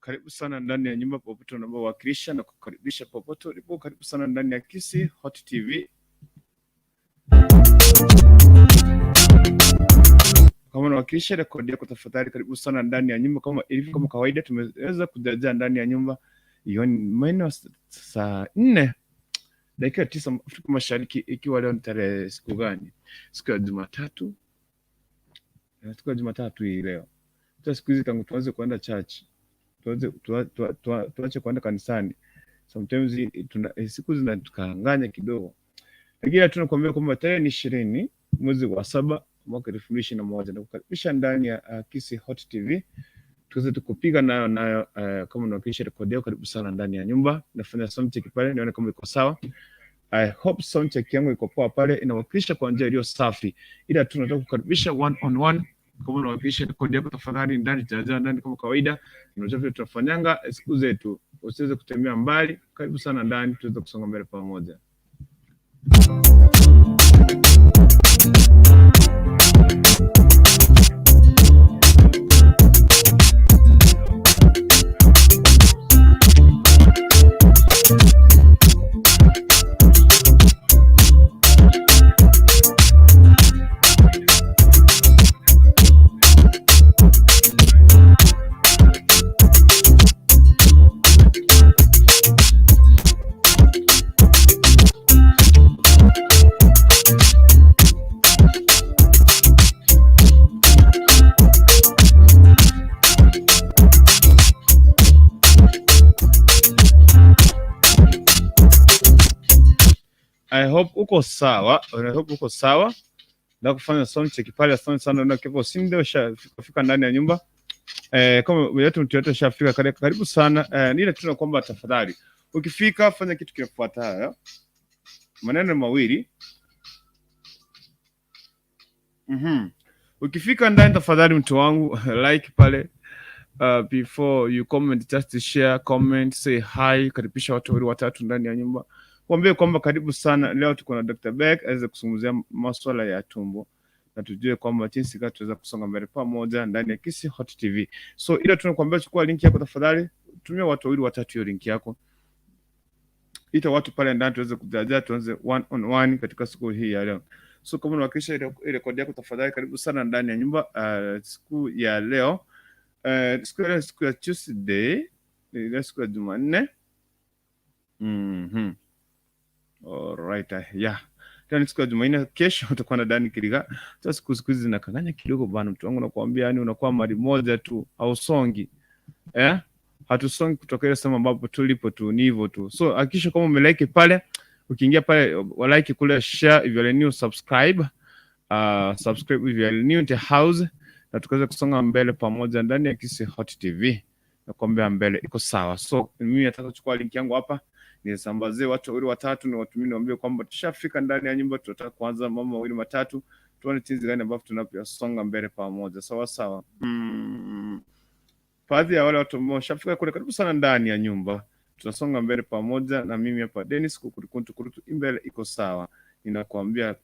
Karibu sana ndani ya nyumba popote unapowakilisha na kukaribisha popote ulipo. Karibu sana ndani ya Kisii Hot TV. Kama unawakilisha rekodi yako tafadhali, karibu sana ndani ya nyumba. Kama ilivyo kama kawaida, tumeweza kujajaa ndani ya nyumba. Hiyo ni maeneo saa 4:09 Afrika Mashariki, ikiwa leo ni tarehe siku gani? Siku ya Jumatatu, siku ya Jumatatu hii leo. Hata siku hizi tangu tuanze kuenda church, tuanze tuache kuenda kanisani, sometimes siku zinatukanganya kidogo, lakini tunakuambia kwamba tarehe ni 20 mwezi wa 7 mwaka 2021 na kukaribisha ndani ya Kisii Hot TV tuweze tukupiga nayo nayo. Kama unawakilisha rekodi yako, karibu sana ndani ya nyumba. Nafanya sound check pale nione kama iko sawa. I hope sound check yangu iko poa pale, inawakilisha kwa njia iliyo safi, ila tunataka kukaribisha one on one. Kama unawakilisha rekodi yako tafadhali, ndani jaja ndani kama kawaida, unajua vile tunafanyanga siku zetu, usiweze kutembea mbali. Karibu sana ndani, tuweze kusonga mbele pamoja. I hope uko sawa. I hope uko sawa. Na kufanya sound check pale. Asante sana na kipo sinde ushafika ndani ya nyumba. Kama yetu mtu yote ushafika, karibu sana. Nile tuna kwamba tafadhali ukifika fanya kitu kinafuatayo. Maneno mawili. Ukifika ndani tafadhali mtu wangu like pale. Before you comment, just share, comment, say hi, karibisha watu wawili watatu ndani ya nyumba. Waambie kwamba karibu sana. Leo tuko na Dr. Beck aweze kuzungumzia masuala ya tumbo na tujue kwamba jinsi gani tunaweza kusonga mbele pamoja ndani ya Kisii Hot TV. So ila tunakuambia chukua link yako tafadhali, tumia watu wawili watatu hiyo link yako. Ita watu pale ndani tuweze kujaja, tuanze one on one katika siku hii ya leo. So kama unawakilisha ile kodi yako tafadhali, karibu sana ndani ya nyumba siku ya leo. Siku ya leo, siku ya Tuesday, ile siku ya Jumanne. Alright, yeah. Tena siku ya Jumanne, kesho utakuwa na Dani Kiriga. Sasa siku hizi zinakanganya kidogo bana, mtu wangu nakwambia, yani unakuwa mali moja tu, hausongi. Hatusongi kutoka ile sehemu ambapo tulipo tu, ni hivyo tu. So hakikisha kama umelike pale, ukiingia pale walike kule, share if you are new, subscribe. Subscribe if you are new to house, na tukaweza kusonga mbele pamoja ndani ya Kisii Hot TV. Nakwambia mbele iko sawa. So mimi nataka kuchukua link yangu hapa nisambazie watu wawili watatu, na watu mimi niwaambie kwamba tushafika ndani ya nyumba, tunataka kuanza mambo mawili matatu, tuone jinsi gani ambavyo tunavyosonga mbele pamoja. Sawa sawa. Baadhi ya wale watu ambao washafika kule, karibu sana ndani ya nyumba, tunasonga mbele pamoja na mimi hapa Dennis Kukurukuntu Kurutu, mbele iko sawa. Ninakuambia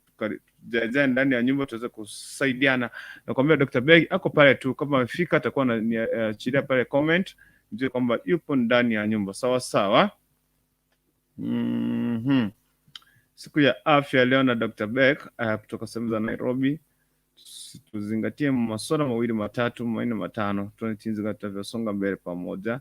jaja ndani ya nyumba tuweze kusaidiana. Nakwambia Dr. Beg ako pale tu, kama amefika atakuwa anaachilia pale comment, mjue kwamba yupo ndani ya nyumba. Sawa sawa. Siku ya afya leo na Dr. Beck kutoka sehemu za Nairobi. Tuzingatie masuala mawili matatu manne matano, tuone jinsi gani tutavyosonga mbele pamoja.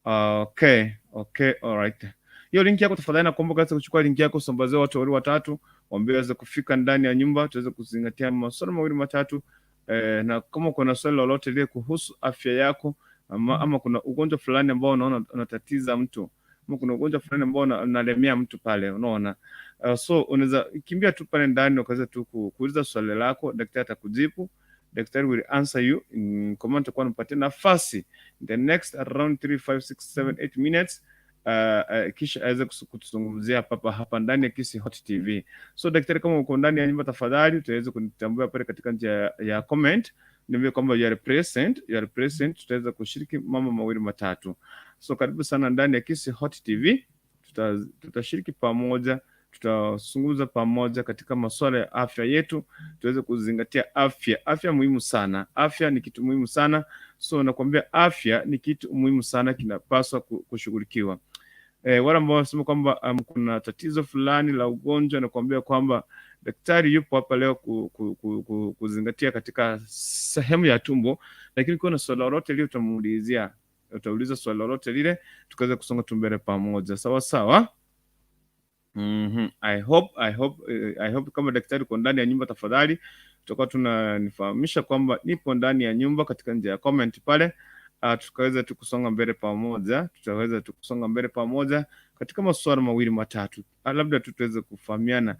Okay, okay, alright. Hiyo link yako tafadhali, nakuomba kaweza kuchukua link yako, sambazie watu wawili watatu, waambie waweze kufika ndani ya nyumba, tuweze kuzingatia masuala mawili matatu. Na kama kuna swali lolote lile kuhusu afya yako ama kuna ugonjwa fulani ambao unaona unatatiza mtu, ama kuna ugonjwa fulani ambao unalemea mtu pale, unaona. So unaweza kimbia tu pale ndani ukaweza tu kuuliza swali lako, daktari atakujibu. Daktari will answer you in comment, kwa nipatie nafasi in the next around 3 5 6 7 8 minutes. Kisha aweze kutuzungumzia papa hapa ndani ya Kisii Hot TV. So daktari, kama uko ndani ya nyumba tafadhali utaweza kunitambua pale katika njia ya comment, niambie kwamba you are present, you are present, tutaweza kushiriki mambo mawili matatu. So karibu sana ndani ya Kisii Hot TV, tutashiriki pamoja, Tutazungumza pamoja katika masuala ya afya yetu, tuweze kuzingatia afya. Afya muhimu sana, afya ni kitu muhimu sana. So nakwambia afya ni kitu muhimu sana, kinapaswa kushughulikiwa. Wale ambao wanasema kwamba kuna tatizo fulani la ugonjwa, nakwambia kwamba daktari yupo hapa leo kuzingatia katika sehemu ya tumbo, lakini kuna swali lolote lile utamuulizia, utauliza swali lolote lile, tukaweza kusonga tu mbele pamoja, sawa sawa. I hope kama daktari uko ndani ya nyumba, tafadhali tutakuwa tunanifahamisha kwamba nipo ndani ya nyumba katika njia ya comment pale. Tukaweza tu kusonga mbele pamoja, tutaweza tu kusonga mbele pamoja katika masuala mawili matatu, labda tu tuweze kufahamiana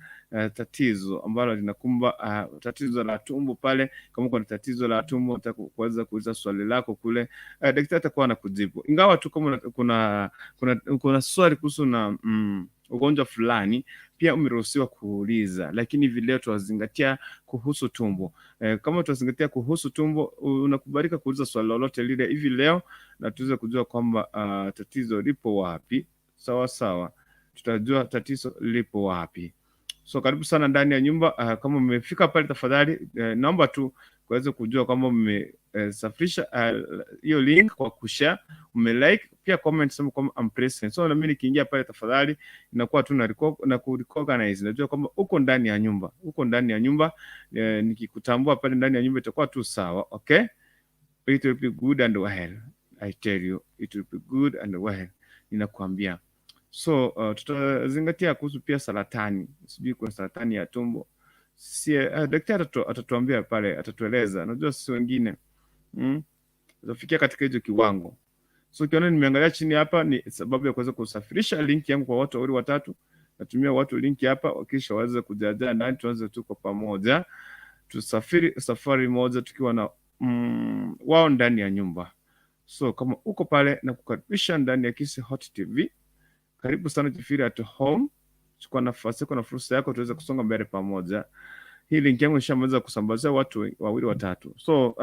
tatizo ambalo linakumba tatizo la tumbo pale. Kama kuna tatizo la tumbo, unataka kuweza kuuliza swali lako kule, daktari atakuwa anakujibu, ingawa tu kama kuna swali kuhusu na ugonjwa fulani pia umeruhusiwa kuuliza, lakini hivi leo tuwazingatia kuhusu tumbo. Kama tuwazingatia kuhusu tumbo, unakubalika kuuliza swali lolote lile hivi leo na tuweze kujua kwamba tatizo lipo wapi. Sawa sawa, tutajua tatizo lipo wapi. So karibu sana ndani ya nyumba. Kama umefika pale, tafadhali naomba tu kuweza kujua kwamba umesafirisha hiyo link kwa kushare, umelike pia comment, sema kwamba I'm present. So na mimi nikiingia pale, tafadhali inakuwa tu na kurecognize, najua kwamba uko ndani ya nyumba, uko ndani ya nyumba. Nikikutambua pale ndani ya nyumba itakuwa tu sawa, okay? It will be good and well. I tell you, it will be good and well, ninakwambia. So tutazingatia kuhusu pia saratani, sijui kuna saratani ya tumbo si, daktari atatuambia pale, atatueleza. Najua sisi wengine tutafikia katika hicho kiwango. So ukiona nimeangalia chini hapa ni sababu ya kuweza kusafirisha link yangu kwa watu wawili watatu. Natumia watu link hapa, kisha waweze kujaajaa ndani, tuanze tu kwa pamoja, tusafiri safari moja tukiwa na wao ndani ya nyumba. So kama uko pale na kukaribisha ndani ya Kisii Hot TV, karibu sana, jifeel at home. Chukua nafasi yako na fursa yako tuweze kusonga mbele pamoja. Hii link yangu nishamaliza kusambazia watu wawili watatu. So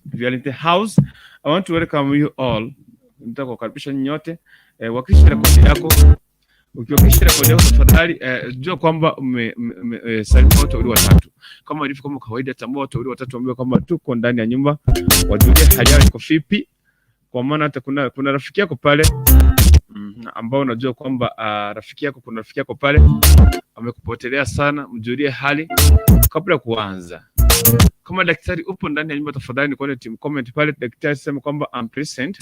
if you are in the house, I want to welcome you all. Nataka kuwakaribisha nyinyi nyote. Wakilisha rekodi yako. Ukiwakilisha rekodi yako tafadhali, jua kwamba umesalimia watu wawili watatu. Kama ilivyo kama kawaida, tambua watu wawili watatu ambao kwamba tuko ndani ya nyumba, wajulie hali yao iko vipi, kwa maana hata kuna rafiki yako pale ambao unajua kwamba rafiki yako kuna rafiki yako pale amekupotelea sana, mjulie hali kabla ya kuanza. Kama daktari upo ndani ya nyumba, tafadhali ni kuone team comment pale, daktari sema kwamba I'm present.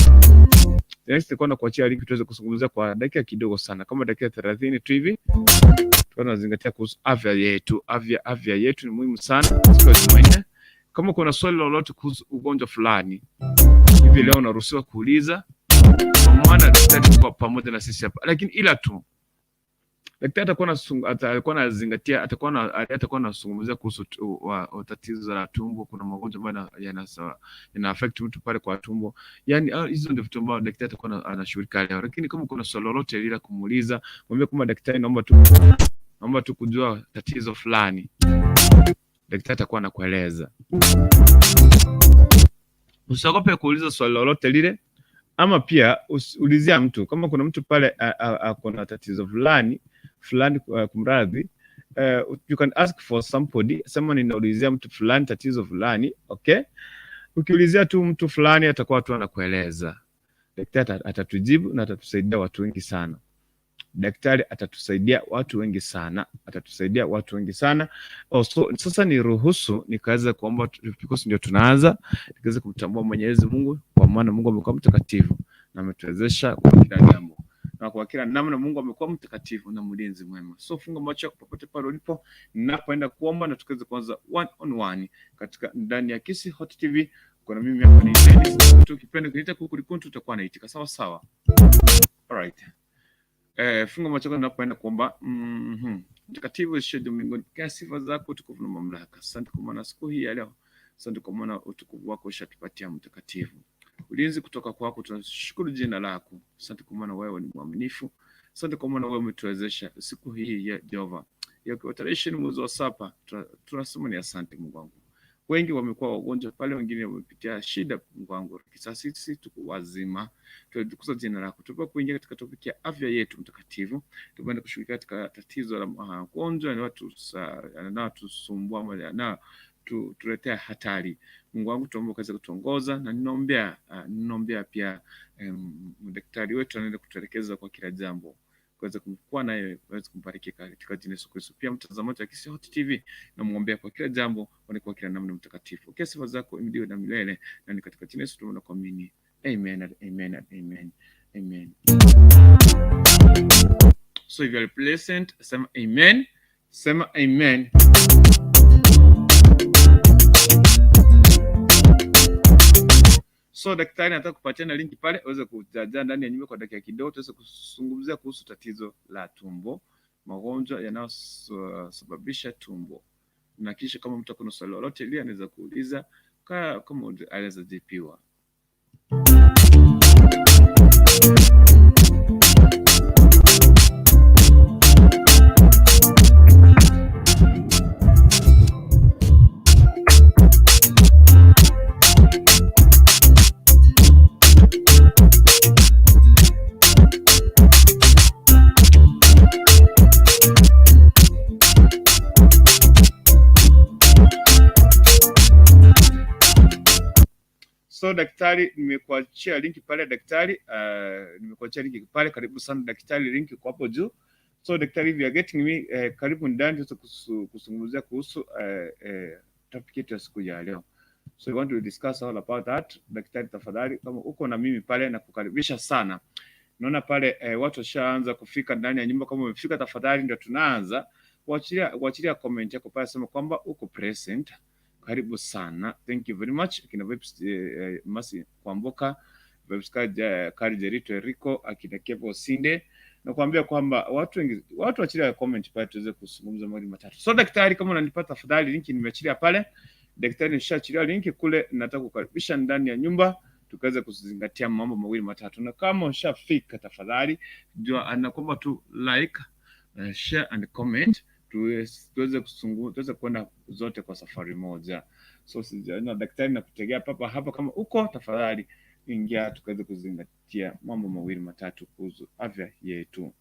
Next nilikuwa nakuachia link tuweze kuzungumzia kwa dakika kidogo sana, kama dakika 30 tu hivi. Tukiwa tunazingatia kuhusu afya yetu. Afya yetu ni muhimu sana siku ya Jumanne. Kama kuna swali lolote kuhusu ugonjwa fulani hivi leo unaruhusiwa kuuliza, kwa maana daktari kwa pamoja na sisi hapa, lakini ila tu daktari atakuwa anazingatia atakuwa anazungumzia kuhusu tatizo la tumbo. Kuna magonjwa ambayo yana affect mtu pale kwa tumbo, yani hizo ndio vitu ambavyo daktari atakuwa anashughulika leo. Lakini kama kuna swali lolote lile kumuuliza, mwambie kama daktari, naomba tu kujua tatizo fulani, daktari atakuwa anakueleza. Usiogope kuuliza swali lolote lile, ama pia ulizia mtu kama kuna mtu pale ako na tatizo fulani fulani, kumradhi, you can ask for somebody, sema ninaulizia mtu fulani tatizo fulani, okay? Ukiulizia tu mtu fulani atakuwa tu anakueleza. Daktari atatujibu na atatusaidia watu wengi sana. Daktari atatusaidia watu wengi sana, atatusaidia watu wengi sana. Oh, so, sasa niruhusu nikaweza kuomba because ndio tunaanza, nikaweza kumtambua Mwenyezi Mungu, kwa maana Mungu amekuwa mtakatifu na ametuwezesha kwa kila jambo na kwa kila namna. Mungu amekuwa mtakatifu na mlinzi mwema. So funga macho yako popote pale ulipo, ninapoenda kuomba na tukaweze kuanza one on one katika ndani ya Kisii Hot TV. Kuna mimi hapa ni Dennis, tukipenda kuniita Kukulikuntu utakuwa naitika sawa sawa. Alright. Funga macho yako ninapoenda kuomba. Mtakatifu uishiye juu mbinguni, pokea sifa zako, utukufu na mamlaka. Asante kwa maana siku hii ya leo, asante kwa maana utukufu wako ushatupatia mtakatifu. Ulinzi kutoka kwako, tunashukuru jina lako. Asante kwa maana wewe ni mwaminifu. Asante kwa maana wewe umetuwezesha siku hii ya Jehova ya tarehe 20 mwezi wa 7. Tunasema ni asante Mungu wangu. Wengi wamekuwa wagonjwa pale, wengine wamepitia shida. Mungu wangu, sasa sisi tuko wazima, tunatukuza jina lako. Tupo kuingia katika topic ya afya yetu mtakatifu, tunaenda kushughulikia katika tatizo la magonjwa yanayotusumbua na tuletea hatari. Mungu wangu, tuombe ukaweze kutuongoza, na ninaombea pia daktari wetu anaenda kutuelekeza kwa kila jambo kuweza kuwa naye kuweza kumbariki katika jina Yesu Kristo. Pia mtazamaji wa Kisii Hot TV namwombea kwa kila jambo, kwa kila namna mtakatifu. Kwa sifa zako imidiwe na milele, na ni katika jina Yesu tunaomba kuamini. Amen and amen and amen. Amen. So if you are pleasant, sema amen. Sema amen. So daktari anataka kupatiana linki pale uweze kujaja ndani ya nyumba kwa dakika kidogo, tuweze kuzungumzia kuhusu tatizo la tumbo, magonjwa yanayosababisha tumbo, na kisha kama mtu akona swali lolote ile anaweza kuuliza kama anaweza jipiwa. So daktari, nimekuachia linki pale daktari, nimekuachia linki pale, karibu sana daktari, linki kwa hapo juu. So daktari, if you are getting me, karibu ndani tuweze kuzungumzia kuhusu topic yetu ya siku ya leo. So we want to discuss all about that. Daktari, tafadhali kama uko na mimi pale na kukaribisha sana. Naona pale watu washaanza kufika ndani ya nyumba. Kama umefika tafadhali, ndio tunaanza kuachilia comment yako pale, sema kwamba uko present. Karibu sana, thank you very much. Akina Vibes Masi Kwamboka, Vibes Kari Jerito Eriko, akina Kevo Osinde, nakwambia kwamba watu wengi, watu waachilia comment pale tuweze kuzungumza mawili matatu. So daktari, kama unanipata tafadhali, linki nimeachilia pale. Daktari, nishaachilia linki kule, nataka kukaribisha ndani ya nyumba tukaweza kuzingatia mambo mawili matatu, na kama ushafika tafadhali jua anakuomba tu like, share and comment tuweze tuweze kwenda zote kwa safari moja. So na daktari nakutegea papa hapa, kama uko tafadhali ingia tukaweze kuzingatia mambo mawili matatu kuhusu afya yetu.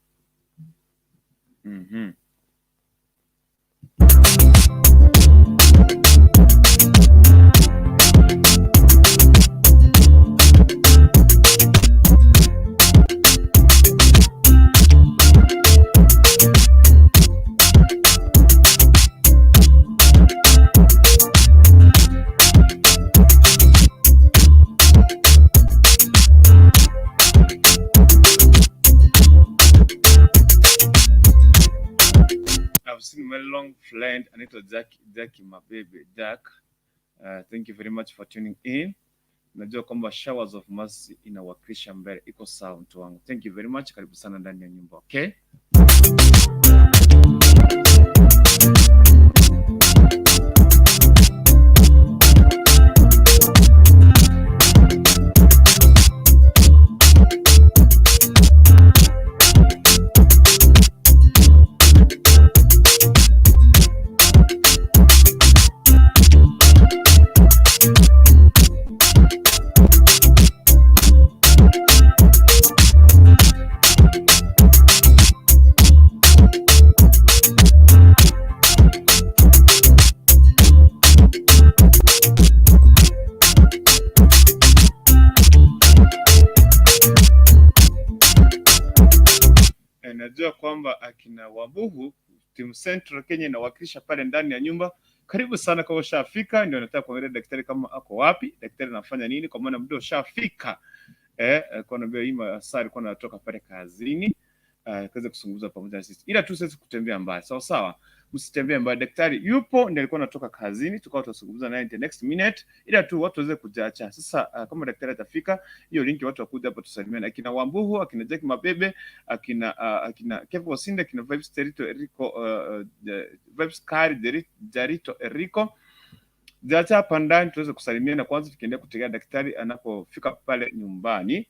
I've seen my long friend anaitwa Jack Mabebe. Jack, thank you very much for tuning in. Najua kwamba Showers of Mercy inawakilisha mbele, iko sawa mtu wangu. Thank you very much, karibu sana ndani ya nyumba, okay? Najua kwamba akina Wabuhu Team Central Kenya inawakilisha pale ndani ya nyumba. Karibu sana kama ushafika, ndio nataka kuangalia daktari kama ako wapi, daktari anafanya nini, kwa maana muda ushafika. Kwa naambia hii masaa alikuwa anatoka pale kazini, kaweza kuzungumza pamoja na sisi, ila tu siwezi kutembea mbali. Sawa sawa, msitembee mbali. Daktari yupo, ndiye alikuwa anatoka kazini, tukawa tutazungumza naye in the next minute, ila tu watu waweze kujacha. Sasa kama daktari atafika, hiyo linki watu wakuja hapa tusalimiane, akina Wambuhu, akina Jack Mabebe, akina Kevo Osinde, akina Vibes Terito Eriko, Vibes Kari Jarito Eriko Jacha hapa ndani tuweze kusalimiana kwanza, tukiendelea kutegea daktari anapofika pale nyumbani.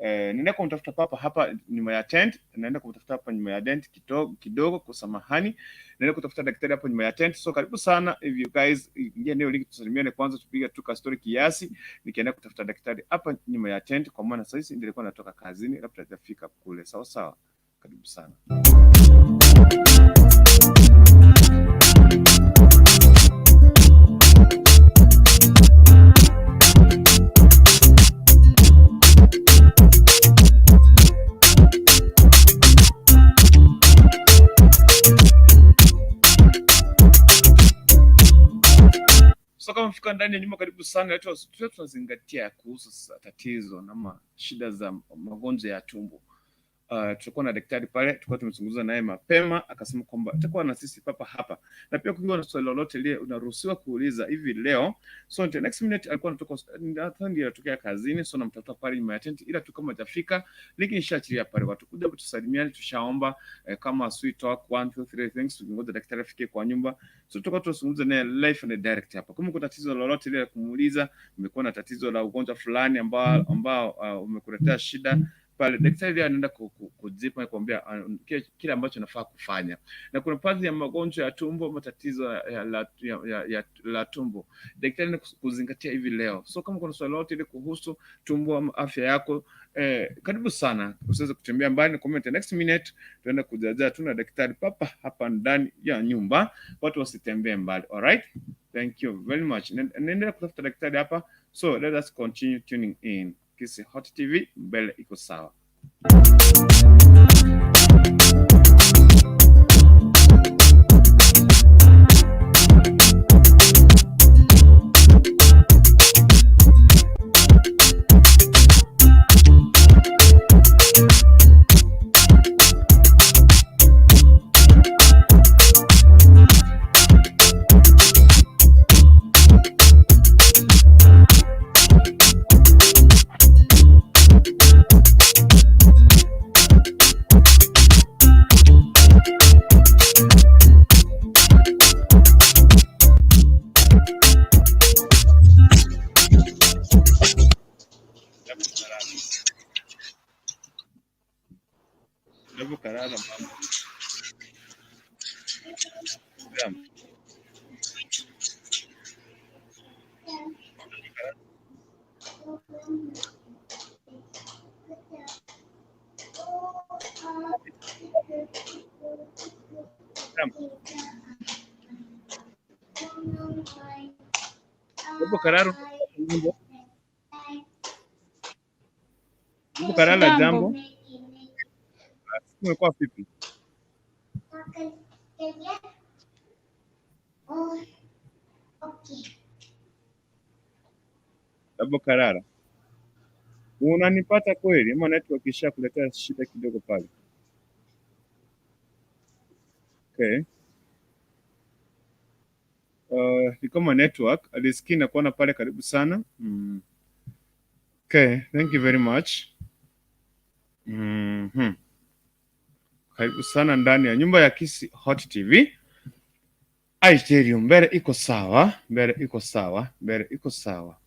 Nenda kumtafuta papa hapa nyuma ya tent, naenda kumtafuta hapa nyuma ya tent kidogo kidogo, kwa samahani, naenda kutafuta daktari hapo nyuma ya tent. So karibu sana, if you guys ingia ndio link, tusalimiane kwanza, tupige tu ka story kiasi, nikienda kutafuta daktari hapa nyuma ya tent, kwa maana sasa hivi nilikuwa natoka kazini, labda hajafika kule. Sawa sawa, karibu sana. So kama mfika ndani ya nyumba, karibu sana. Leo tunazingatia kuhusu tatizo na shida za magonjwa ya tumbo. Tulikuwa na daktari pale, tulikuwa tumezungumza naye mapema, akasema kwamba atakuwa na sisi papa hapa, na pia kukiwa na swali lolote lile unaruhusiwa kuuliza hivi leo. So the next minute alikuwa anatoka, nadhani ndio anatokea kazini, so namtafuta pale nyuma ya tent, ila tu kama hajafika, link nishaachilia pale, watu kuja tusalimiane, tushaomba kama sweet talk 1 2 3 things, tukingoja daktari afike kwa nyumba. So tutakuwa tunazungumza naye live and direct hapa. Kama kuna tatizo lolote lile la kumuuliza, umekuwa na tatizo la ugonjwa fulani ambao umekuletea shida pale, daktari anaenda kujipa kuambia kile ambacho nafaa kufanya. Na kuna baadhi ya magonjwa ya tumbo, matatizo ya tumbo, daktari anaenda kuzingatia hivi leo. So kama kuna swali lolote ile kuhusu tumbo ama afya yako, karibu sana, usiweze kutembea mbali. Comment next minute tuenda kujaza, tuna daktari papa hapa ndani ya nyumba, watu wasitembee mbali. Alright, thank you very much. Naendelea kutafuta daktari hapa, so let us continue tuning in. Kisii Hot TV, mbele iko sawa. Hebu karara mama. Jambo. Jambo. Hebu Karara, hebu Karara, Jambo. jambo. Umekuwa vipi? Hebu Karara, unanipata kweli ama network ishakuletea shida kidogo pale? Okay. Ni kama network alisikii na kuona pale, karibu sana. Okay, thank you very much. Karibu sana ndani ya nyumba ya Kisii Hot TV. I tell you, mbele iko sawa, mbele iko sawa, mbele iko sawa.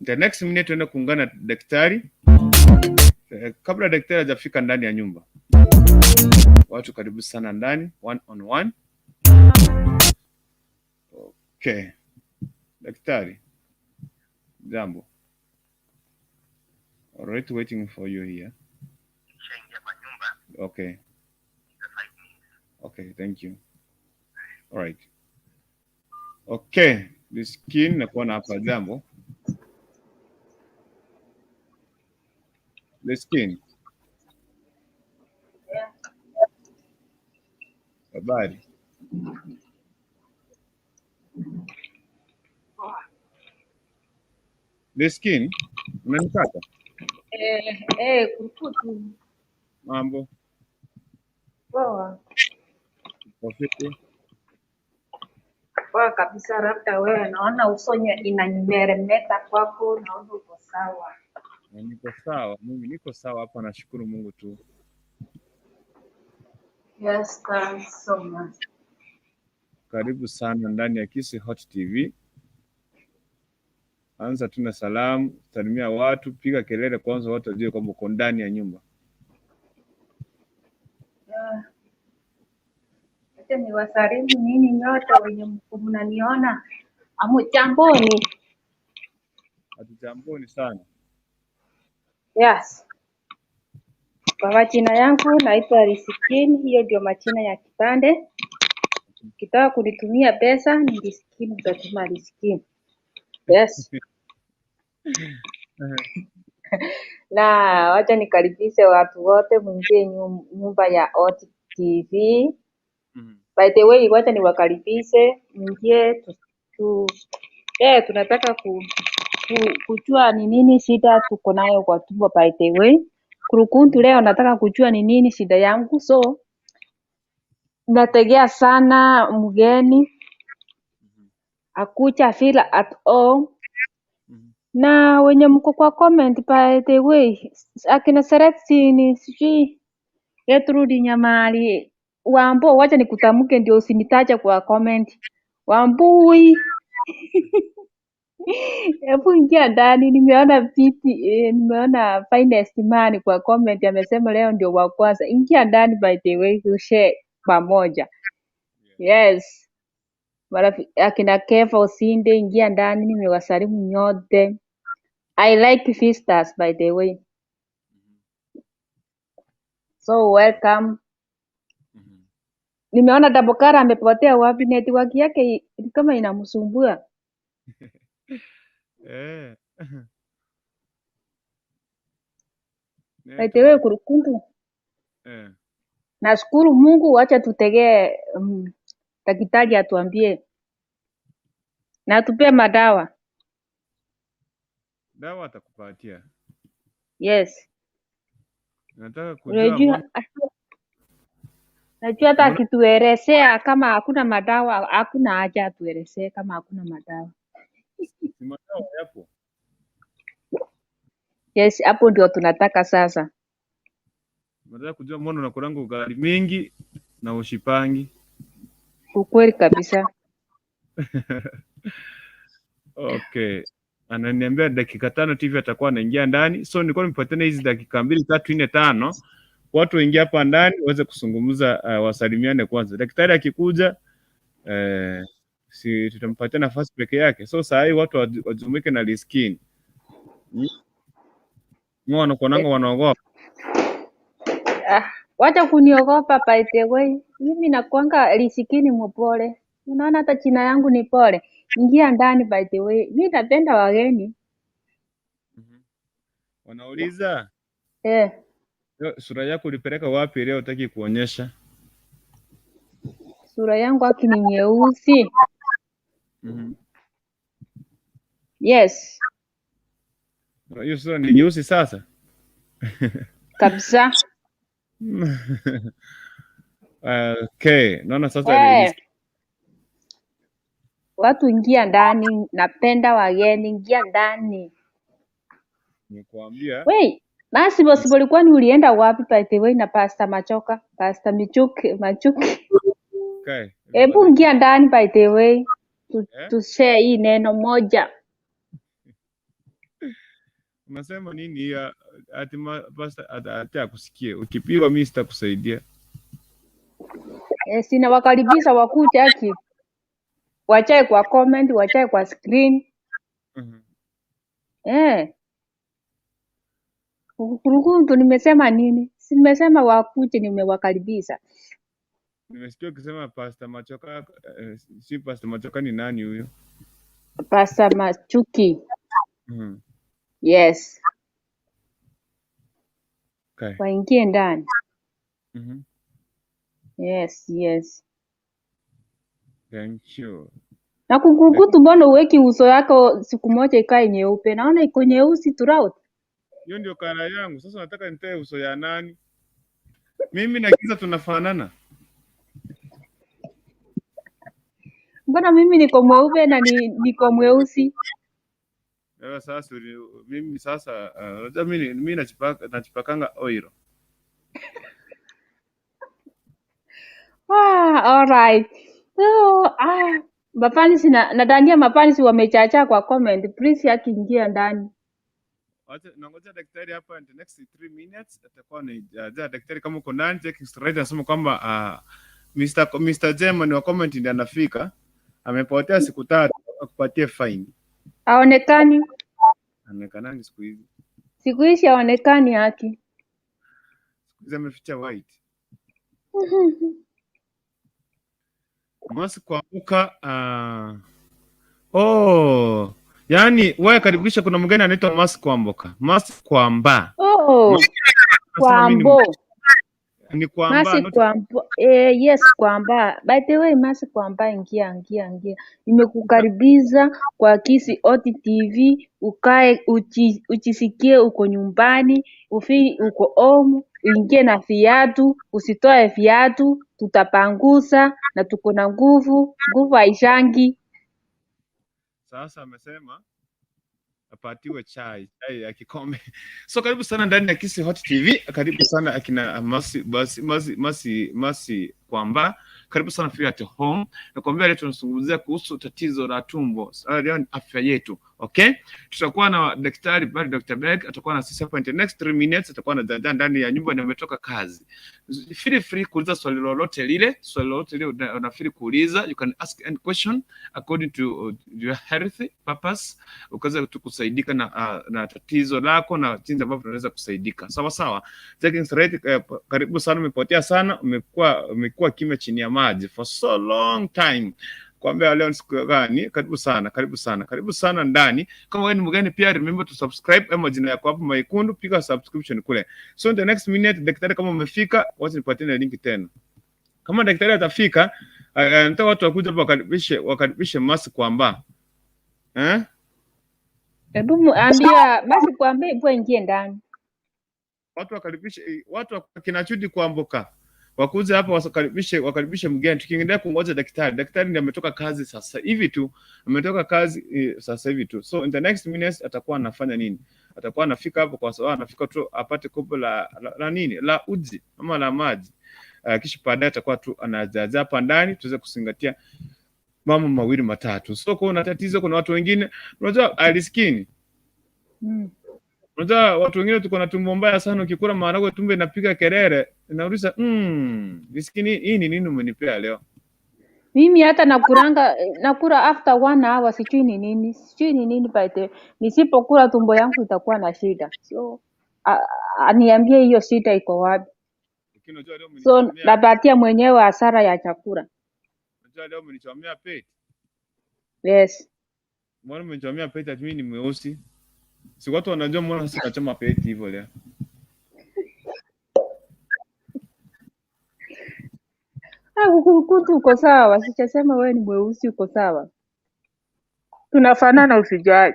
The next minute tuenda kuungana na daktari. Kabla daktari hajafika ndani ya nyumba, watu karibu sana ndani, one on one. Okay, daktari, jambo. Alright, waiting for you here. Okay. Okay, thank you. Alright. Okay, the skin nakuona hapa, jambo. The skin. Habari. The skin, unanipata? Kuruputu. Mambo. Poa. Uko vipi? Poa kabisa, labda wewe naona uso inameremeta kwako, naona uko sawa. Niko sawa, mimi niko sawa hapa, nashukuru Mungu tu. Yes, thanks so much. Karibu sana ndani ya Kisii Hot TV. Anza tu na salamu, salimia watu, piga kelele kwanza, watu wajue kwamba uko ndani ya nyumba. Acha niwasalimu nyinyi nyote wenye mko mnaniona. Hamjamboni? Hatujamboni sana. Yes. Kwa majina yangu naitwa Rizikini, hiyo ndio majina ya kipande. Ukitaka kunitumia pesa ni Rizikini, utatuma Rizikini. Yes. Na wacha nikaribishe watu wote mwingie nyumba ya OT TV. By the way, wacha niwakaribishe mwingie tunataka kujua ni nini shida tuko nayo kwa tumbo. By the way, Kurukuntu leo nataka kujua ni nini shida yangu, so nategea sana mgeni akuja feel at home. Na wenye mko kwa comment, by the way, akina Seretsini sijui Gertrude Nyamali Wambo, wacha nikutamke ndio usinitaje kwa comment. Wambui, hebu ingia ndani, nimeona viti nimeona finest man kwa comment amesema leo ndio wa kwanza. Ingia ndani by the way, tushare pamoja. Yes. Akina Kefa Osinde, ingia ndani, nimewasalimu nyote. I like visitors by the way. So welcome. Nimeona Dabokara amepotea wapi, network yake ni kama inamsumbua. By the way, Network. Kurukuntu, nashukuru Mungu, wacha tutegee daktari atuambie na atupee madawa. Dawa atakupatia. Yes. Nataka kujua Unajua, mbona najua hata mbona akituelezea kama hakuna madawa, hakuna haja atuelezee kama hakuna madawa. Si madawa yapo. Yes, hapo ndio tunataka sasa. Nataka kujua mbona unakulanga ugali mingi na ushipangi. Ukweli kabisa. Okay. Ananiambia dakika 5 TV atakuwa anaingia ndani. So nilikuwa nimepatiana hizi dakika 2, 3, 4, 5. Watu waingie hapa ndani waweze kuzungumza, wasalimiane kwanza. Daktari akikuja si tutampatia nafasi peke yake. So saa hii watu wajumuike na Rizikini. Wanakuonanga wanaogopa. Ah, wacha kuniogopa by the way. Mimi nakuanga Rizikini mpole. Unaona hata jina yangu ni pole. Ingia ndani by the way. Mimi napenda wageni. Wanauliza sura yako ulipeleka wapi leo hutaki kuonyesha? Sura yangu haki ni nyeusi. Yes. Hiyo sura ni nyeusi sasa? Kabisa. Okay, naona sasa Watu ingia ndani, napenda wageni, ingia ndani. Nimekuambia. Wei, basi bosi ulikuwa ni ulienda wapi by the way na Pastor Machoka, Pastor Michuki, Machuki. Okay. Hebu ingia ndani by the way. Tu share hii neno moja. Unasema nini ya ati pastor ati akusikie. Ukipigwa mimi sitakusaidia. Sina wakaribisha wakuja aki. Wachae kwa comment, wachae kwa screen. Kurukuntu nimesema nini? Si nimesema wakuje, nimewakaribisha. Nimesikia ukisema Pastor Machoka, si Pastor Machoka ni nani huyo? Pastor Machuki. Yes. Okay. Waingie ndani. Yes, yes. Thank you. Na kukukutu, mbona uweki uso yako siku moja ikae nyeupe? Naona iko nyeusi throughout. Hiyo ndio kala yangu. Sasa nataka nitoe uso ya nani? Mimi na Kiza tunafanana. Mbona mimi niko mweupe na niko mweusi? Wewe sasa mimi sasa unajua mimi nachipakanga oil. All right. So, Mafansi na nadhania mafansi wamechacha kwa comment. Please akiingia ndani. Wacha nangoja daktari hapa in the next 3 minutes atakuwa ni ja, daktari kama uko ndani. Jack Straight anasema kwamba Mr. German wa comment ndiye anafika. Amepotea siku 3 akupatie fine. Haonekani. Anaonekana siku hizi. Siku hizi haonekani haki. Siku hizi ameficha white. Masi kuamka oh, yaani wewe karibisha, kuna mgeni anaitwa Masi Kwamboka. Masi Kwamba. Oh, Masi anasema mimi ni Kwambo. ni Kwamba Masi not Kwamba. Yes, Kwamba. By the way, Masi Kwamba, ingia ingia ingia. Nimekukaribisha kwa Kisii Hot TV, ukae uchisikie uko nyumbani, ufeel uko home, uingie na viatu, usitoe viatu, tutapangusa na tuko na nguvu, nguvu haishangi. Sasa amesema apatiwe chai ya kikombe. So karibu sana ndani ya Kisii Hot TV, karibu sana akina Masi Masi Masi Masi, Masi Kwamba, karibu sana feel at home. Nakwambia leo tunazungumzia kuhusu tatizo la tumbo. Sasa leo ni afya yetu. Okay? Tutakuwa na daktari pale, Dr. Beck atakuwa na sisi hapa in the next 3 minutes, atakuwa na dada ndani ya nyumba na ametoka kazi. Feel free kuuliza swali lolote lile, swali lolote lile unafeel kuuliza, you can ask any question according to your health purpose, ukaweza tu kusaidika na tatizo lako na jinsi ambavyo tunaweza kusaidika. Sawa sawa. Taking straight, karibu sana, umepotea sana, umekuwa kimya chini ya maji for so long time. Kuambia leo ni siku gani? Karibu sana, karibu sana, karibu sana ndani. Kama wewe ni mgeni pia, remember to subscribe. Ama jina yako hapo Maikundu, piga subscription kule. So in the next minute, daktari kama umefika, wacha nipatie na link tena. Kama daktari atafika, nataka watu wakuja hapa wakaribishe Masi Kwamba. Eh? Hebu ambia Masi Kwamba hebu aingie ndani. Watu wakaribishe watu kina Chudi Kwamboka wakuja hapa wakaribishe mgeni, tukiendelea kungoja daktari. Daktari ndiye ametoka kazi sasa hivi tu, ametoka kazi sasa hivi tu. So in the next minutes atakuwa anafanya nini? Atakuwa anafika hapo, kwa sababu anafika tu apate kopo la nini la uji ama la maji. Kisha baadaye atakuwa tu anajaza hapa ndani tuweze kuzingatia mambo mawili matatu. So kuna tatizo, kuna watu wengine unajua aliskini Unajua watu wengine tuko na tumbo mbaya sana, ukikula maharagwe tumbo inapiga kelele, inauliza miskini, hii ni nini umenipea leo? Mimi hata nakulanga nakula after one hour, sijui ni nini, sijui ni nini by the nisipokula tumbo yangu itakuwa na shida. So aniambie hiyo shida iko wapi? Lakini unajua leo So umenichomea, napatia mwenyewe hasara ya chakula. unajua leo umenichomea pete. Yes. Mbona umenichomea pete ati mimi ni mweusi? Si watu wanajua mbona sasa nachoma pete hivyo leo. Ah, kukurukutu uko sawa, sijasema wewe ni mweusi, uko sawa. Tunafanana usijali.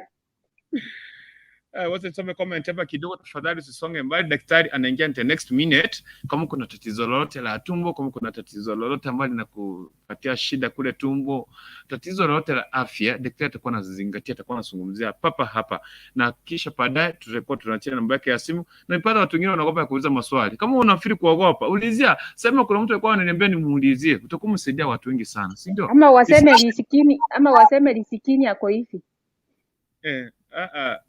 Wacha nisome comment hapa kidogo tafadhali, usisonge mbali. Daktari anaingia in the next minute. Kama kuna tatizo lolote la tumbo, kama kuna tatizo lolote ambalo linakupatia shida kule tumbo, tatizo lolote la afya, daktari atakuwa anazingatia, atakuwa anazungumzia papa hapa, na kisha baadaye tutakuwa tunaachia namba yake ya simu. Na ipata watu wengine wanaogopa ya kuuliza maswali. Kama unafikiri kuogopa, ulizia. Sema kuna mtu alikuwa ananiambia nimuulizie, utakuwa umesaidia watu wengi sana, si ndio? Ama waseme risikini, ama waseme risikini ako hivi. Eh, ah, ah.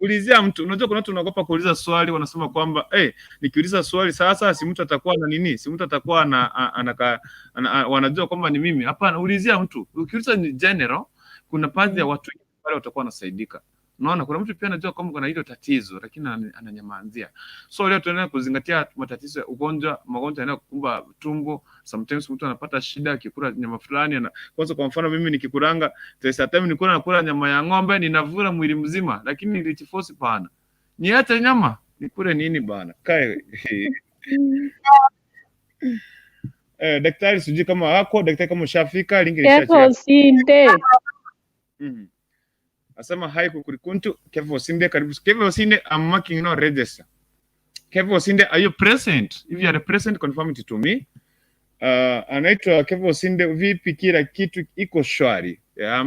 Ulizia mtu. Unajua kuna watu wanaogopa kuuliza swali, wanasema kwamba nikiuliza swali sasa si mtu atakuwa na nini, si mtu atakuwa na wanajua kwamba ni mimi. Hapana, ulizia mtu. Ukiuliza ni general, kuna baadhi ya watu wale watakuwa wanasaidika. Unaona, kuna mtu pia anajua kwamba kuna hilo tatizo lakini ananyamazia. So leo tunaendelea kuzingatia matatizo ya ugonjwa, magonjwa yanayokumba tumbo. Sometimes mtu anapata shida akikula nyama fulani kwanza kwa mfano mimi nikikulanga sasa time nilikuwa nakula nyama ya ng'ombe ninavura mwili mzima, lakini nilichifosi bana. Niache nyama nikule nini bana? Kae. Daktari sijui kama wako, daktari kama ushafika, link Kevo ilishaachia. Osinde. Asema hi Kukurikuntu, Kevo Osinde, karibu. Kevo Osinde, I'm marking no register. Kevo Osinde, are you present? If you are present, confirm it to me. Anaitwa Kevo Osinde, vipi kila kitu iko shwari? Yeah.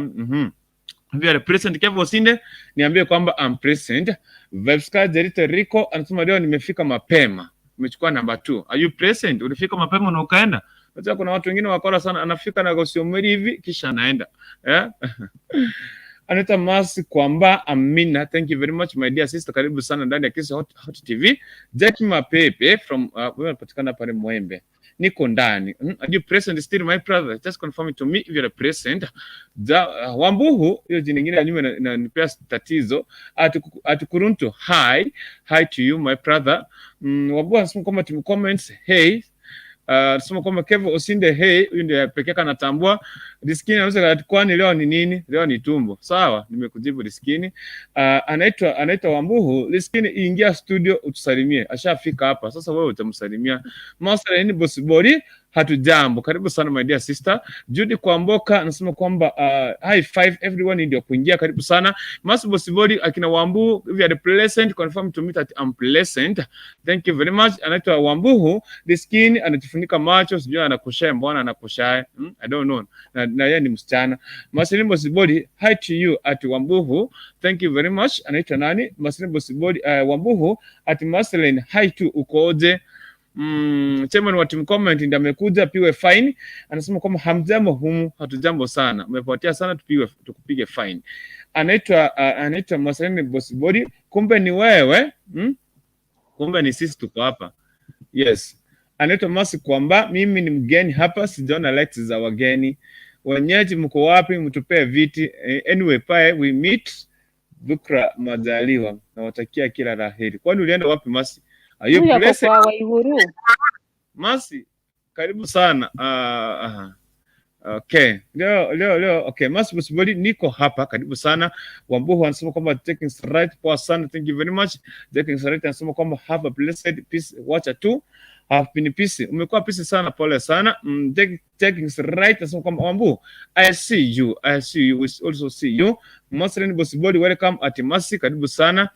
If you are present, Kevo Osinde, niambie kwamba I'm present. Vibes Jerito Rico anasema leo nimefika mapema. Umechukua namba 2. Are you present? Ulifika mapema na ukaenda? Unajua kuna watu wengine wakora sana, anafika na gosiomeri hivi kisha anaenda, eh? Anaitwa Masi Kwamba Amina. Thank you very much, my dear sister. Karibu sana ndani ya Kisi Hot, Hot TV. Jack Mapepe from wewe unapatikana pale Mwembe. Niko ndani. Are you present still, my brother? Just confirm it to me if you're present. Wambuhu, hiyo jina lingine ya nyuma inanipea tatizo. At Kuruntu, hi. Hi to you, my brother. Wambuhu anasema kwamba comments, hey. Sema kwamba Kevo Osinde, hey, huyu ndiye pekee yake anatambua. Riskini anaweza, kwani leo ni nini? Leo ni tumbo. Sawa, nimekujibu Riskini. Anaitwa Wambuhu. Riskini, ingia studio utusalimie. Ashafika hapa. Sasa wewe utamsalimia. Master ni Bosibori, hatujambo. Karibu sana, my dear sister. Judy Kwamboka anasema kwamba high five everyone ndio kuingia, karibu sana. Mas Bosibori, akina Wambuhu, if you are pleasant, confirm to me that I'm pleasant. Thank you very much. Anaitwa Wambuhu. Riskini anajifunika macho, sijui anakushare, mbona anakushare? I don't know. Na yeye ni msichana. Marceline Bosibori, hi to you at Wambuhu. Thank you very much. Anaitwa nani? Marceline Bosibori, Wambuhu at Marceline, hi to, ukoje? Chairman wa team comment ndiye amekuja, piwe fine. Anasema kwamba hamjambo humu, hatujambo sana. Umepotea sana, tupigwe tukupige fine. Anaitwa Marceline Bosibori, kumbe ni wewe? Kumbe ni sisi tuko hapa. Yes. Anaitwa Masi kwamba mimi ni mgeni hapa, sijaona likes za wageni. Wenyeji mko wapi? Mtupee viti. Anyway, pae we meet Bukra Majaliwa. Nawatakia kila la heri. Kwani ulienda wapi, Masi? Are you Huyu ako blessed? kwa Waihuru. Masi, karibu sana. Okay. Leo leo leo, okay. Masi Bosibori, niko hapa, karibu sana. Wambuhu anasema kwamba taking right, poa sana, thank you very much. Taking right anasema kwamba have a blessed peace, wacha tu have been peace. Umekuwa peace sana, pole sana. Taking right anasema kwamba Wambuhu, I see you, I see you, we also see you. Marceline Bosibori, welcome at Masi, karibu sana.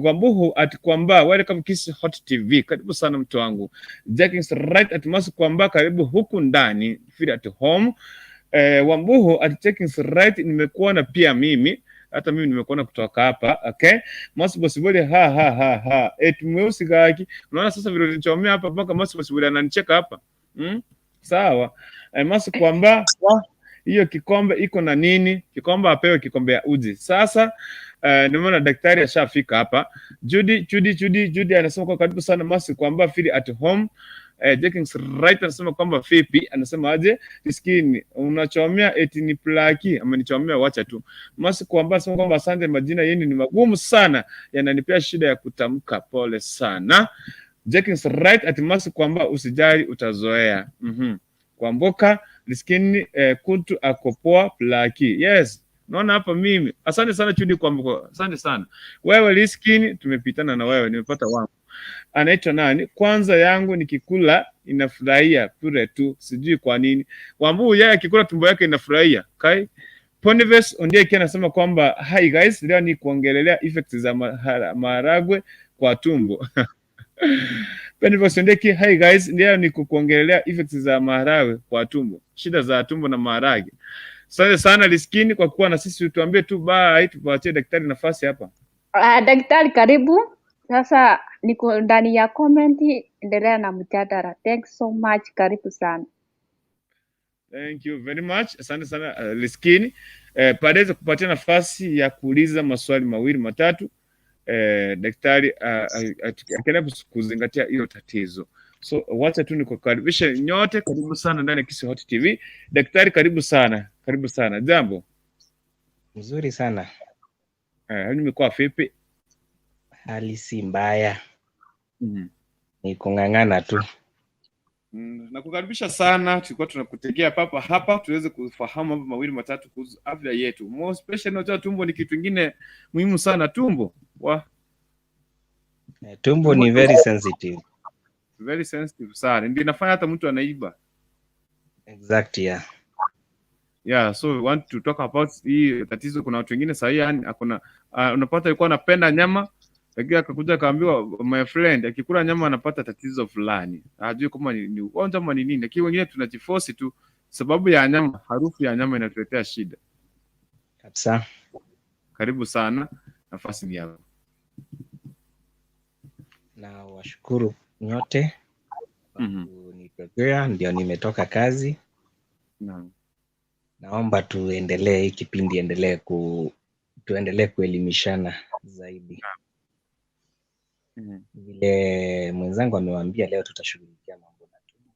Wambuhu at Kwamba, welcome Kiss Hot TV, karibu sana mtu wangu. Jackings right at Masi Kwamba, karibu huku ndani, feel at home. Wambuhu at Jackings right, nimekuona pia mimi, hata mimi nimekuona kutoka hapa, okay. Masi Bosibori, ha ha ha ha, eti mweusi kaki. Unaona sasa vile ulichomea hapa mpaka Masi Bosibori ananicheka hapa. Sawa. Masi Kwamba, hiyo kikombe iko na nini? Kikombe apewe kikombe ya uji. Sasa nimeona daktari ashafika hapa. Judy, Judy, Judy, Judy anasema kwa karibu sana Masi kwamba feel at home. Jenkins Right anasema kwamba vipi, anasema aje, Riskini unachomea eti ni plaki, amenichomea, wacha tu. Masi kwamba anasema kwamba asante, majina yenu ni magumu sana, yananipea shida ya kutamka, pole sana. Jenkins Right ati Masi kwamba usijali utazoea. Kwamboka Riskini, kutu akopoa plaki. Yes. Naona hapa mimi. Asante sana Chudi Kwamboka. Asante sana. Wewe Riskini, tumepitana na wewe, nimepata wangu. Anaitwa nani? Kwanza yangu nikikula inafurahia pure tu, sijui kwa nini. Wambu yeye akikula tumbo yake inafurahia. Kai Ponives Ondieki anasema kwamba hi guys, leo ni kuongelelea effects za maharagwe kwa tumbo. Ponives Ondieki, hi guys, leo ni kuongelelea effects za maharagwe kwa tumbo, shida za tumbo na maharage. Asante sana Liskini kwa kuwa na sisi, tuambie tu bye, tupatie daktari nafasi hapa. Daktari karibu. Sasa niko ndani ya comment, endelea na mjadala. Thanks so much, karibu sana. Thank you very much. Asante sana Liskini. Baadaye kupatia nafasi ya kuuliza maswali mawili matatu, daktari akiendelea kuzingatia hilo tatizo. So wacha tu nikukaribishe nyote, karibu sana ndani ya Kisi Hot TV. Daktari, karibu sana, karibu sana. Jambo. Mzuri sana. Nimekuwa vipi? Hali si mbaya, ni kung'ang'ana tu. Nakukaribisha sana, tulikuwa tunakutegea papa hapa tuweze kufahamu mambo mawili matatu kuhusu afya yetu. More especially unajua tumbo ni kitu kingine muhimu sana, tumbo. Wa Tumbo ni very sensitive. Very sensitive sana. Ndio inafanya hata mtu anaiba. Exact, yeah. Yeah, so we want to talk about hii tatizo. Kuna watu wengine sahii yani akona unapata alikuwa anapenda nyama lakini akakuja akaambiwa, my friend, akikula nyama anapata tatizo fulani, hajui kama ni ugonjwa ama ni nini, lakini wengine tunajiforce tu sababu ya nyama, harufu ya nyama inatuletea shida. Kabisa. Karibu sana, nafasi ni yako. Na washukuru nyote kwa Kwa kunipokea, ndio nimetoka kazi. Naam. Naomba tuendelee hii kipindi, tuendelee kuelimishana zaidi. Vile mwenzangu amewaambia, leo tutashughulikia mambo na tumbo.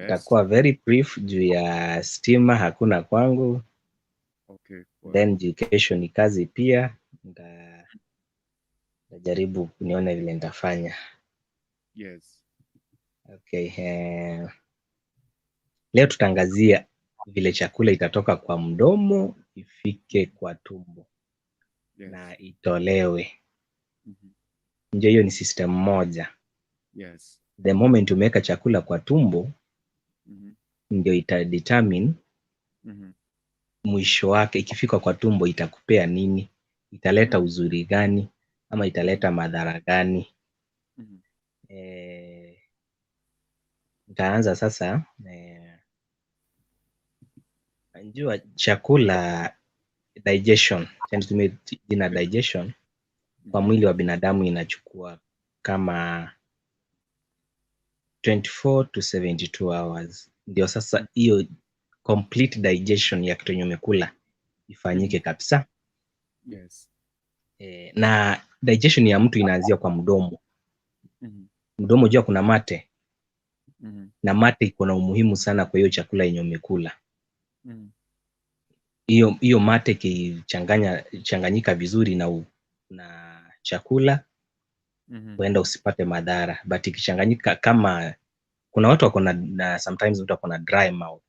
Itakuwa very brief juu ya stima hakuna kwangu. Poa. Then juu kesho ni kazi pia, nitajaribu nione vile nitafanya. Okay, leo tutaangazia vile chakula itatoka kwa mdomo ifike kwa tumbo na itolewe. Ndio, hiyo ni system moja. The moment umeweka chakula kwa tumbo, ndio ita determine mwisho wake. Ikifika kwa tumbo itakupea nini, italeta uzuri gani ama italeta madhara gani. Nitaanza sasa. Najua chakula digestion, yani tutumie jina digestion, kwa mwili wa binadamu inachukua kama 24 to 72 hours. Ndio sasa hiyo complete digestion ya kitu yenye umekula ifanyike kabisa. Na digestion ya mtu inaanzia kwa mdomo. Mdomo, jua kuna mate, na mate iko na umuhimu sana kwa hiyo chakula yenye umekula. Hiyo mate ikichanganya changanyika vizuri na chakula, huenda usipate madhara, but ikichanganyika, kama kuna watu wako na sometimes mtu ako na dry mouth,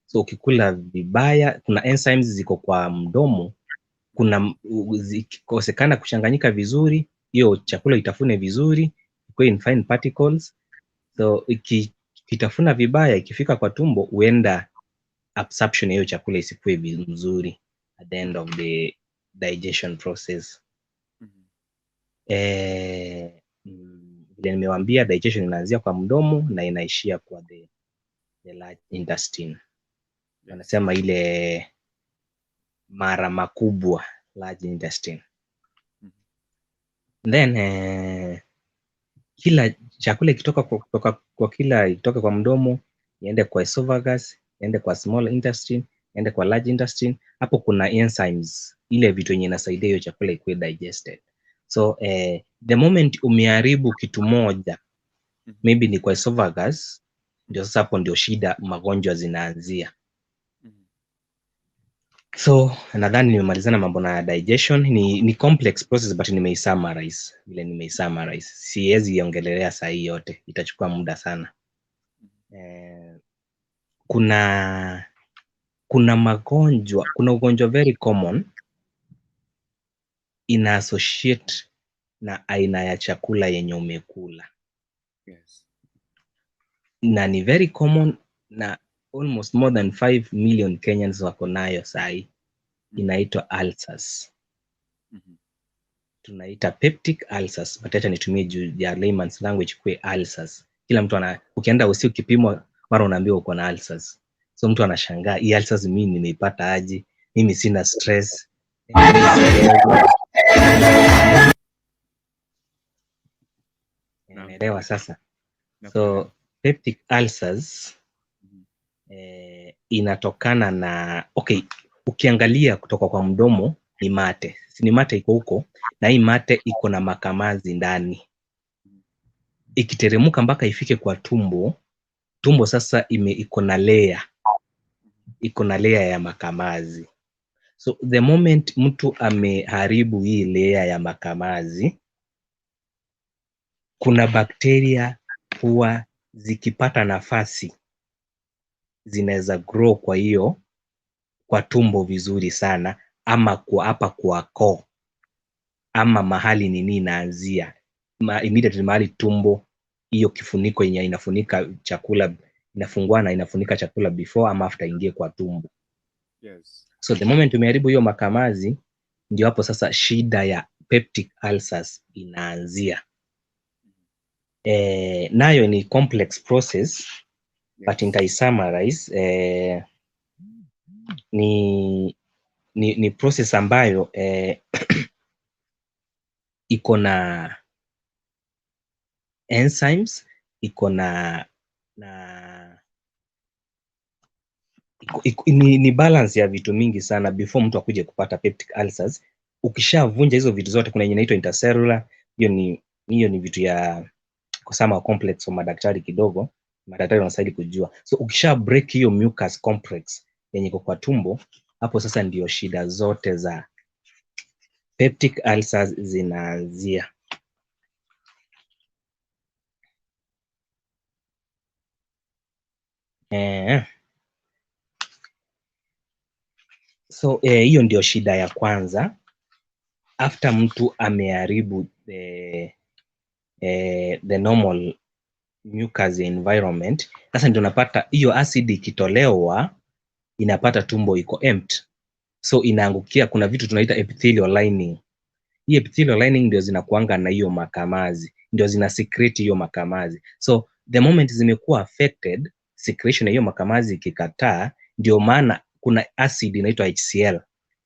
so ukikula vibaya, kuna enzymes ziko kwa mdomo, kuna zikikosekana kuchanganyika vizuri, hiyo chakula itafune vizuri, ikuwe in fine particles. So ikitafuna vibaya, ikifika kwa tumbo, huenda absorption ya hiyo chakula isikuwe mzuri at the end of the digestion process. Vile nimewambia, digestion inaanzia kwa mdomo na inaishia kwa the large intestine. Wanasema ile mara makubwa, large intestine. Then kila chakula ikitoka kwa, kutoka kwa kila ikitoka kwa mdomo iende kwa esophagus, iende kwa small intestine, iende kwa large intestine. Hapo kuna enzymes, ile vitu yenye inasaidia hiyo chakula ikuwe digested. So the moment umeharibu kitu moja, maybe ni kwa esophagus, ndio sasa hapo ndio shida, magonjwa zinaanzia. So nadhani nimemalizana mambo na digestion. Ni complex process, but nimeisummarize vile nimeisummarize. Siwezi iongelelea saa hii yote, itachukua muda sana. Kuna magonjwa, kuna ugonjwa very common ina associate na aina ya chakula yenye umekula, na ni very common na almost more than 5 million Kenyans wako nayo sahi. Inaitwa ulcers. Tunaita peptic ulcers, but acha nitumie juu ya layman's language kwe ulcers. Kila mtu ana, ukienda usi ukipimwa mara unaambiwa uko na ulcers. So mtu anashangaa, hii ulcers mimi nimeipata aje? Mimi sina stress. Mimi sielewi. Unaelewa sasa? Nakuelewa. So peptic ulcers inatokana na, okay, ukiangalia kutoka kwa mdomo ni mate, si ni mate iko huko, na hii mate iko na makamazi ndani. Ikiteremka mpaka ifike kwa tumbo, tumbo sasa iko na layer, iko na layer ya makamazi. So the moment mtu ameharibu hii layer ya makamazi, kuna bakteria huwa zikipata nafasi zinaweza grow kwa hiyo kwa tumbo vizuri sana, ama kwa hapa kwa koo, ama mahali nini inaanzia immediately mahali tumbo hiyo kifuniko yenye inafunika chakula inafungua na inafunika chakula before ama after ingie kwa tumbo. So the moment umeharibu hiyo makamazi, ndio hapo sasa shida ya peptic ulcers inaanzia. Nayo ni complex process, but nitaisummarize. Ni process ambayo iko na enzymes, iko na na ni balance ya vitu mingi sana before mtu akuje kupata peptic ulcers. Ukishavunja hizo vitu zote, kuna yenye inaitwa intercellular, hiyo ni vitu ya kusama complex kwa madaktari kidogo, madaktari wanastahili kujua. So ukisha break hiyo mucus complex yenye iko kwa tumbo, hapo sasa ndio shida zote za peptic ulcers zinaanzia. So hiyo ndio shida ya kwanza after mtu ameharibu the normal mucus environment. Sasa ndio unapata hiyo acid ikitolewa, inapata tumbo iko empty, so inaangukia. Kuna vitu tunaita epithelial lining. Hii epithelial lining ndio zinakuanga na hiyo makamazi, ndio zina secrete hiyo makamazi. So the moment zimekuwa affected, secretion ya hiyo makamazi ikikataa, ndio maana kuna acid inaitwa HCl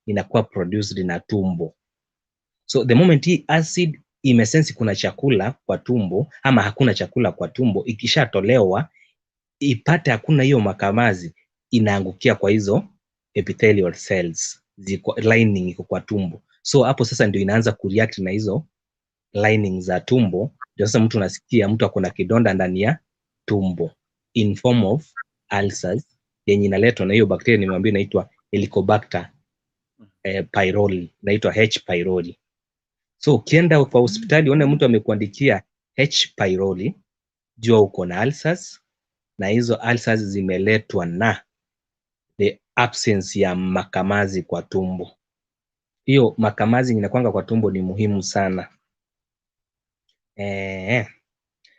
inakuwa produced na tumbo. So the moment hii acid imesense kuna chakula kwa tumbo ama hakuna chakula kwa tumbo, ikishatolewa ipate hakuna hiyo makamazi, inaangukia kwa hizo epithelial cells ziko lining iko kwa tumbo. So hapo sasa ndio inaanza kureact na hizo lining za tumbo. Ndio sasa mtu unasikia mtu ako na kidonda ndani ya tumbo in form of ulcers yenye inaletwa na hiyo bakteria nimewambia inaitwa Helicobacter pylori, inaitwa H pylori. So ukienda kwa hospitali uone mtu amekuandikia H pylori, jua uko na ulcers, na hizo ulcers zimeletwa na the absence ya makamazi kwa tumbo. Hiyo makamazi inakwanga kwa tumbo ni muhimu sana.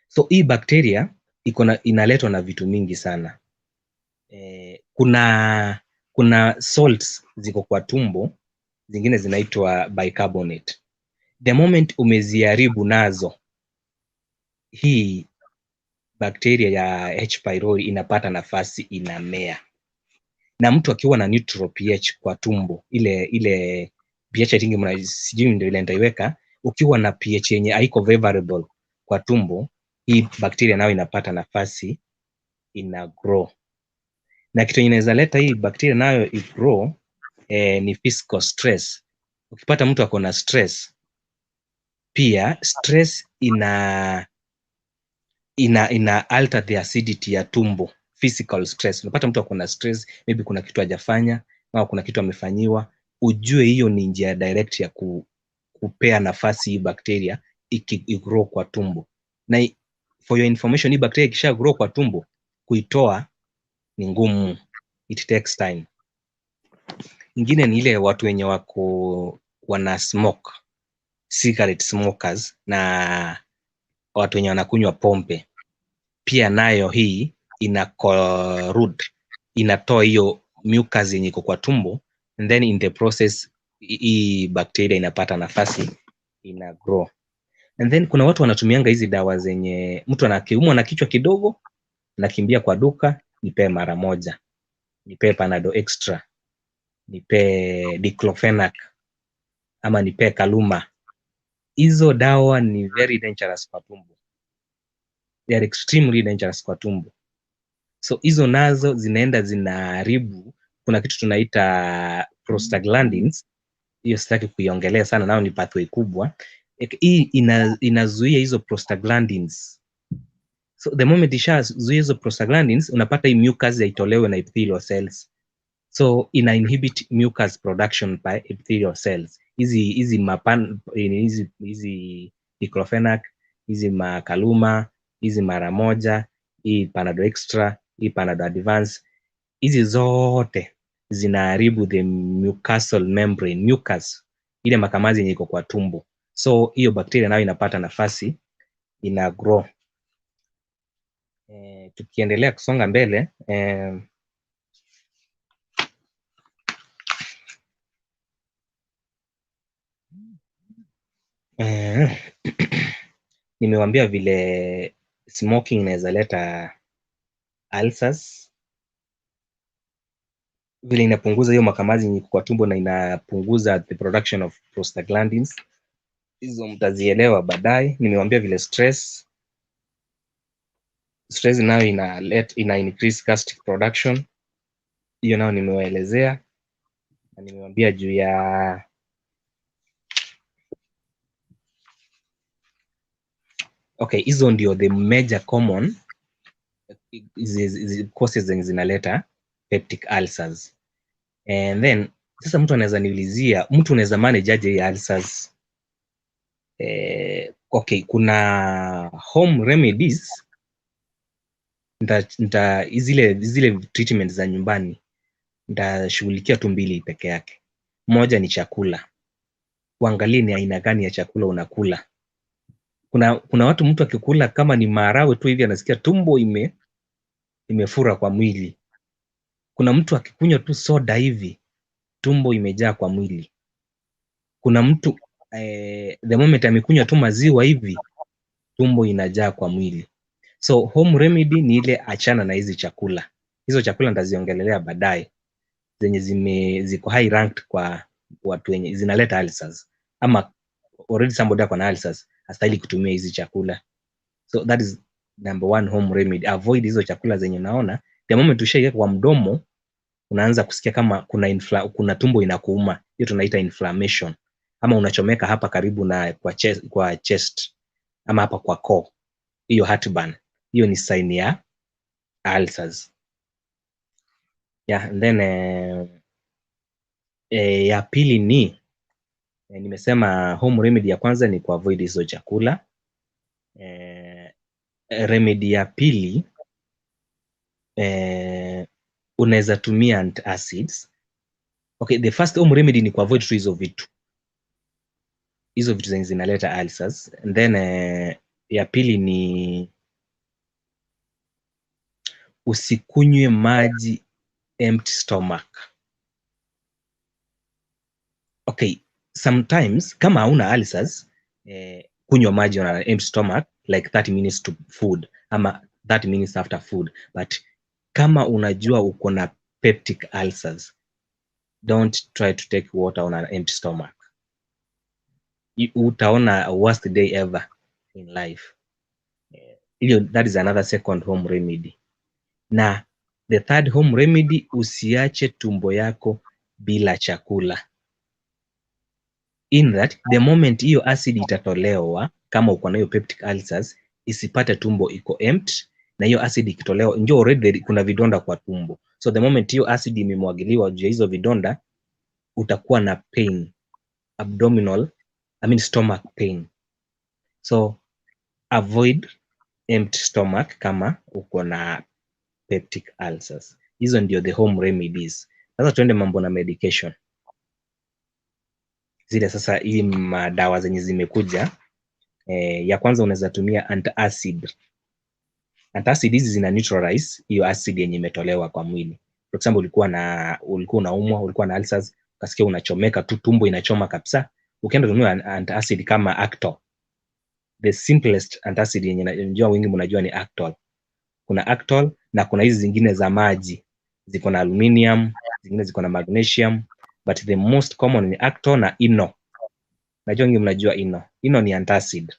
So hii bakteria iko na inaletwa na vitu mingi sana. Kuna salts ziko kwa tumbo, zingine zinaitwa bicarbonate. The moment umeziharibu nazo, hii bakteria ya H pylori inapata nafasi, inamea. Na mtu akiwa na neutral pH kwa tumbo, ile ile pH, I think sijui ndio ile nitaiweka, ukiwa na pH yenye haiko favorable kwa tumbo, hii bakteria nayo inapata nafasi, ina grow. Na kitu yenye inaweza leta hii bakteria nayo igrow ni physical stress. Ukipata mtu ako na stress, pia stress ina alter the acidity ya tumbo. Physical stress, unapata mtu ako na stress, maybe kuna kitu hajafanya au kuna kitu amefanyiwa, ujue hiyo ni njia direct ya kupea nafasi hii bakteria igrow kwa tumbo. Na for your information, hii bakteria ikisha grow kwa tumbo, kuitoa ni ngumu, it takes time. Ingine ni ile watu wenye wako wana smoke, cigarette smokers, na watu wenye wanakunywa pombe pia, nayo hii ina corrode, inatoa hiyo mucus yenye iko kwa tumbo, and then in the process hii bacteria inapata nafasi, ina grow. And then kuna watu wanatumianga hizi dawa zenye mtu anakiumwa na kichwa kidogo, nakimbia kwa duka, nipee mara moja, nipee Panadol Extra, nipee diclofenac, ama nipee Kaluma. Hizo dawa ni very dangerous kwa tumbo, they are extremely dangerous kwa tumbo. So hizo nazo zinaenda zinaharibu, kuna kitu tunaita prostaglandins. Hiyo sitaki kuiongelea sana, nao ni pathway kubwa. Hii inazuia hizo prostaglandins. So the moment ishazuia hizo prostaglandins, unapata hii mucus haitolewe na epithelial cells, so ina inhibit mucus production by epithelial cells. Hizi mapan hizi diclofenac, hizi makaluma, hizi mara moja, hii Panadol Extra, hii Panadol Advance, hizi zote zinaharibu the mucosal membrane, mucus, ile makamazi yenye iko kwa tumbo. So hiyo bakteria nayo inapata nafasi, ina grow. Tukiendelea kusonga mbele, nimewambia vile smoking inaweza leta ulcers, vile inapunguza hiyo makamazi yenye iko kwa tumbo na inapunguza the production of prostaglandins. Hizo mtazielewa baadaye. Nimewambia vile stress Stress nayo ina increase gastric production. Hiyo nayo nimewaelezea na nimewambia juu ya okay, hizo ndio the major common causes zenye zinaleta peptic ulcers. And then sasa mtu anaweza niulizia, mtu unaweza manage aje hii ulcers? Okay, kuna home remedies, nita zile treatment za nyumbani nitashughulikia tu mbili peke yake. Moja ni chakula, uangalie ni aina gani ya chakula unakula. Kuna watu mtu akikula kama ni maharagwe tu hivi anasikia tumbo imefura kwa mwili. Kuna mtu akikunywa tu soda hivi tumbo imejaa kwa mwili. Kuna mtu the moment amekunywa tu maziwa hivi tumbo inajaa kwa mwili. So home remedy ni ile achana na hizi chakula. Hizo chakula nitaziongelelea baadaye, zenye ziko high ranked kwa watu wenye zinaleta ulcers, ama already somebody ako na ulcers hastahili kutumia hizi chakula. So that is number one home remedy. Avoid hizo chakula zenye unaona the moment ushaiweka kwa mdomo unaanza kusikia kama kuna tumbo inakuuma. Hiyo tunaita inflammation, ama unachomeka hapa karibu na kwa chest ama hapa kwa koo, hiyo heartburn, hiyo ni sign ya ulcers. Yeah, and then ya pili ni nimesema home remedy ya kwanza ni kuavoid hizo chakula. Remedy ya pili, unaweza tumia antacids. Okay, the first home remedy ni kuavoid tu hizo vitu, hizo vitu zenye zinaleta ulcers. And then ya pili ni usikunywe maji empty stomach. Okay, sometimes kama hauna ulcers, kunywa maji on an empty stomach like 30 minutes to food ama 30 minutes after food. But kama unajua uko na peptic ulcers, don't try to take water on an empty stomach. Utaona worst day ever in life. Hiyo, that is another second home remedy. Na the third home remedy, usiache tumbo yako bila chakula. In that, the moment hiyo acid itatolewa, kama uko na hiyo peptic ulcers, isipate tumbo iko empty, na hiyo acid ikitolewa, njoo already kuna vidonda kwa tumbo. So the moment hiyo acid imemwagiliwa juu ya hizo vidonda, utakuwa na pain, abdominal, I mean stomach pain. So avoid empty stomach kama uko na peptic ulcers. Hizo ndio the home remedies. Sasa tuende mambo na medication. Zile sasa hii madawa zenye zimekuja, ya kwanza unaweza tumia antacid. Antacid hizi zina neutralize hiyo acid yenye imetolewa kwa mwili. For example, ulikuwa unaumwa, ulikuwa na ulcers, ukasikia unachomeka tu, tumbo inachoma kabisa. Ukienda tumia antacid kama Actol. The simplest antacid yenye najua wengi mnajua ni Actol. Kuna Actol na kuna hizi zingine za maji. Ziko na aluminium, zingine ziko na magnesium, but the most common ni Actol na Eno. Najua wengi mnajua Eno. Eno ni antacid.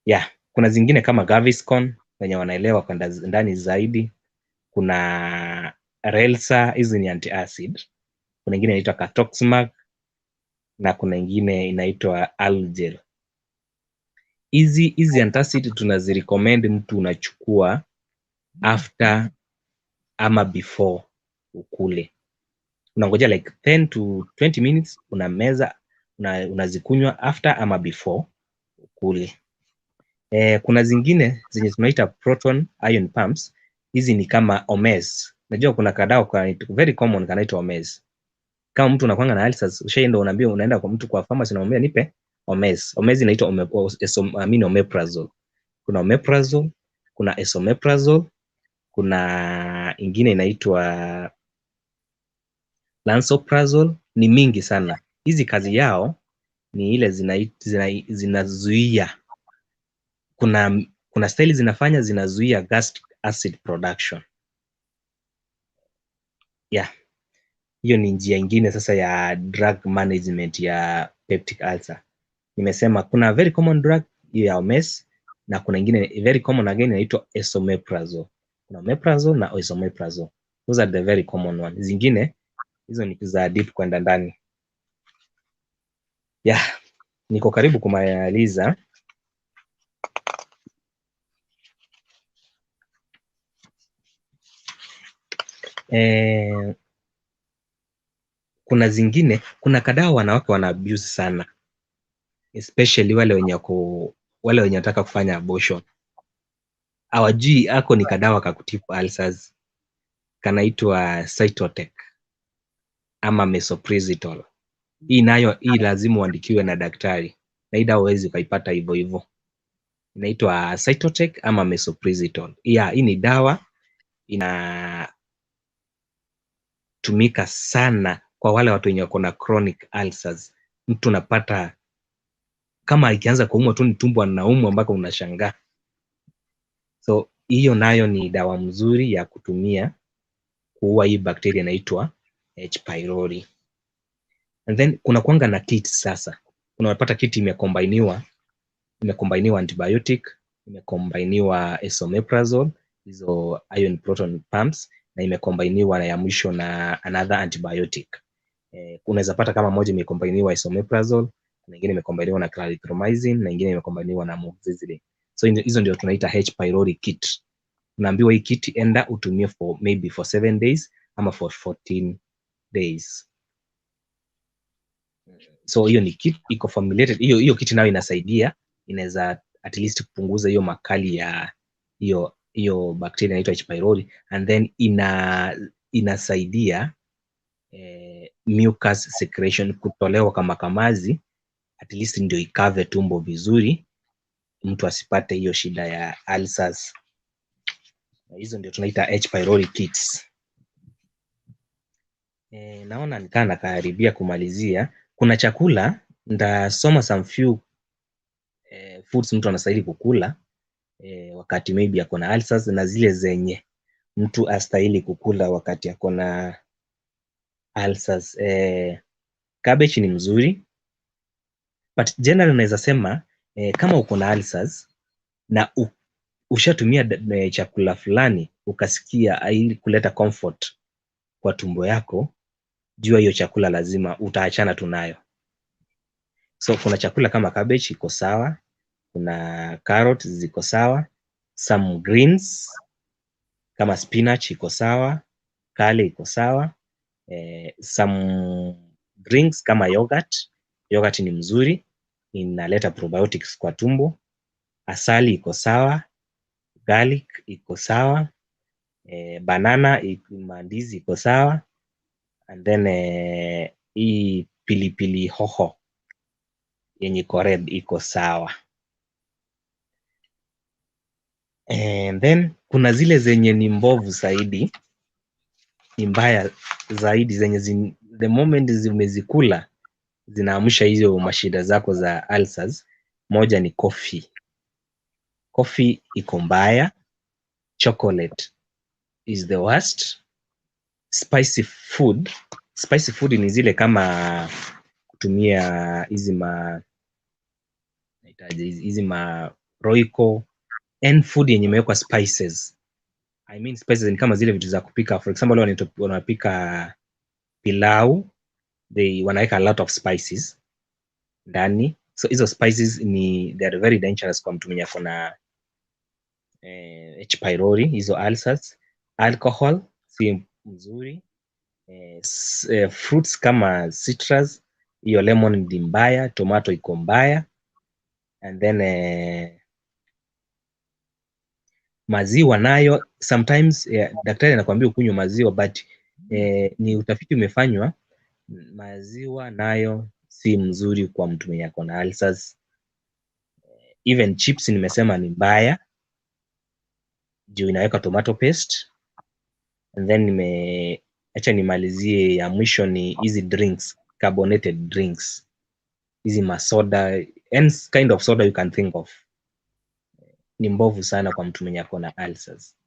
Yeah, kuna zingine kama Gaviscon wenye wanaelewa kwa ndani zaidi. Kuna Relsa, hizi ni antiacid. Kuna ingine inaitwa Catoxmac na kuna ingine inaitwa Algel. Hizi antacid tunazirecommend mtu unachukua after ama before ukule. Unangojea like 10 to 20 minutes, unameza, unazikunywa after ama before ukule. Kuna zingine zenye tunaita proton ion pumps. Hizi ni kama Omez. Najua kuna kadawa kwa very common kanaitwa Omez. Kama mtu unakuanga na ulcers, ushaenda unaambia, unaenda kwa mtu kwa pharmacy unamwambia nipe Omez. Omez inaitwa omeprazole. Kuna omeprazole, kuna esomeprazole, kuna ingine inaitwa lansoprazole. Ni mingi sana. Hizi kazi yao ni ile zinazuia. Kuna style zinafanya zinazuia gastric acid production. Yeah. Hiyo ni njia ingine sasa ya drug management ya peptic ulcer. Nimesema kuna very common drug hiyo ya Omez, Na kuna ingine very common again inaitwa esomeprazole. Kuna omeprazole na esomeprazole. Those are the very common one. Zingine hizo ni za deep kwenda ndani. Yeah, niko karibu kumaliza. Kuna zingine, kuna kadhaa wanawake wana abuse sana, especially wale wenye wale wenye wanataka kufanya abortion. Hawajui ako ni kadawa ka kutibu ulcers, kanaitwa Cytotec ama Mesoprizitol. Hii nayo hii lazima uandikiwe na daktari, na hii dawa huwezi ukaipata hivyo hivyo. Inaitwa Cytotec ama Mesoprizitol. Yeah, hii ni dawa inatumika sana kwa wale watu wenye wako na chronic ulcers. Mtu unapata kama ikianza kuumwa tu ni tumbo anaumwa mpaka unashangaa. So hiyo nayo ni dawa mzuri ya kutumia kuua hii bakteria inaitwa H pylori. And then kuna kuanga na kit sasa. Unapata kit imekombainiwa antibiotic, imekombainiwa esomeprazole, hizo ion proton pumps, na imekombainiwa na ya mwisho na another antibiotic. Unaweza pata kama moja imekombainiwa esomeprazole, na nyingine imekombainiwa na clarithromycin, na nyingine imekombainiwa na amoxicillin. So hizo ndio tunaita H pylori kit. Unaambiwa hii kit enda utumie for maybe for 7 days ama for 14 days. So hiyo ni kit iko formulated. Hiyo hiyo kit nayo inasaidia, inaweza at least kupunguza hiyo makali ya hiyo hiyo bakteria inaitwa H pylori, and then inasaidia mucus secretion kutolewa kama kamazi, at least ndio ikave tumbo vizuri, mtu asipate hiyo shida ya ulcers. Na hizo ndio tunaita H pylori kits. Naona nikaa nakaribia kumalizia. Kuna chakula ndasoma some few foods mtu anastahili kukula wakati maybe ako na ulcers, na zile zenye mtu astahili kukula wakati ako na ulcers. Cabbage ni mzuri, but generally naweza sema kama uko na ulcers na ushatumia chakula fulani ukasikia ili kuleta comfort kwa tumbo yako, jua hiyo chakula lazima utaachana tu nayo. So kuna chakula kama cabbage iko sawa, kuna carrot ziko sawa, some greens kama spinach iko sawa, kale iko sawa, some drinks kama yogurt. Yogurt ni mzuri, inaleta probiotics kwa tumbo. Asali iko sawa, garlic iko sawa, banana, mandizi iko sawa, and then hii pilipili hoho yenye iko red iko sawa. And then kuna zile zenye ni mbovu zaidi, ni mbaya zaidi, zenye the moment zimezikula zinaamsha hizo mashida zako za ulcers. Moja ni coffee. Coffee iko mbaya, chocolate is the worst, spicy food. Spicy food ni zile kama kutumia hizi ma nahitaji hizi ma Royco and food yenye imewekwa spices. I mean spices ni kama zile vitu za kupika. For example, wale wanapika pilau, they wanaweka a lot of spices ndani. So hizo spices ni they are very dangerous kwa mtu mwenye ako na H pylori, hizo ulcers. Alcohol si mzuri. Fruits kama citrus, hiyo lemon ni mbaya, tomato iko mbaya. And then maziwa nayo sometimes daktari anakuambia ukunywe maziwa, but ni utafiti umefanywa, maziwa nayo si mzuri kwa mtu mwenye ako na ulcers. Even chips nimesema ni mbaya juu inaweka tomato paste. And then acha nimalizie ya mwisho ni hizi drinks, carbonated drinks, hizi masoda, any kind of soda you can think of, ni mbovu sana kwa mtu mwenye ako na ulcers.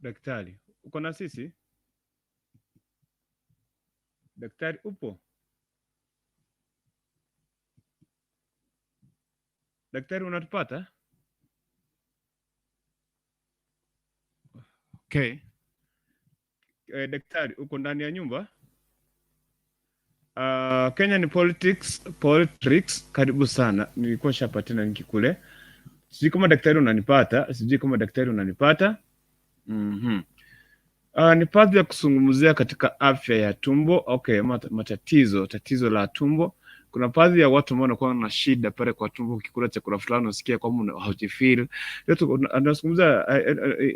Daktari, uko na sisi? Daktari upo? Daktari unatupata? Okay. Daktari uko ndani ya nyumba? Kenya ni politics, karibu sana. Nilikuwa nishapatina linki kule. Sijui kama daktari unanipata, sijui kama daktari unanipata. Ni baadhi ya kuzungumzia katika afya ya tumbo. Okay, matatizo, tatizo la tumbo. Kuna baadhi ya watu ambao wanakuwa na shida pale kwa tumbo, ukikula chakula fulani unasikia kwamba haujifeel. Leo tunazungumza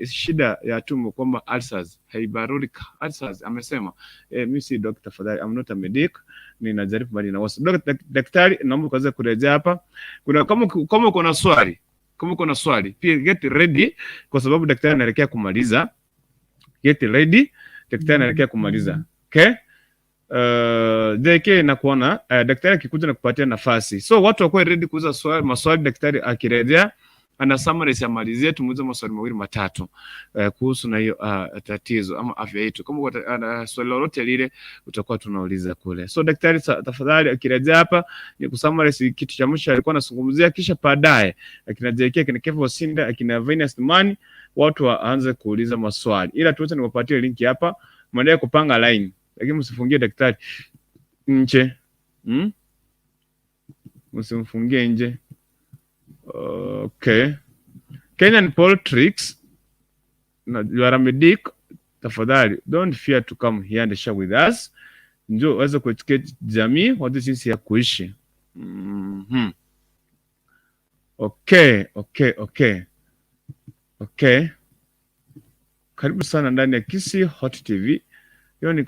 shida ya tumbo kwamba ulcers, pyloric ulcers amesema. Mimi si doctor, tafadhali, I'm not a medic. Ninajaribu bali na wasi. Daktari, naomba ukaweze kurejea hapa. Kuna kama uko na swali, kama uko na swali, pia get ready kwa sababu daktari anaelekea kumaliza. Get ready, daktari anaelekea kumaliza. Okay? JK nakuona daktari akikuja na kupatia nafasi. So watu wakuwe ready kuuliza swali, maswali daktari akirejea ana summary amalizie, tumuulize maswali mawili matatu kuhusu na hiyo tatizo ama afya yetu. Kama swali lolote lile utakuwa tunauliza kule. So daktari tafadhali akirejea hapa ni kusummarize kitu cha mwisho alikuwa anazungumzia, kisha baadaye akina JK, akina Kevin Wasinda, akina Venus Mani watu waanze kuuliza maswali. Ila tuweze niwapatie linki hapa, mwendelee kupanga line, lakini msifungie daktari nje. Msimfungie nje. Okay. Kenyan politics na you are a medic, tafadhali don't fear to come here and share with us. Njoo uweze kueducate jamii wajue jinsi ya kuishi. Okay. Okay. Karibu sana ndani ya Kisii Hot TV. Hiyo ni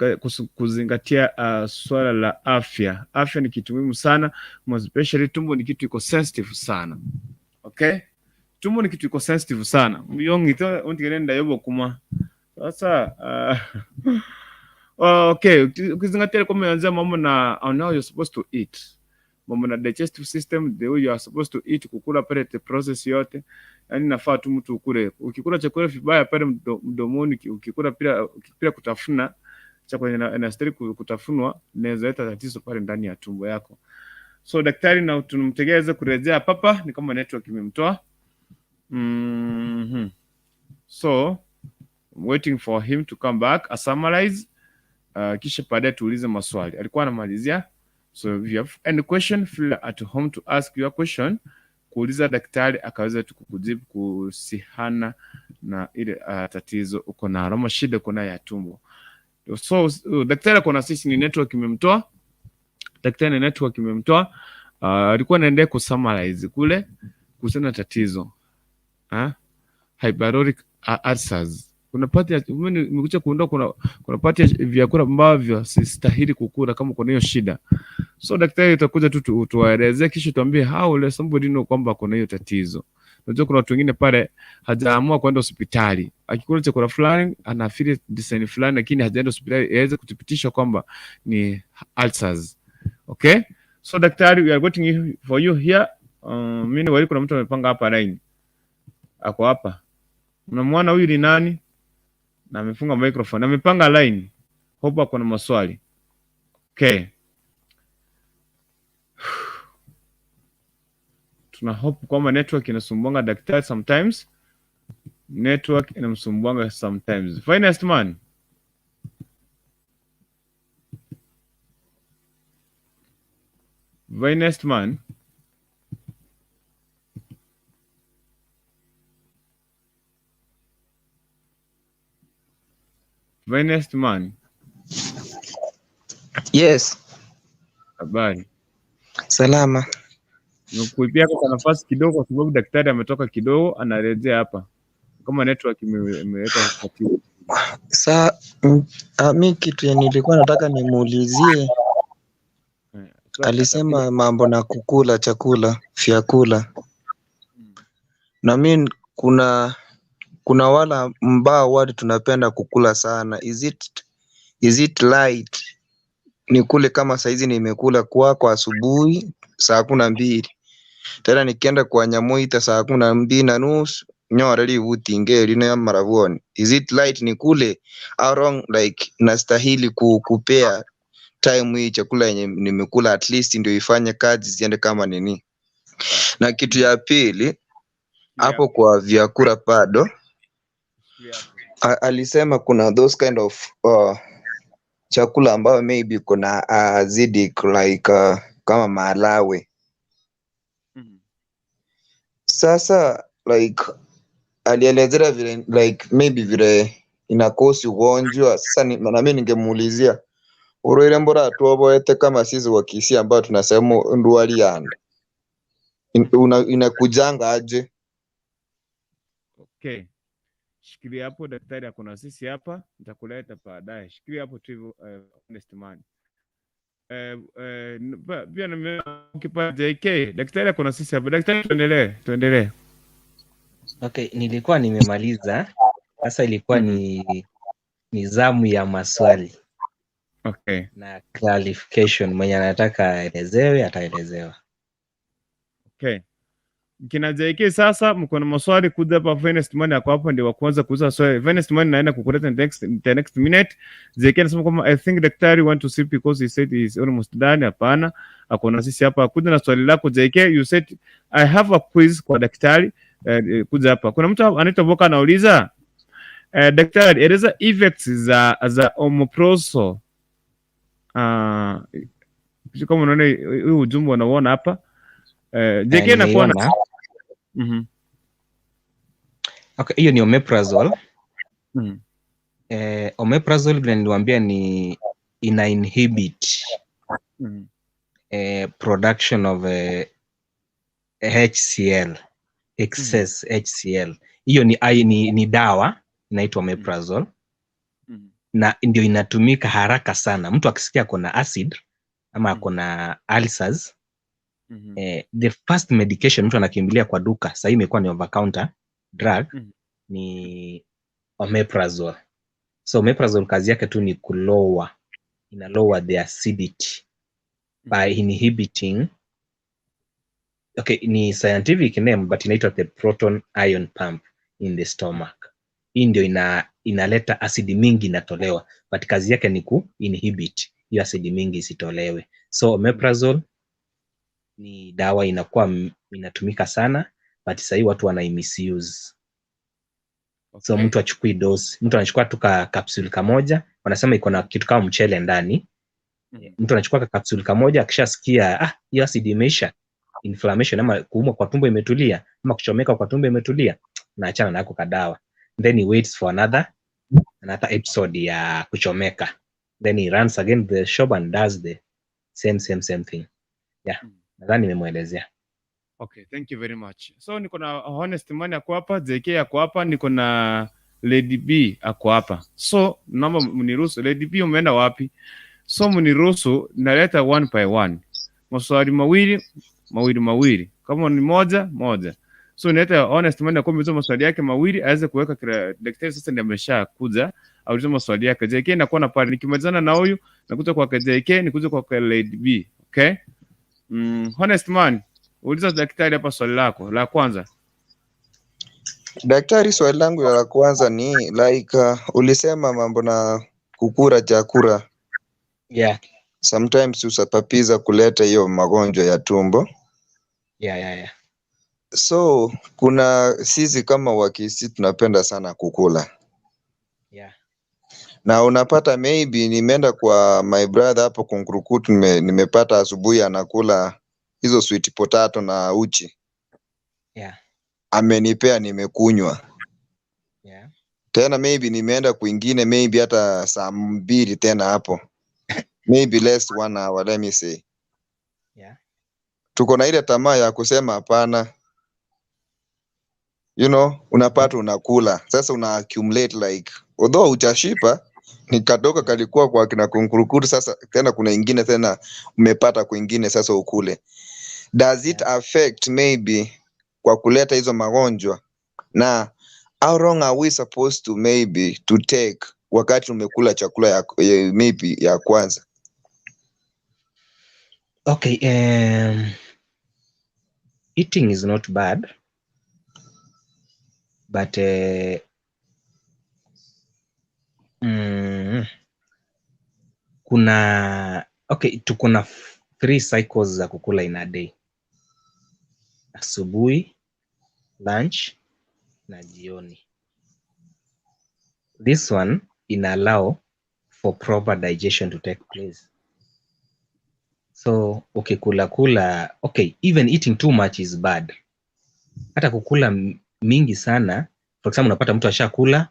kuzingatia swala la afya. Afya ni kitu muhimu sana, especially tumbo ni kitu iko sensitive sana. Okay? Tumbo ni kitu iko sensitive sana. Myongi to untikelenda yobo kuma. Sasa okay, ukizingatia kwa umeanzia mambo na on how you're supposed to eat. Mambo na digestive system, the way you are supposed to eat, kukula pale the process yote. Yaani nafaa tu mtu ukule. Ukikula chakula vibaya pale mdomoni, ukikula pia kutafuna chakula inastahili kutafunwa, inaweza leta tatizo pale ndani ya tumbo yako. So daktari na tunamtegeza kurejea papa, ni kama network imemtoa. So I'm waiting for him to come back, a summarize, kisha baadaye tuulize maswali. Alikuwa anamalizia. So if you have any question, feel at home to ask your question. Kuuliza daktari akaweza tu kukujibu kuhusiana na ile tatizo uko nalo ama shida uko nayo ya tumbo. So daktari ako na sisi, ni network imemtoa. Daktari ni network imemtoa. Alikuwa anaendelea kusummarize kule kuhusiana na tatizo. Pyloric ulcers. Kuna part ya mimi nimekuja kuondoa, kuna part ya vyakula ambavyo sistahili kukula kama kuna hiyo shida. So daktari utakuja tu tuwaelezee, kisha tuambie how let somebody know kwamba kuna hiyo tatizo. Unajua kuna watu wengine pale hajaamua kwenda hospitali. Akikula chakula fulani anafeel design fulani, lakini hajaenda hospitali iweze kuthibitisha kwamba ni ulcers. Okay? So daktari, we are waiting for you here. Mimi wali kuna mtu amepanga hapa line. Ako hapa. Unamwona huyu ni nani? Na amefunga microphone. Amepanga line. Hope ako na maswali. Okay. Tuna hope kwamba network inasumbuanga daktari sometimes. Network inamsumbuanga sometimes. Finest man. Finest man. Finest man. Yes. Habari. Salama. Nimekuibia kwa nafasi kidogo kwa sababu daktari ametoka kidogo, anarejea hapa. Kama network imeleta tatizo. Sa, mi kitu yenye nilikuwa nataka nimuulizie, alisema mambo na kukula chakula, vyakula. Na mi kuna wala mbao watu tunapenda kukula sana. Is it right nikule kama saizi nimekula kwako asubuhi saa 12, tena nikienda kwa Nyamuita saa 12:30 Nyore libutinge lino ya marabwoni. Is it right nikule how long like nastahili kupea time hii chakula yenye nimekula at least ndio ifanye kazi ziende kama nini? Na kitu ya pili hapo kwa vyakula bado alisema kuna those kind of chakula ambayo maybe kuna acidic like kama maharagwe. Sasa like alielezea vile like maybe vile inakosi ugonjwa. Sasa na mimi ningemuulizia urwaire mbora tuoboete kama sisi wa Kisii ambao tunasema ndwari yanda inakujanga aje? Okay. Shikilia hapo daktari, akona sisi hapa, nitakuleta baadaye. Shikilia hapo tu hivyo, honest man. Pia nimeona ukipa JK, daktari akona sisi hapa. Daktari, tuendelee, tuendelee. Okay, nilikuwa nimemaliza. Sasa ilikuwa ni zamu ya maswali na clarification. Mwenye anataka aelezewe ataelezewa. Okay. Kina JK sasa mko na maswali kuja hapa. Finest Money ako hapa ndio wa kwanza kuuliza swali. Finest Money naenda kukuleta the next minute. JK anasema kwamba I think daktari want to sleep because he said he is almost done. Hapana, ako na sisi hapa. Kuja na swali lako JK. You said I have a quiz kwa daktari. Kuja hapa. Kuna mtu anaitwa Boka anauliza daktari, eleza effects za omeprazole. Kama unaona huu ujumbe unauona hapa. JK nakuwa na Nimeiona. Okay, hiyo ni omeprazole. Omeprazole vile niliwaambia ni ina inhibit production of HCl, excess HCl. Hiyo ni dawa inaitwa omeprazole na ndio inatumika haraka sana. Mtu akisikia kuna acid ama ako na ulcers, the first medication mtu anakimbilia kwa duka sasa hii imekuwa ni over counter drug, ni omeprazole. So omeprazole kazi yake tu ni kulower, ina lower the acidity by inhibiting, okay, ni scientific name but inaitwa the proton ion pump in the stomach. Hii ndio inaleta acid mingi inatolewa, but kazi yake ni ku inhibit hiyo acid mingi isitolewe. So omeprazole ni dawa inakuwa inatumika sana, but sahii watu wana misuse. So mtu achukui dose, mtu anachukua tu ka capsule kamoja, wanasema iko na kitu kama mchele ndani. Mtu anachukua ka capsule kamoja, akishasikia ah, hiyo acid imeisha, inflammation ama kuumwa kwa tumbo imetulia ama kuchomeka kwa tumbo imetulia, na achana nako kadawa, then he waits for another episode ya kuchomeka, then he runs again the shop and does the same same same thing. Yeah, nadhani nimemwelezea. Okay, thank you very much. So niko na Honest Money ako hapa, JK ako hapa, niko na Lady B ako hapa. So naomba mniruhusu. Lady B umeenda wapi? So mniruhusu naleta one by one. Maswali mawili mawili mawili. Kama ni moja moja. So nileta Honest Money akuuliza maswali yake mawili aweze kuweka kila daktari. Sasa ndiye ameshakuja aulize maswali yake. JK nakuwa na pale, nikimalizana na huyu nakuja kwa JK, nikuja kwa Lady B. Okay? Honest Man, uliza daktari hapa swali lako la kwanza. Daktari, swali langu la kwanza ni like ulisema mambo na kukula chakula sometimes husababisha kuleta hiyo magonjwa ya tumbo. Yeah. So kuna sisi kama Wakisii tunapenda sana kukula na unapata maybe nimeenda kwa my brother hapo Kunkurukutu, nimepata asubuhi anakula hizo sweet potato na uchi, amenipea nimekunywa. Tena maybe nimeenda kwingine maybe hata saa 2 tena hapo maybe less one hour, let me say, tuko na ile tamaa ya kusema hapana, unapata unakula sasa, una accumulate like although hujashiba, ni kadogo kalikuwa kwa kina Kunkurukuru, sasa tena kuna ingine tena umepata kwingine, sasa ukule. Does it affect maybe kwa kuleta hizo magonjwa, na how long are we supposed to maybe to take wakati umekula chakula ya maybe ya kwanza? Okay, eating is not bad, But kuna, okay, tuko na three cycles za kukula in a day: asubuhi, lunch na jioni. This one ina allow for proper digestion to take place. So ukikula kula, okay, even eating too much is bad. Hata kukula mingi sana, for example, unapata mtu ashakula,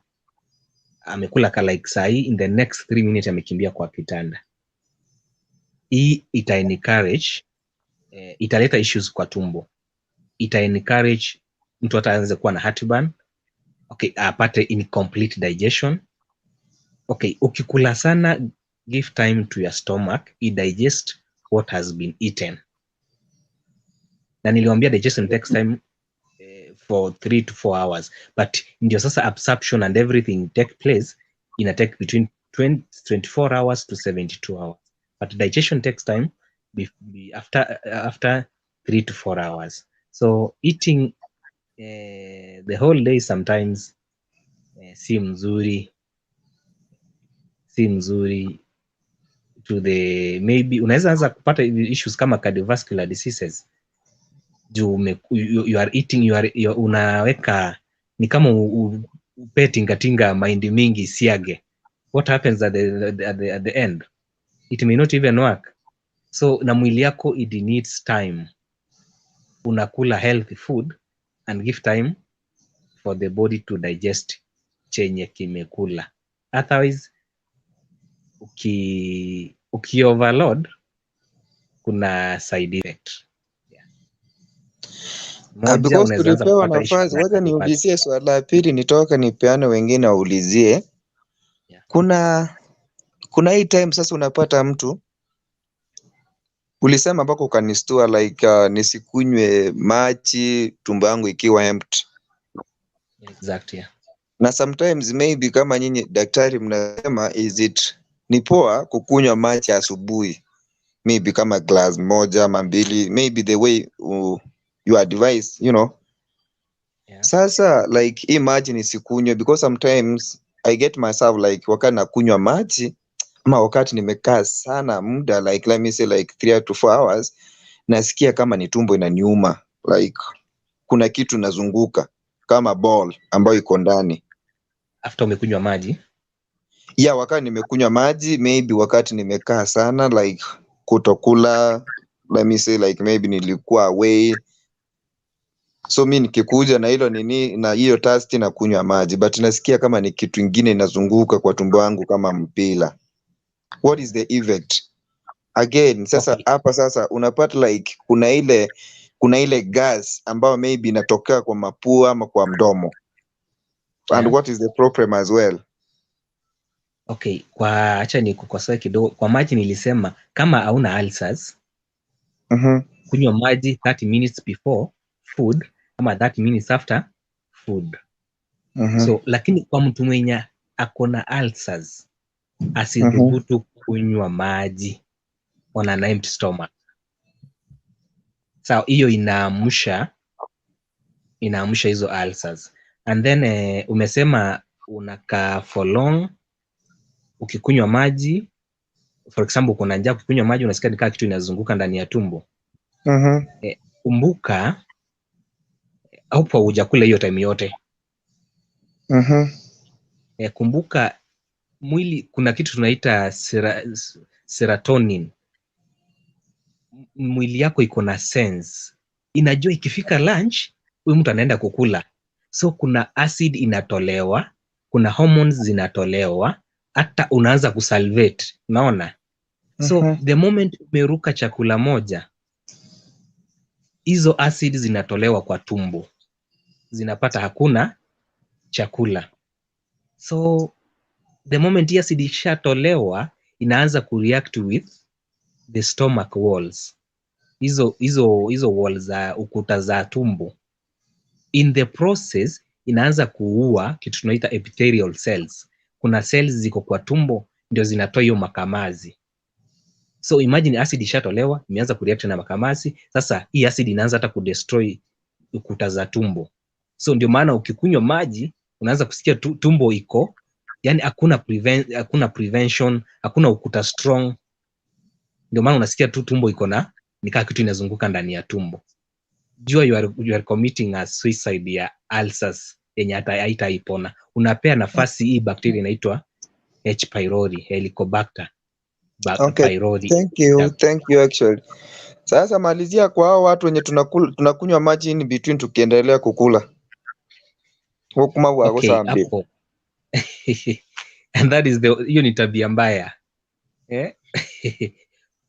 amekula ka like sahi, in the next 3 minutes amekimbia kwa kitanda. Hii ita encourage, italeta issues kwa tumbo, ita encourage mtu hata aanze kuwa na heartburn, okay, apate incomplete digestion. Okay, ukikula sana, give time to your stomach i digest what has been eaten. Na niliwambia digestion takes time for 3 to 4 hours, but ndio sasa absorption and everything take place ina take between 20, 24 hours to 72 hours, but digestion takes time after 3 to 4 hours. So eating the whole day sometimes si mzuri, si mzuri to the, maybe unaweza anza kupata issues kama cardiovascular diseases juu you are eating, unaweka ni kama upe tingatinga mahindi mingi siage. What happens at the end? It may not even work. So na mwili yako, it needs time. Unakula healthy food and give time for the body to digest chenye kimekula. Otherwise uki overload, kuna side effect. Yeah. Moja, Because unaweza anza tulipewa kupata issue nafasi, za wacha cardiovascular. niulizie swala la pili, nitoke nipeane wengine waulizie. Yeah. Kuna hii time sasa unapata mtu, ulisema mpaka ukanistua, like nisikunywe maji tumbo yangu ikiwa empty. Exactly, yeah. Na sometimes maybe kama nyinyi daktari mnasema, is it ni poa kukunywa maji asubuhi, maybe kama glass moja ama mbili, maybe the way you advise? Yeah. Sasa like hii maji nisikunywe, because sometimes I get myself like wakati nakunywa maji ama wakati nimekaa sana muda, like let me say like 3 to 4 hours, nasikia kama ni tumbo inaniuma, like kuna kitu nazunguka kama ball ambayo iko ndani. After umekunywa maji? Yeah, wakati nimekunywa maji, maybe wakati nimekaa sana, like kutokula, let me say like maybe nilikuwa away, so mi nikikuja na hilo nini na hiyo thirsty na kunywa maji, but nasikia kama ni kitu ingine inazunguka kwa tumbo wangu kama mpira. What is the effect again sasa? Hapa sasa unapata like kuna ile gas ambayo maybe inatokea kwa mapua ama kwa mdomo, and what is the problem as well? Okay, kwa, acha nikukosoe kidogo. Kwa maji nilisema kama hauna ulcers, kunywa maji 30 minutes before food ama 30 minutes after food. So lakini kwa mtu mwenye ako na ulcers, asithubutu kunywa maji on an empty stomach. Sawa, hiyo inaamsha hizo ulcers. And then umesema unakaa for long ukikunywa maji, for example kuna njaa, ukikunywa maji unasikia ni kama kitu inazunguka ndani ya tumbo. Kumbuka hapo hujakula hiyo time yote. Kumbuka mwili kuna kitu tunaita serotonin. Mwili yako iko na sense, inajua ikifika lunch huyu mtu anaenda kukula, so kuna acid inatolewa, kuna hormones zinatolewa, hata unaanza kusalivate, unaona? So the moment umeruka chakula moja, hizo acid zinatolewa kwa tumbo, zinapata hakuna chakula. So the moment hii acid ishatolewa, inaanza kureact with the stomach walls, hizo walls za ukuta za tumbo. In the process inaanza kuua kitu tunaita epithelial cells. Kuna cells ziko kwa tumbo ndio zinatoa hiyo makamasi. So imagine acid ishatolewa, imeanza kureact na makamasi. Sasa hii acid inaanza hata kudestroy ukuta za tumbo. So ndio maana ukikunywa maji unaanza kusikia tumbo iko, yani hakuna prevention, hakuna ukuta strong. Ndio maana unasikia tu tumbo iko na ni kama kitu inazunguka ndani ya tumbo. Jua you are committing a suicide ya ulcers yenye hata haitaipona. Unapea nafasi hii bacteria inaitwa H pylori, Helicobacter Okay, pylori. Thank you, Yeah. thank you actually. Sasa malizia kwa hao watu wenye tunakunywa maji in between tukiendelea kukula. Hukuma wako Okay, sambi. hapo and that is the hiyo ni tabia mbaya, eh?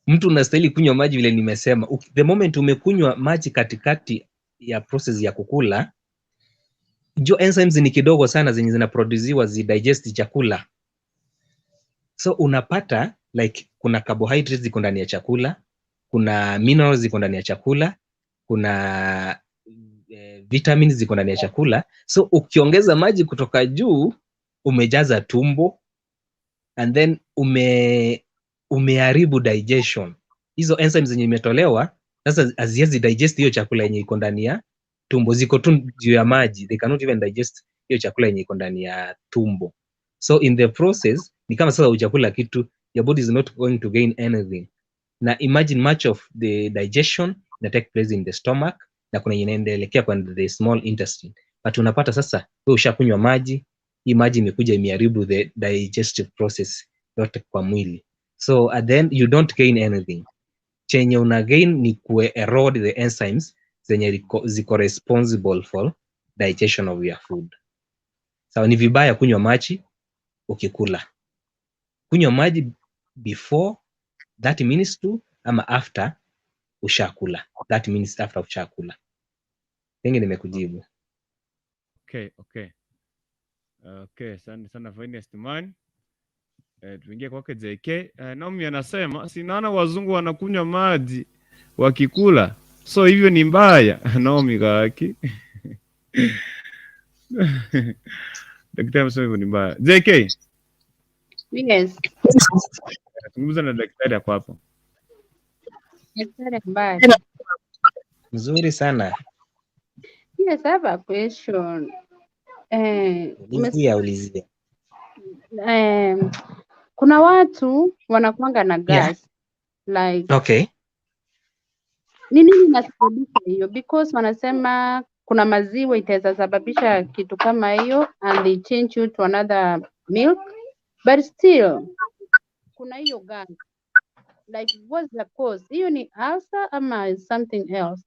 Mtu unastahili kunywa maji vile nimesema. The moment umekunywa maji katikati ya process ya kukula, jo enzymes ni kidogo sana zenye zinaproduciwa zidigest chakula. So unapata like kuna carbohydrates ziko ndani ya chakula, kuna minerals ziko ndani ya chakula, kuna vitamins ziko ndani ya chakula. So ukiongeza maji kutoka juu, umejaza tumbo and then umeharibu digestion. Hizo enzymes zenye imetolewa sasa haziwezi digest hiyo chakula yenye iko ndani ya tumbo, ziko tu juu ya maji, they cannot even digest hiyo chakula yenye iko ndani ya tumbo. So in the process ni kama sasa hujakula kitu, your body is not going to gain anything. Na imagine much of the digestion ina take place in the stomach na kuna yenye inaendelekea kwa the small intestine, but unapata sasa wewe ushakunywa maji, hii maji imekuja imeharibu the digestive process yote kwa mwili. So at the end you don't gain anything. Chenye una gain ni ku erode the enzymes zenye ziko responsible for digestion of your food. Sawa, ni vibaya kunywa maji ukikula. Kunywa maji before 30 minutes tu ama after ushakula, 30 minutes after ushakula. Pengine nimekujibu. Okay, asante sana, Finest Man. Tuingie kwake JK. Naomi anasema sinaona wazungu wanakunywa maji wakikula, so hivyo ni mbaya. Naomi kaki. Daktari amesema hivyo ni mbaya. JK, Yes, zungumza na daktari hapo hapo. Daktari mbaya. Mzuri sana. Yes, I have a question. Ulizia, ulizia. Kuna watu wanakuanga na gas like ni nini inasababisha hiyo? Because wanasema kuna maziwa itaweza sababisha kitu kama hiyo and they change you to another milk, but still kuna hiyo gas. Like, what's the cause? Hiyo ni ulcer ama is something else?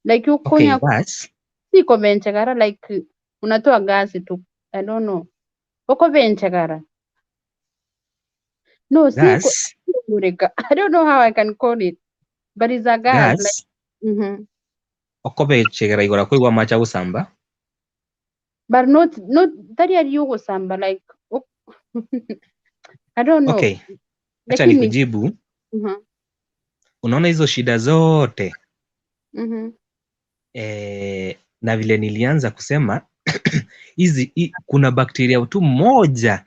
Like ukunywa gas. Si kobenchagara, like unatoa gasi tu. I don't know. Uko benchagara. No, si Gas. kureka. I don't know how I can call it. But it's a gas. Like, Gas. Okobechegera igora koigwa macha gusamba. But not tari ari yugusamba, like I don't know. Okay, acha Lakini nikujibu. Unaona hizo shida zote, na vile nilianza kusema hizi kuna bakteria tu moja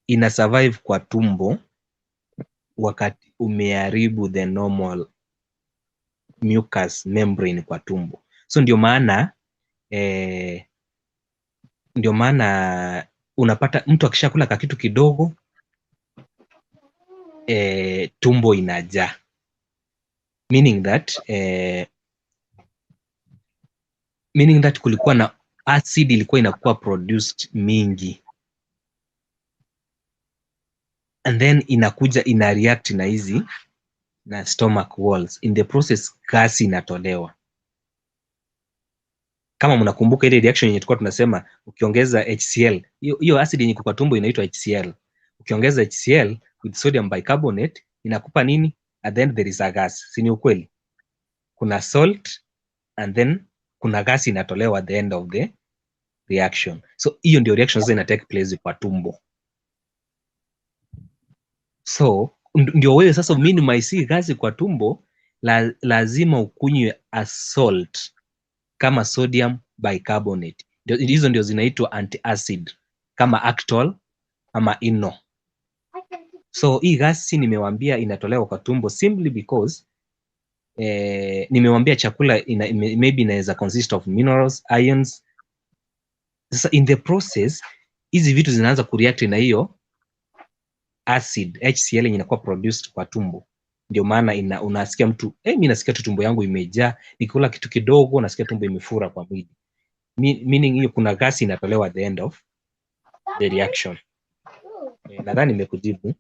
ina survive kwa tumbo wakati umeharibu the normal mucous membrane kwa tumbo. So ndio maana unapata mtu akishakula kakitu kidogo, tumbo inajaa, meaning that kulikuwa na acid ilikuwa inakuwa produced mingi and then inakuja ina react na hizi na stomach walls. In the process gas inatolewa. Kama mnakumbuka ile reaction yenye tulikuwa tunasema, ukiongeza HCl, hiyo hiyo acid yenye iko kwa tumbo inaitwa HCl, ukiongeza HCl with sodium bicarbonate inakupa nini? At the end there is a gas, si ni ukweli? Kuna salt and then kuna gas inatolewa at the end of the reaction. So hiyo ndio reaction sasa ina take place kwa tumbo. So ndio wewe sasa minimize hii gasi kwa tumbo, lazima ukunywe a salt kama sodium bicarbonate. Hizo ndio zinaitwa antiacid kama Actol ama Eno. So hii gasi nimewambia inatolewa kwa tumbo simply because Nimewambia chakula maybe inaweza consist of minerals, ions. Sasa in the process hizi vitu zinaanza kureact na hiyo acid HCl yenye inakuwa produced kwa tumbo. Ndio maana unasikia mtu, mi nasikia tu tumbo yangu imejaa, nikikula kitu kidogo nasikia tumbo imefura kwa mwili. Meaning hiyo kuna gasi inatolewa at the end of the reaction. Nadhani nimekujibu.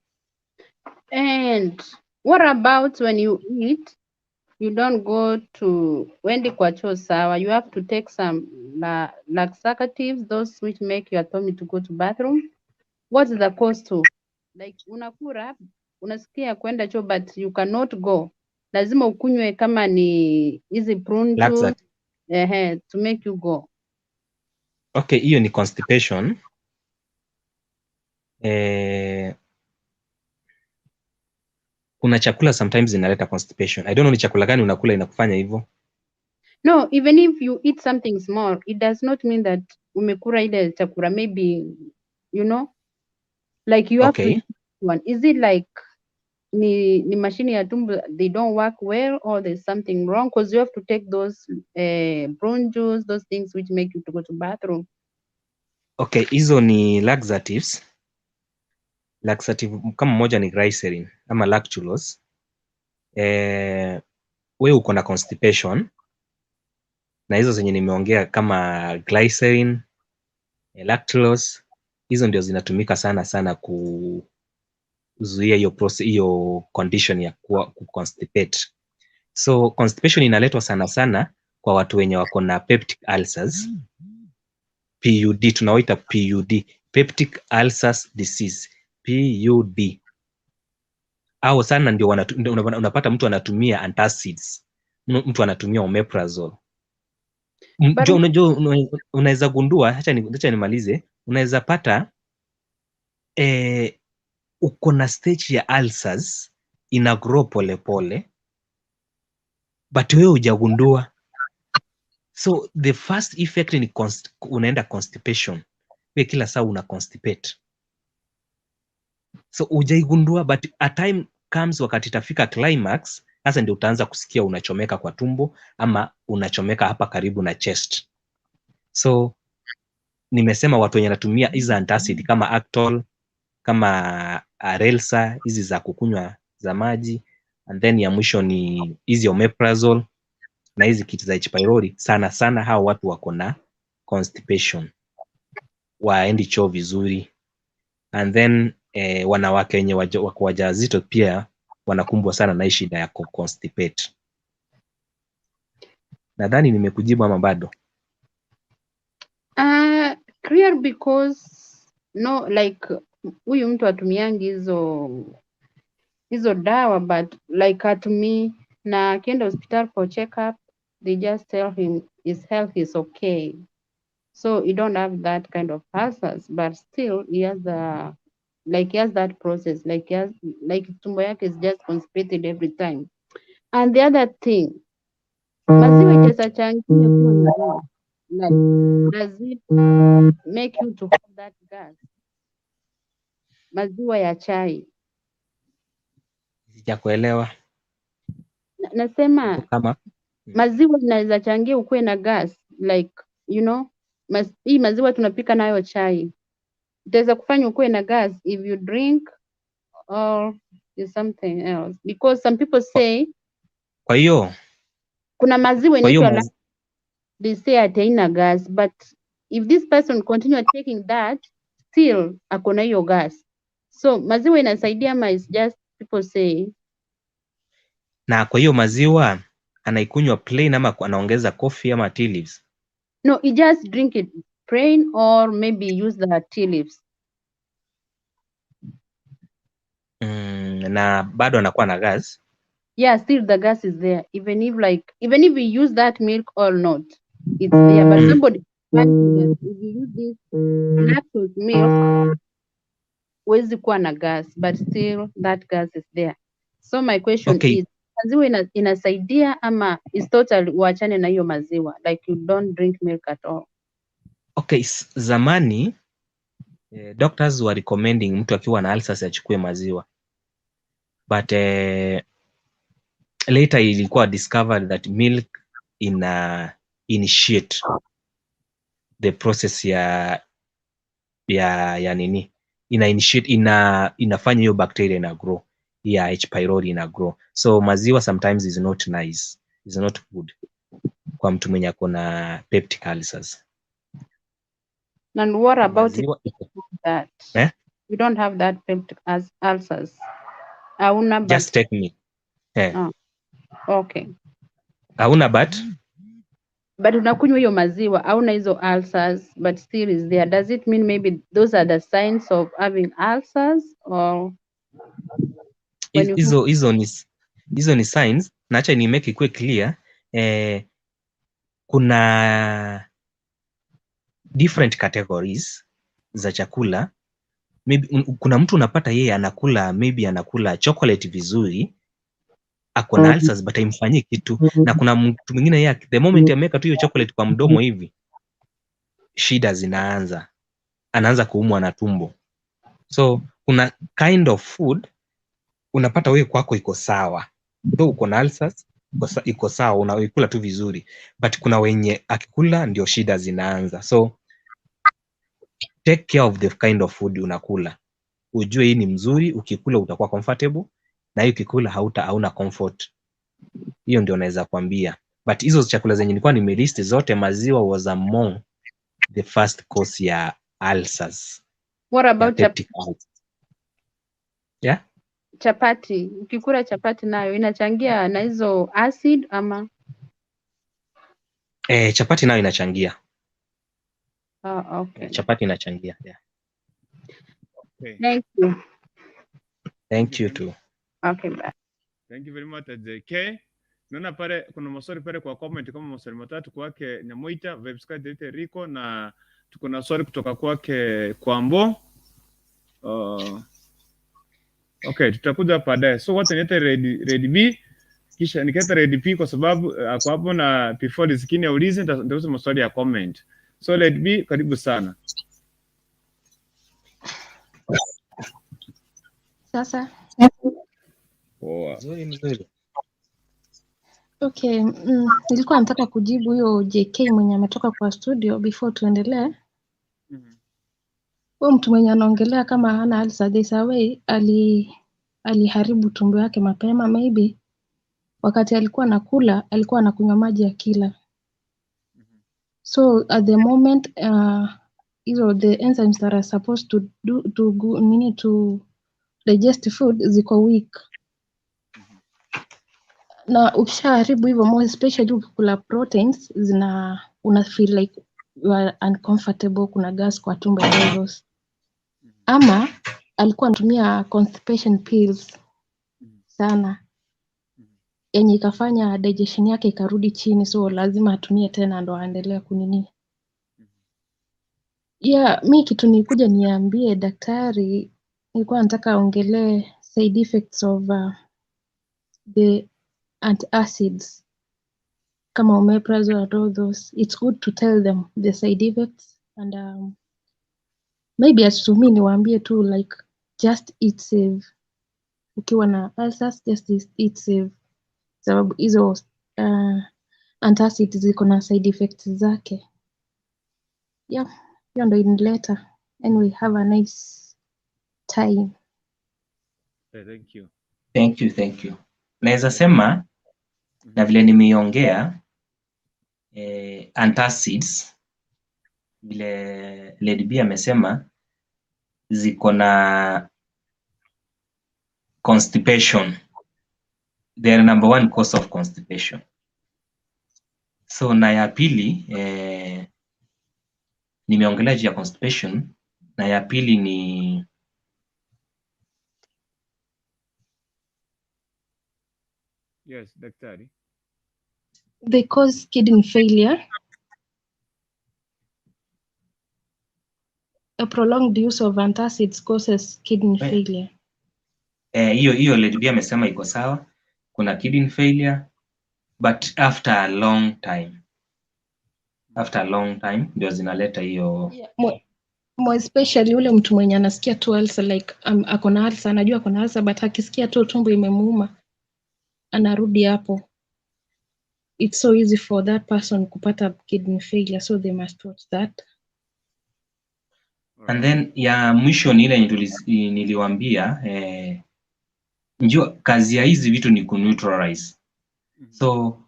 And what about when you eat, you don't go to huendi kwa choo sawa, you have to take some laxatives, those which make your tummy to go to bathroom. What's the cause to? Like unakula, unasikia kwenda choo but you cannot go. Lazima ukunywe kama ni hizi prune juice, Laxative. ehe, to make you go. Okay, hiyo ni constipation. Kuna chakula sometimes inaleta constipation. I don't know ni chakula gani unakula inakufanya hivyo. No, even if you eat something small, it does not mean that umekula ile chakula, maybe, like you have to eat one. Is it like ni mashine ya tumbo, they don't work well, or there's something wrong? Because you have to take those prune juice, those things which make you to go to bathroom. Okay, hizo ni laxatives. Laxative kama moja ni glycerin ama lactulose. We uko na constipation na hizo zenye nimeongea kama glycerin, lactulose, hizo ndio zinatumika sana sana kuzuia hiyo process, hiyo condition ya kuwa kuconstipate. So constipation inaletwa sana sana kwa watu wenye wako na peptic ulcers, PUD, tunaoita PUD, peptic ulcers disease, PUD. Au sana ndio unapata mtu anatumia antacids, mtu anatumia omeprazole. But Unajua, unaweza gundua, acha nimalize, unaweza pata uko na stage ya ulcers ina grow pole pole, but wewe hujagundua. So the first effect ni unaenda constipation. Wewe kila saa una constipate. So hujaigundua, but a time comes wakati itafika climax, sasa ndio utaanza kusikia unachomeka kwa tumbo ama unachomeka hapa karibu na chest. So nimesema watu wenye wanatumia hizi antacid kama Actol, kama Arelsa, hizi za kukunywa za maji, and then ya mwisho ni hizi omeprazole na hizi kitu za H pylori. Sana sana hao watu wako na constipation, waendi choo vizuri, and then wanawake wenye wako wajawazito pia wanakumbwa sana na hii shida ya constipate. Nadhani nimekujibu ama bado? Clear because no, like huyu mtu atumiangi hizo dawa, but like hatumii, na akienda hospital for check up they just tell him his health is okay, so he don't have that kind of ulcers, but still he has the like he has that process, like he has like tumbo yake is just constipated every time. And the other thing, maziwa itaweza changia kuwa na gas? Like does it make you to have that gas, maziwa ya chai? Sijakuelewa. Nasema Kama maziwa inaweza changia ukuwe na gas, like hii maziwa tunapika nayo chai itaweza kufanya ukuwe na gas if you drink, or is something else? Because some people say Kwa hiyo kuna maziwa kwa hiyo inaitwa they say ati haina gas, but if this person continue taking that, still ako na hiyo gas. So maziwa inasaidia ama is just people say? Na kwa hiyo maziwa anaikunywa plain ama anaongeza coffee ama tea leaves? No, you just drink it plain or maybe use the tea leaves. Na bado anakuwa na gas? Yeah, still the gas is there, even if we use that milk or not, it's there. But somebody told me that if you use this lactose milk huwezi kuwa na gas, but still that gas is there. So my question is, maziwa inasaidia ama is total uachane na hiyo maziwa, like you don't drink milk at all? Okay, zamani doctors were recommending mtu akiwa na ulcers achukue maziwa, but Later ilikuwa discovered that milk ina initiate the process ya nini, ina initiate, inafanya hiyo bacteria ina grow, ya H pylori ina grow. So maziwa sometimes is not nice, is not good kwa mtu mwenye ako na peptic ulcers. And what about if Maziwa that? Eh? You don't have that peptic ulcers. Hauna, but Just take milk. Eh. Oh, okay. Hauna, but But unakunywa hiyo maziwa, hauna hizo ulcers, but still is there. Does it mean maybe those are the signs of having ulcers, or when you Hizo ni signs, na acha ni make ikuwe clear, kuna different categories za chakula. Maybe kuna mtu unapata yeye anakula, maybe anakula chocolate vizuri, ako na ulcers but haimfanyii kitu, na kuna mtu mwingine yeye the moment ameweka tu hiyo chocolate kwa mdomo hivi, shida zinaanza, anaanza kuumwa na tumbo. So kuna kind of food unapata wewe kwako iko sawa, though uko na ulcers, iko sawa, unaikula tu vizuri, but kuna wenye akikula ndio shida zinaanza. So take care of the kind of food unakula, ujue hii ni mzuri, ukikula utakuwa comfortable, na hii ukikula hauna comfort. Hiyo ndio naweza kwambia. But hizo chakula zenye nilikuwa nimelist zote, maziwa was among the first cause ya ulcers, What ya about peptic ulcers. Yeah. chapati? Ukikula chapati nayo inachangia na hizo acid, ama? Eh, chapati nayo inachangia. Oh, okay. Chapati inachangia, yeah. Okay. Thank you. Thank you too. Okay, bye. Thank you very much, JK. Naona pale kuna maswali pale kwa comment kama maswali matatu kwake Nyamoita, Vibes Delete Rico, na tuko na swali kutoka kwake Kwambo. Okay, tutakuja baadaye. So wacha niete Red B, kisha nikieta Red P kwa sababu ako hapo na before Rizikini aulize, nitauliza maswali ya comment. So Red B, karibu sana. Sasa Poa. Mzuri mzuri. Okay, nilikuwa nataka kujibu huyo JK mwenye ametoka kwa studio before tuendelee. Huyo mtu mwenye anaongelea kama hana ulcer, there's a way aliharibu tumbo yake mapema. Maybe wakati alikuwa anakula alikuwa anakunywa maji akila. So at the moment hizo the enzymes that are supposed to do to go, nini, to digest food ziko weak, na ukishaharibu hivyo, more especially ukikula proteins, zina una feel like you are uncomfortable, kuna gas kwa tumbo and all those. Ama alikuwa anatumia constipation pills sana, yenye ikafanya digestion yake ikarudi chini, so lazima atumie tena ndo aendelee kunini. Yeah, mi kitu nikuja niambie daktari, nilikuwa nataka aongelee side effects of the antacids kama omeprazole and all those. It's good to tell them the side effects and maybe as to me niwaambie tu like just eat safe. Ukiwa na ulcers, just eat safe, sababu hizo antacids ziko na side effects zake. Yeah, hiyo ndo inileta. Anyway, have a nice time. Okay, thank you. Thank you, thank you. Naweza sema na vile nimeiongea, antacids, vile Lady B amesema, ziko na constipation. They are number one cause of constipation. So na ya pili, nimeongelea juu ya constipation, na ya pili ni Yes, daktari. They cause kidney failure. A prolonged use of antacids causes kidney failure. Hiyo Lady B amesema iko sawa. Kuna kidney failure, but after a long time. After a long time ndio zinaleta hiyo. Yeah. More especially ule mtu mwenye anasikia tu ulcer, like ako na ulcer, anajua ako na ulcer, but akisikia tu tumbo imemuuma anarudi hapo. It's so easy for that person kupata kidney failure, so they must watch that. And then ya mwisho ni ile yenye niliwaambia, njua kazi ya hizi vitu ni kuneutralize. So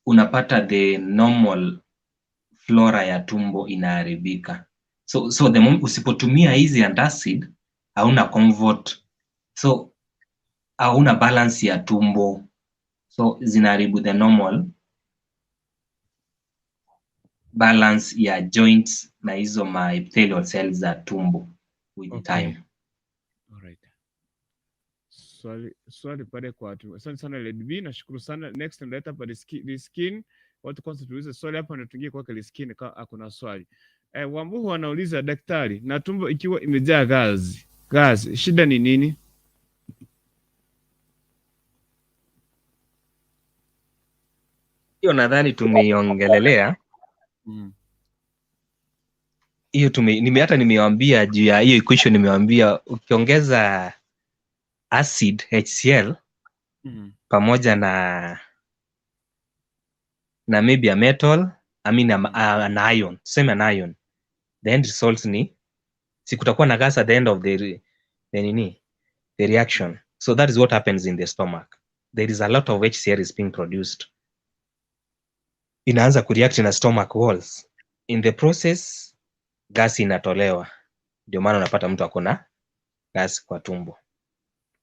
unapata the normal flora ya tumbo inaharibika. So the moment usipotumia hizi antacid hauna comfort. So hauna balance ya tumbo. So zinaharibu the normal balance ya joints na hizo ma epithelial cells za tumbo with time. Alright. Swali pale kwa watu. Asante sana Lady B, nashukuru sana. Next naleta hapa Riskin. Watu kwanza tuulize swali hapa ndio tuingie kwake Riskin kama akuna swali. Wambuhu wanauliza daktari, na tumbo ikiwa imejaa gazi, shida ni nini? Hiyo nadhani tumeiongelelea. Hiyo hata nimewambia juu ya hiyo equation, nimewambia ukiongeza acid HCl pamoja na maybe a metal, I mean an ion, tuseme an ion, the end result ni si kutakuwa na gas at the end of the nini, the reaction. So that is what happens in the stomach. There is a lot of HCl is being produced, inaanza kureact na stomach walls. In the process gas inatolewa, ndio maana unapata mtu ako na gas kwa tumbo.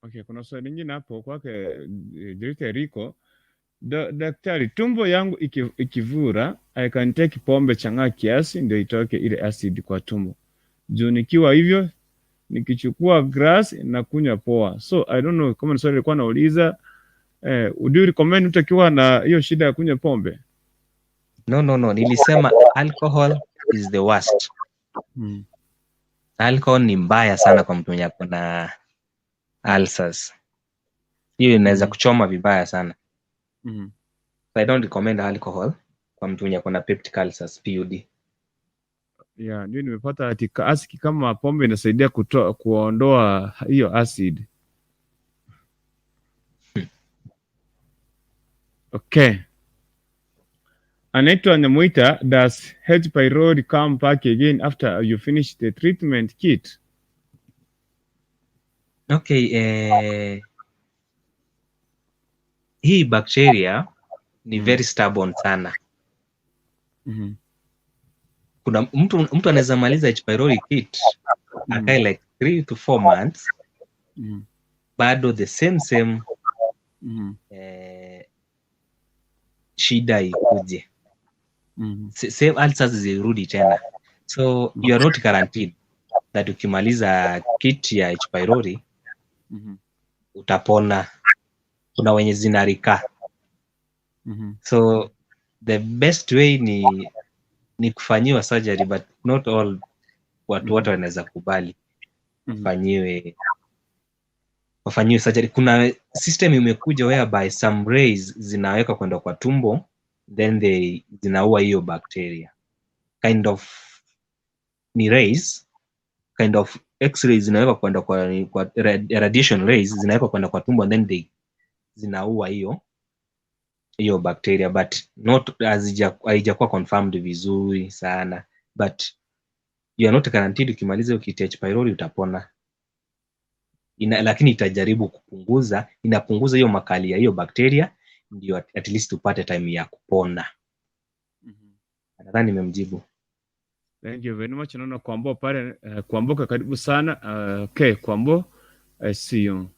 Okay, kuna swali lingine hapo kwake Jerita Rico. Daktari, tumbo yangu ikivura, I can take pombe chang'aa kiasi ndio itoke ile acid kwa tumbo. Juu nikiwa hivyo nikichukua grass na kunywa poa. So I don't know kama ni swali nilikuwa nauliza, would you recommend mtu akiwa na hiyo shida ya kunywa pombe? No, nilisema alcohol is the worst. Alcohol ni mbaya sana kwa mtu mwenye ako na ulcers. Hiyo inaweza kuchoma vibaya sana. So I don't recommend alcohol kwa mtu mwenye ako na peptic ulcers, PUD. Yeah, ndio nimepata ati acid kama pombe inasaidia kutoa kuondoa hiyo acid. Okay. Anaitwa Nyamuita, does H. pylori come back again after you finish the treatment kit? Okay, hii bacteria ni very stubborn sana. Kuna mtu anaweza maliza H. pylori kit akae like 3 to 4 months bado the same shida ikuje. Same ulcers zirudi tena. So you are not guaranteed that ukimaliza kit ya H. pylori utapona. Kuna wenye zinarika. So the best way ni kufanyiwa surgery, but not all watu wote wanaweza kubali wafanyiwe surgery. Kuna system imekuja whereby some rays zinawekwa kwenda kwa tumbo, then they zinaua hiyo bacteria. Kind of ni rays, kind of x-rays zinawekwa kwenda kwa radiation rays zinawekwa kwenda kwa tumbo, and then they zinaua hiyo bacteria, but not haijakuwa confirmed vizuri sana, but you are not guaranteed ukimaliza ukiti H. pylori utapona. Lakini itajaribu kupunguza, inapunguza hiyo makali ya hiyo bacteria ndio at least upate time ya kupona. Nadhani nimemjibu. Thank you very much. Naona Kwambo pale, Kwamboka karibu sana. Okay, Kwambo, I see you.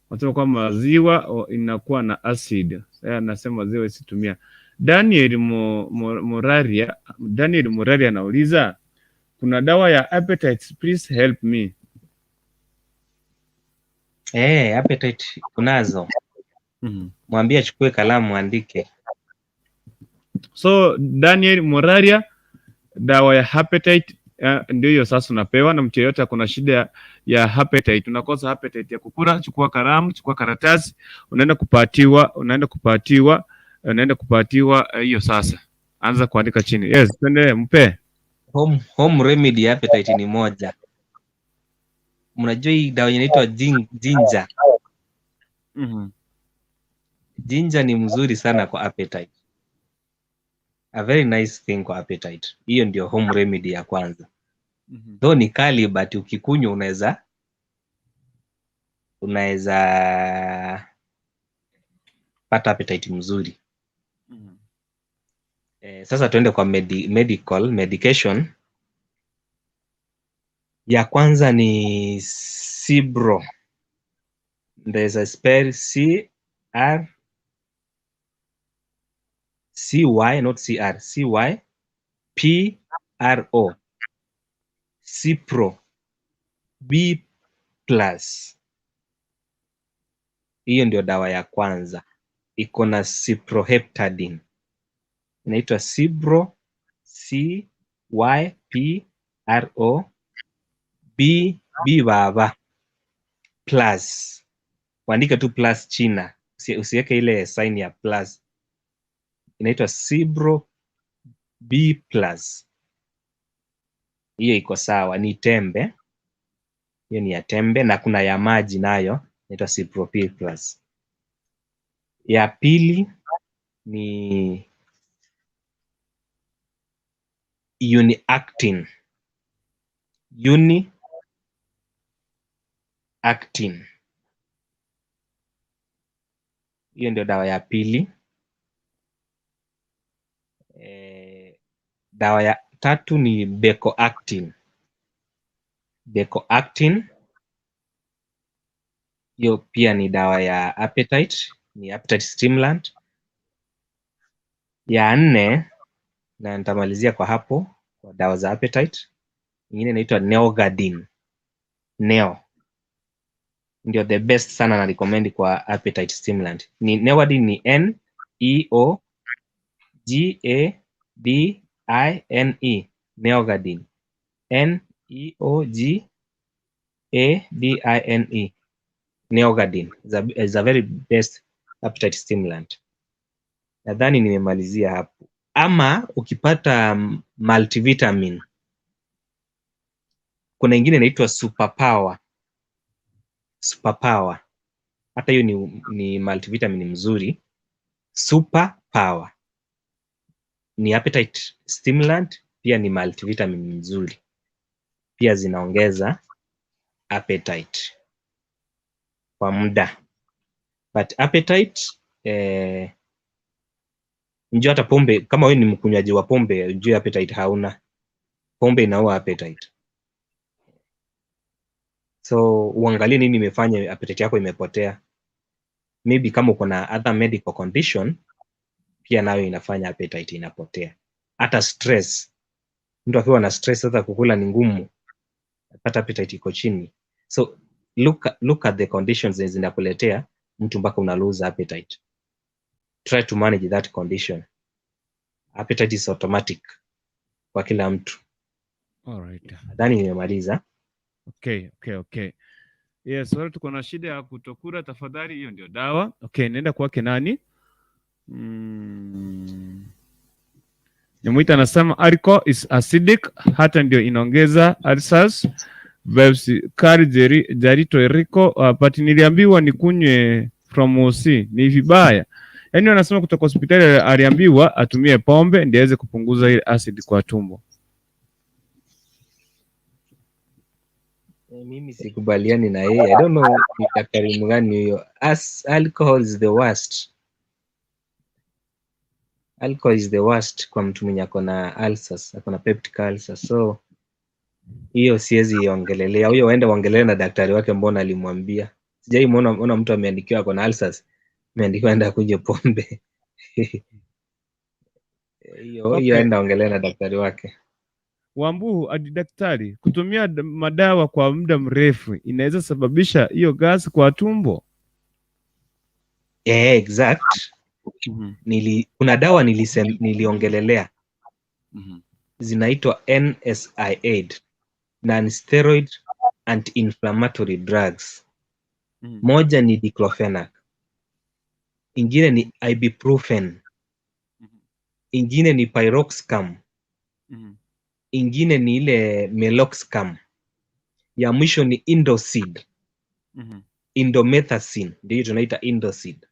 Wanasema kwamba maziwa inakuwa na acid. Sasa anasema maziwa isitumia. Daniel Moraria, Daniel Moraria anauliza kuna dawa ya appetite, please help me. Appetite kunazo. Mwambie achukue kalamu andike. So Daniel Moraria, dawa ya appetite ndio hiyo sasa unapewa na mtu yeyote akona shida ya appetite, unakosa appetite ya kukula, chukua kalamu, chukua karatasi, unaenda kupatiwa, unaenda kupatiwa, unaenda kupatiwa hiyo sasa. Anza kuandika chini. Yes, twende mpe. Home remedy ya appetite ni moja. Mnajua hii dawa inaitwa ginger. Ginger ni mzuri sana kwa appetite. A very nice thing kwa appetite. Hiyo ndio home remedy ya kwanza. Though ni kali, but ukikunywa unaweza pata appetite mzuri. Sasa tuende kwa medical medication. Ya kwanza ni Cipro. There's a spell C R C Y, not C R, C Y P R O. Cipro B plus. Hiyo ndio dawa ya kwanza. Iko na cyproheptadine. Inaitwa Cipro, C Y P R O B B baba plus. Uandike tu plus China. Usiweke ile sign ya plus. Inaitwa Cipro B plus. Hiyo iko sawa, ni tembe. Hiyo ni ya tembe, na kuna ya maji nayo inaitwa Cipro B plus. Ya pili ni Uniactin. Uniactin. Hiyo ndio dawa ya pili. Dawa ya tatu ni Becoactin. Becoactin hiyo pia ni dawa ya appetite, ni appetite stimulant. Ya nne, na nitamalizia kwa hapo kwa dawa za appetite, nyingine inaitwa Neogadine. Neo ndio the best sana na recommend kwa appetite stimulant. Ni Neogadine, ni N E O G A D I N E, Neogadine. N E O G A D I N E, Neogadine is a very best appetite stimulant. Nadhani nimemalizia hapo. Ama ukipata multivitamin, kuna ingine inaitwa Superpower. Superpower. Hata hiyo ni multivitamin mzuri. Superpower ni appetite stimulant, pia ni multivitamin mzuri. Pia zinaongeza appetite kwa muda. But appetite, njoo hata pombe, kama wewe ni mkunywaji wa pombe, ujue appetite hauna. Pombe inaua appetite. So uangalie nini imefanya appetite yako imepotea. Maybe kama uko na other medical condition, pia nayo inafanya appetite inapotea. Hata stress. Mtu akiwa na stress hata kukula ni ngumu. Pata appetite iko chini. So look at the conditions zenye zinakuletea mtu mpaka una lose appetite. Try to manage that condition. Appetite is automatic kwa kila mtu. All right. Nadhani nimemaliza. Okay. Yes, wale tuko na shida ya kutokula, tafadhali, hiyo ndio dawa. Okay, nenda kwake nani? Nimuita anasema alcohol is acidic, hata ndio inaongeza ulcers. Vibes kari Jarito Eriko, but niliambiwa nikunywe from OC, ni vibaya. Yaani wanasema kutoka hospitali aliambiwa atumie pombe ndiye aweze kupunguza ile acid kwa tumbo. Mimi sikubaliani na yeye. I don't know ni daktari mgani huyo. As alcohol is the worst. Alcohol is the worst kwa mtu mwenye ako na ulcers, ako na peptic ulcers. So hiyo siwezi iongelelea. Huyo waende waongelee na daktari wake, mbona alimwambia. Sijai muona ona mtu ameandikiwa ako na ulcers, ameandikiwa aende akunywe pombe. Hiyo aenda ongelea na daktari wake. Wambuhu adi daktari, kutumia madawa kwa muda mrefu inaweza sababisha hiyo gas kwa tumbo. Yeah, exact. Kuna dawa niliongelelea. Zinaitwa NSAID, non-steroid anti-inflammatory drugs. Moja ni diclofenac, ingine ni ibuprofen, ingine ni piroxicam, ingine ni ile meloxicam, ya mwisho ni Indocid. Indomethacin ndio tunaita Indocid.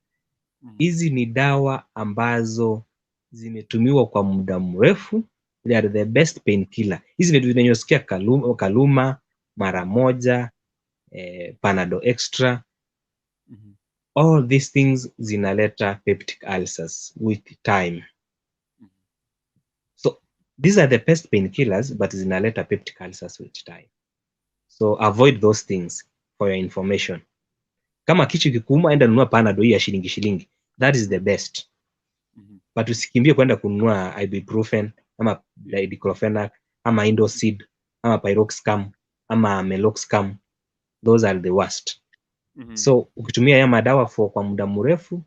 Hizi ni dawa ambazo zimetumiwa kwa muda mrefu. They are the best painkiller. Hizi vitu zenye kaluma, kaluma mara moja, Panadol Extra, all these things zinaleta peptic ulcers with time. So these are the best painkillers, but zinaleta peptic ulcers with time. So avoid those things, for your information. Kama kichwa kikuuma, enda nunua Panadol hii ya shilingi shilingi. That is the best. But usikimbie kwenda kununua ibuprofen ama diclofenac ama Indocid ama Piroxicam ama Meloxicam. Those are the worst. So ukitumia haya madawa for kwa muda mrefu,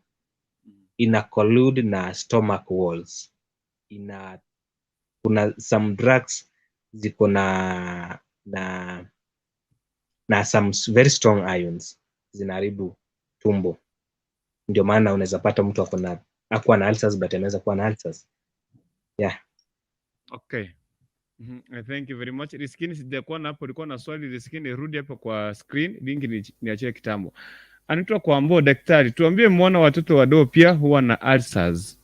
ina collude na stomach walls. Ina kuna some drugs ziko na some very strong ions, zinaharibu tumbo. Ndio maana unaweza pata mtu ako na akuwa na ulcers, but anaweza kuwa na ulcers. Yeah. Okay. Thank you very much. Riskini, sijakuwa na hapo, ulikuwa na swali Riskini, rudi hapo kwa screen, link niachie kitambo. Anaitwa Kwambo, daktari, tuambie mbona watoto wadogo pia huwa na ulcers?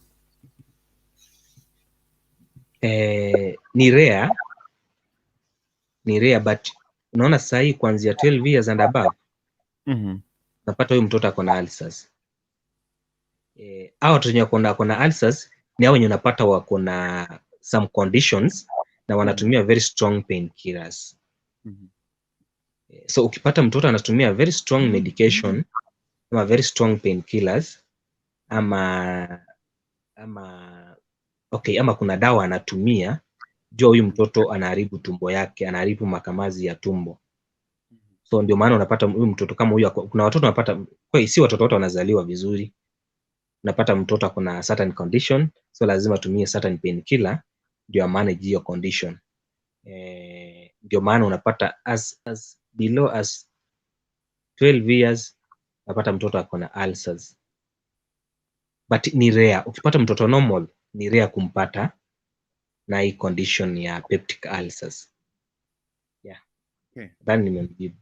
Ni rare, ni rare, but unaona sahii kuanzia 12 years and above unapata huyu mtoto ako na ulcers. Hao watoto wenye wako na ulcers ni hao wenye unapata wako na some conditions na wanatumia very strong painkillers. So ukipata mtoto anatumia very strong medication ama very strong painkillers ama okay, ama kuna dawa anatumia, jua huyu mtoto anaharibu tumbo yake, anaharibu makamazi ya tumbo. So ndio maana unapata huyu mtoto kama huyu kuna watoto unapata kwa si watoto wote wanazaliwa vizuri. Unapata mtoto ako na certain condition, so lazima atumie certain painkiller ndio amanage hiyo condition. Ndio maana unapata as below as 12 years unapata mtoto ako na ulcers, but ni rare. Ukipata mtoto normal, ni rare kumpata na hii condition ya peptic ulcers, yeah. Okay. Nadhani nimemjibu.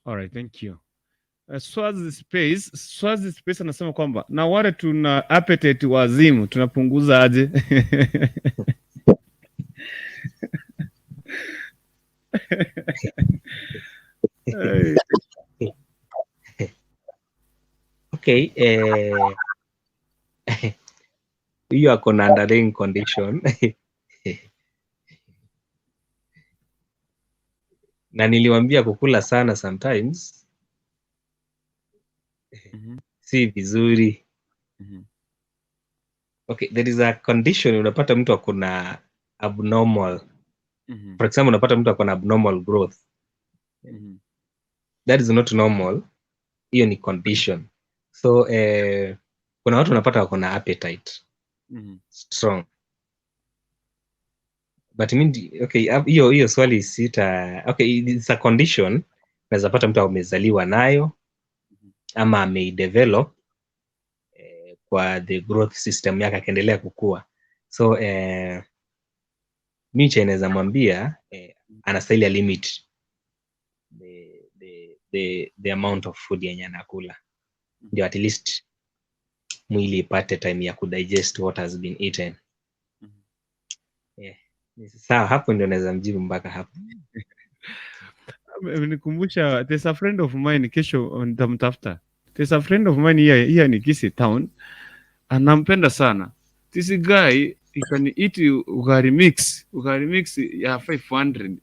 Alright, thank you. Swazi Space, Swazi Space anasema kwamba na wale tuna appetite wazimu tunapunguza aje? Hey. Okay, hiyo ako na underlying condition na niliwambia kukula sana sometimes si vizuri. Okay, there is a condition unapata mtu ako na abnormal, for example, unapata mtu ako na abnormal growth. That is not normal, hiyo ni condition. So kuna watu unapata wako na appetite strong, but okay, hiyo swali sita. Okay, it's a condition unaweza pata mtu amezaliwa nayo ama ameidevelop kwa the growth system yake akaendelea kukua. So mi cha inaweza mwambia, anastahili a limit the amount of food yenye anakula ndio at least mwili ipate time ya kudigest what has been eaten. Yeah. Sawa, hapo ndio naweza mjibu mpaka hapo. Nikumbusha, there's a friend of mine, kesho nitamtafuta. There's a friend of mine here ni Kisii town, anampenda sana. This guy, he can eat ugali mix ya 500.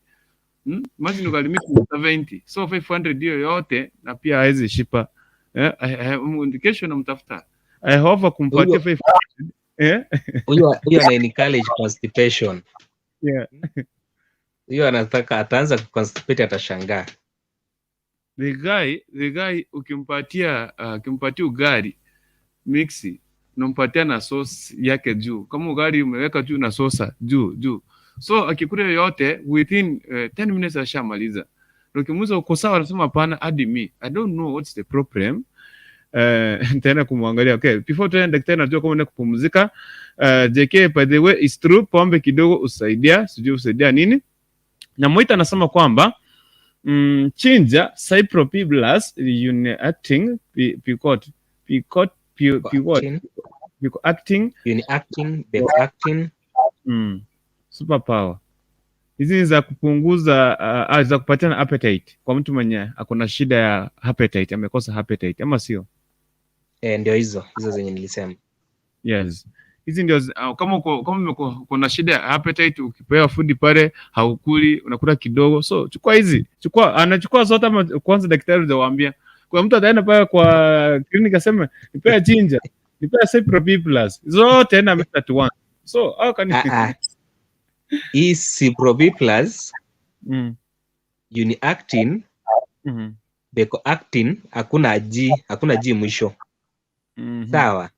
Imagine ugali mix ya 70. So 500 hiyo yote na pia hawezi shipa. Kesho namtafuta. I hope kumpatia Huyo 500. Eh? Huyo ana encourage constipation. Huyo anataka ataanza kuconstipate, atashangaa. The guy ukimpatia ugali mix, unampatia na sauce yake juu, kama ugali umeweka juu na sosa juu juu, so akikula yote within 10 minutes ashamaliza. Na ukimuuliza uko sawa, anasema hapana, hadi me I don't know what's the problem. Nitaenda kumwangalia. Okay, before tuende daktari, najua kama unaenda kupumzika. JK, by the way, is true pombe kidogo usaidia, sijui usaidia nini. Na Mwita anasema kwamba chinja cypropiblus uniacting picot picot P, P what? Actin, Yuko acting Uniactin, Becoactin. Superpower. Hizi ni za kupunguza za kupatiana appetite kwa mtu mwenye ako na shida ya appetite, amekosa appetite ama sio? Eh, ndio hizo hizo zenye nilisema. Yes. Hizi ndio kama uko kama uko na shida ya appetite, ukipewa food pale haukuli, unakula kidogo. So chukua hizi, chukua, anachukua zote ama kwanza daktari utawaambia. Kuna mtu ataenda pale kwa clinic aseme nipea ginger, nipea Cipro B plus. Zote enda mix at once. So how can Ah, ah. Hii Cipro B plus, Uniactin, Becoactin, hakuna G, hakuna G mwisho. Sawa?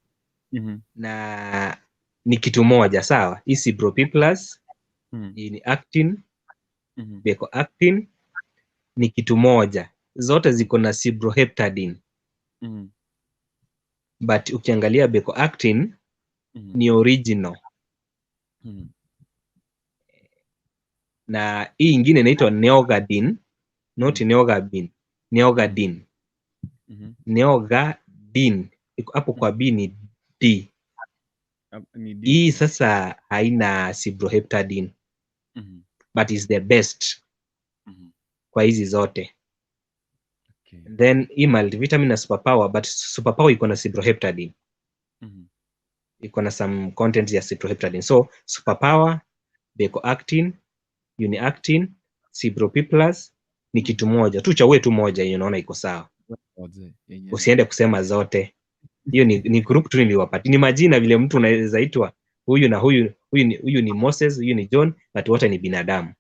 Na ni kitu moja, sawa? Hii Cipro B plus, Uniactin, Becoactin ni kitu moja. Zote ziko na cyproheptadine. But ukiangalia Becoactin ni original. Na hii ingine inaitwa Neogadine, not Neogabin, Neogadine. Neogadine. Iko hapo kwa B ni D. Ni D. Hii sasa haina cyproheptadine, but is the best kwa hizi zote. Then hii multivitamin na superpower, but superpower iko na cyproheptadine. Iko na some content ya cyproheptadine. So superpower, Becoactin, Uniactin, Cipro P plus ni kitu moja tu, chague tu moja yenye unaona iko sawa. Yenyewe. Usiende kusema zote. Hiyo ni group tu niliwapatia. Ni majina vile mtu unaweza itwa huyu na huyu, huyu ni Moses, huyu ni John, but wote ni binadamu.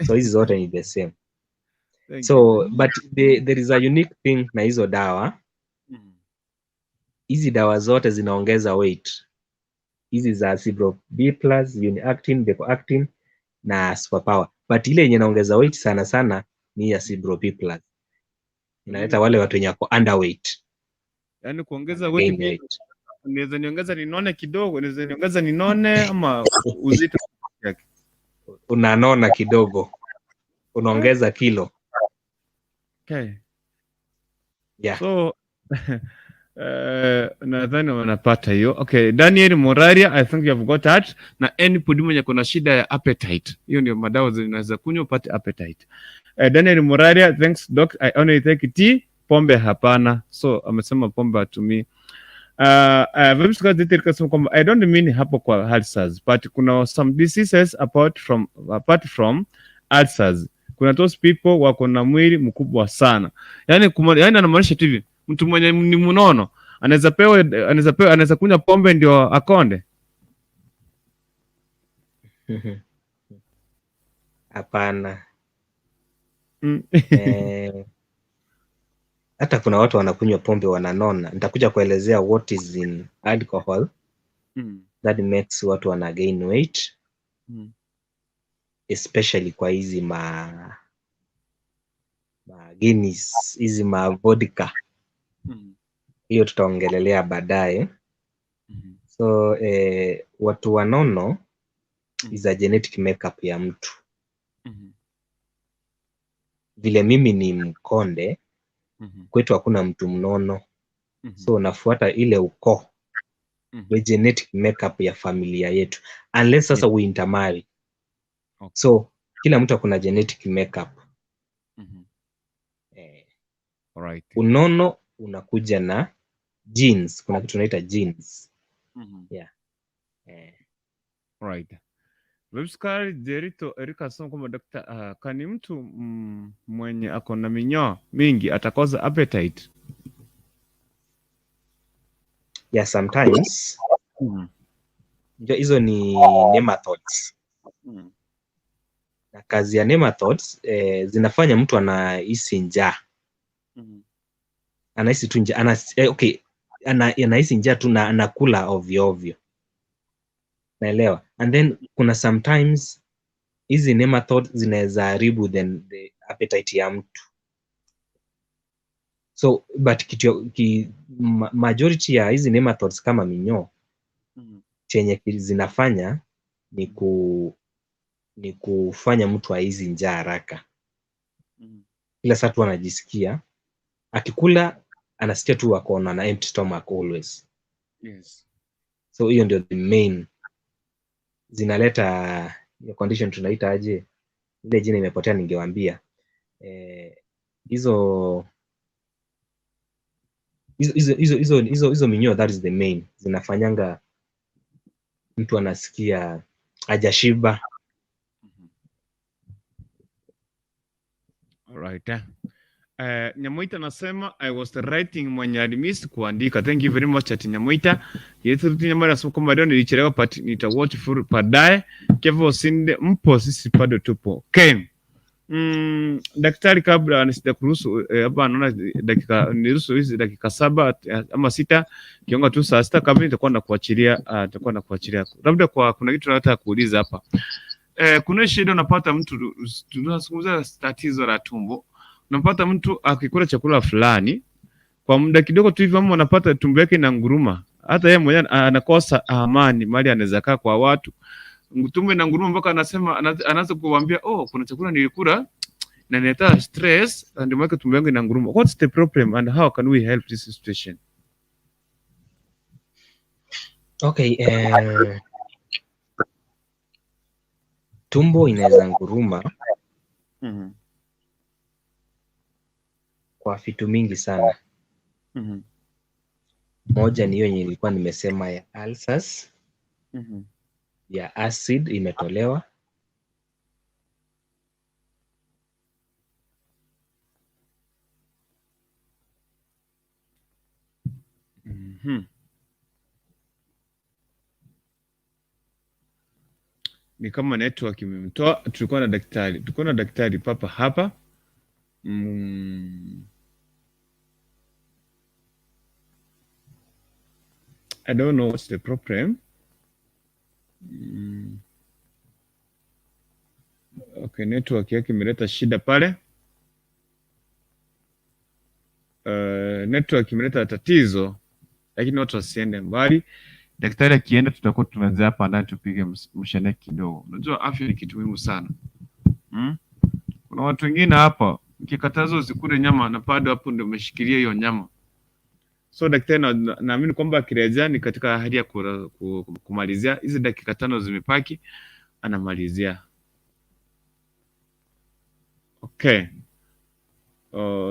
So hizi zote ni the same. Thank you. So but there is a unique thing na hizo dawa. Hizi dawa zote zinaongeza weight. Hizi za Cipro B plus, Uniactin, Becoactin na Superpower. But ile yenye inaongeza weight sana sana ni ya Cipro B plus. Inaleta wale watu wenye wako underweight. Yaani kuongeza weight Gain pia weight. Unaweza niongeza ninone kidogo, unaweza niongeza ninone ama uzito yake? Unanona kidogo. Unaongeza kilo. Yeah. So nadhani wanapata hiyo. Okay, Daniel Moraria, I think you have got that. Na anybody mwenye kuna shida ya appetite. Hiyo ndio madawa zinaweza kunywa upate appetite. Daniel Moraria, thanks doc, I only take tea, pombe hapana. So amesema pombe hatumii. Kasema kwamba I don't mean hapo kwa ulcers, but kuna some diseases apart from ulcers. Kuna those people wako na mwili mkubwa sana. Yaani anamaanisha tu hivi, mtu mwenye ni mnono anaweza pewa anaweza kunywa pombe ndio akonde. Hapana. Eh, hata kuna watu wanakunywa pombe wananona. Nitakuja kuelezea what is in alcohol that makes watu wana gain weight, especially kwa hizi ma Guinness, hizi ma vodka. Hiyo tutaongelelea baadaye. So watu wanono is a genetic makeup ya mtu. Vile mimi ni mkonde, kwetu hakuna mtu mnono, so nafuata ile ukoo, the genetic makeup ya familia yetu, unless sasa we intermarry. So kila mtu akona genetic makeup. Unono unakuja na genes, kuna kitu tunaita genes. Yeah. Right. Webscar Jerito Erika asema kwamba Dr. Kani mtu mwenye ako na minyoo mingi atakosa appetite? Yeah, sometimes. Ndio hizo ni nematodes. Na kazi ya nematodes zinafanya mtu anahisi njaa. Anahisi tu njaa, okay, anahisi njaa tu na anakula ovyo ovyo. Naelewa. And then kuna sometimes hizi nematodes zinaweza haribu then the appetite ya mtu. So but kitu majority ya hizi nematodes kama minyoo, chenye zinafanya ni kufanya mtu ahisi njaa haraka. Kila saa tu anajisikia akikula Anasikia tu ako na empty stomach always. So hiyo ndio the main zinaleta hiyo condition, tunaita aje, ile jina imepotea, ningewaambia. Hizo hizo minyoo, that is the main zinafanyanga mtu anasikia hajashiba. Alright. Nyamoita anasema I was writing, mwenye alimiss kuandika. Thank you very much at Nyamoita. Yetu Nyamoita anasema kwamba leo nilichelewa but nita watch full baadaye. Kevo Osinde mpo, sisi bado tupo. Okay. Daktari, kabla nisija kuruhusu hapa naona dakika niruhusu hizi dakika 7 ama 6 kionga tu saa 6 kamili nitakuwa nakuachilia, nitakuwa nakuachilia. Labda kwa kuna kitu nataka kuuliza hapa. Kuna shida unapata mtu, tunazungumza tatizo la tumbo. Unapata mtu akikula chakula fulani kwa muda kidogo tu hivi, ama unapata tumbo yake inanguruma. Hata yeye mwenyewe anakosa amani, mali anaweza kaa kwa watu. Tumbo inanguruma mpaka anasema anaanza kuwaambia, oh, kuna chakula nilikula na inaleta stress na ndio maana tumbo yangu inanguruma. What's the problem and how can we help this situation? Okay, tumbo inaweza nguruma kwa vitu mingi sana. Moja ni hiyo yenye nilikuwa nimesema ya ulcers, ya acid imetolewa. Ni kama network imemtoa. Tulikuwa na daktari papa hapa. I don't know what's the problem. Okay, network yake imeleta shida pale. Network imeleta tatizo, lakini watu wasiende mbali. Daktari akienda tutakuwa tunaanza hapa ndani tupige mshene kidogo. Unajua afya ni kitu muhimu sana. Kuna watu wengine hapa ukikatazwa usikule nyama na bado hapo ndio umeshikilia hiyo nyama. So daktari naamini kwamba akirejea ni katika hali ya kumalizia hizi dakika 5 zimepaki, anamalizia. Okay.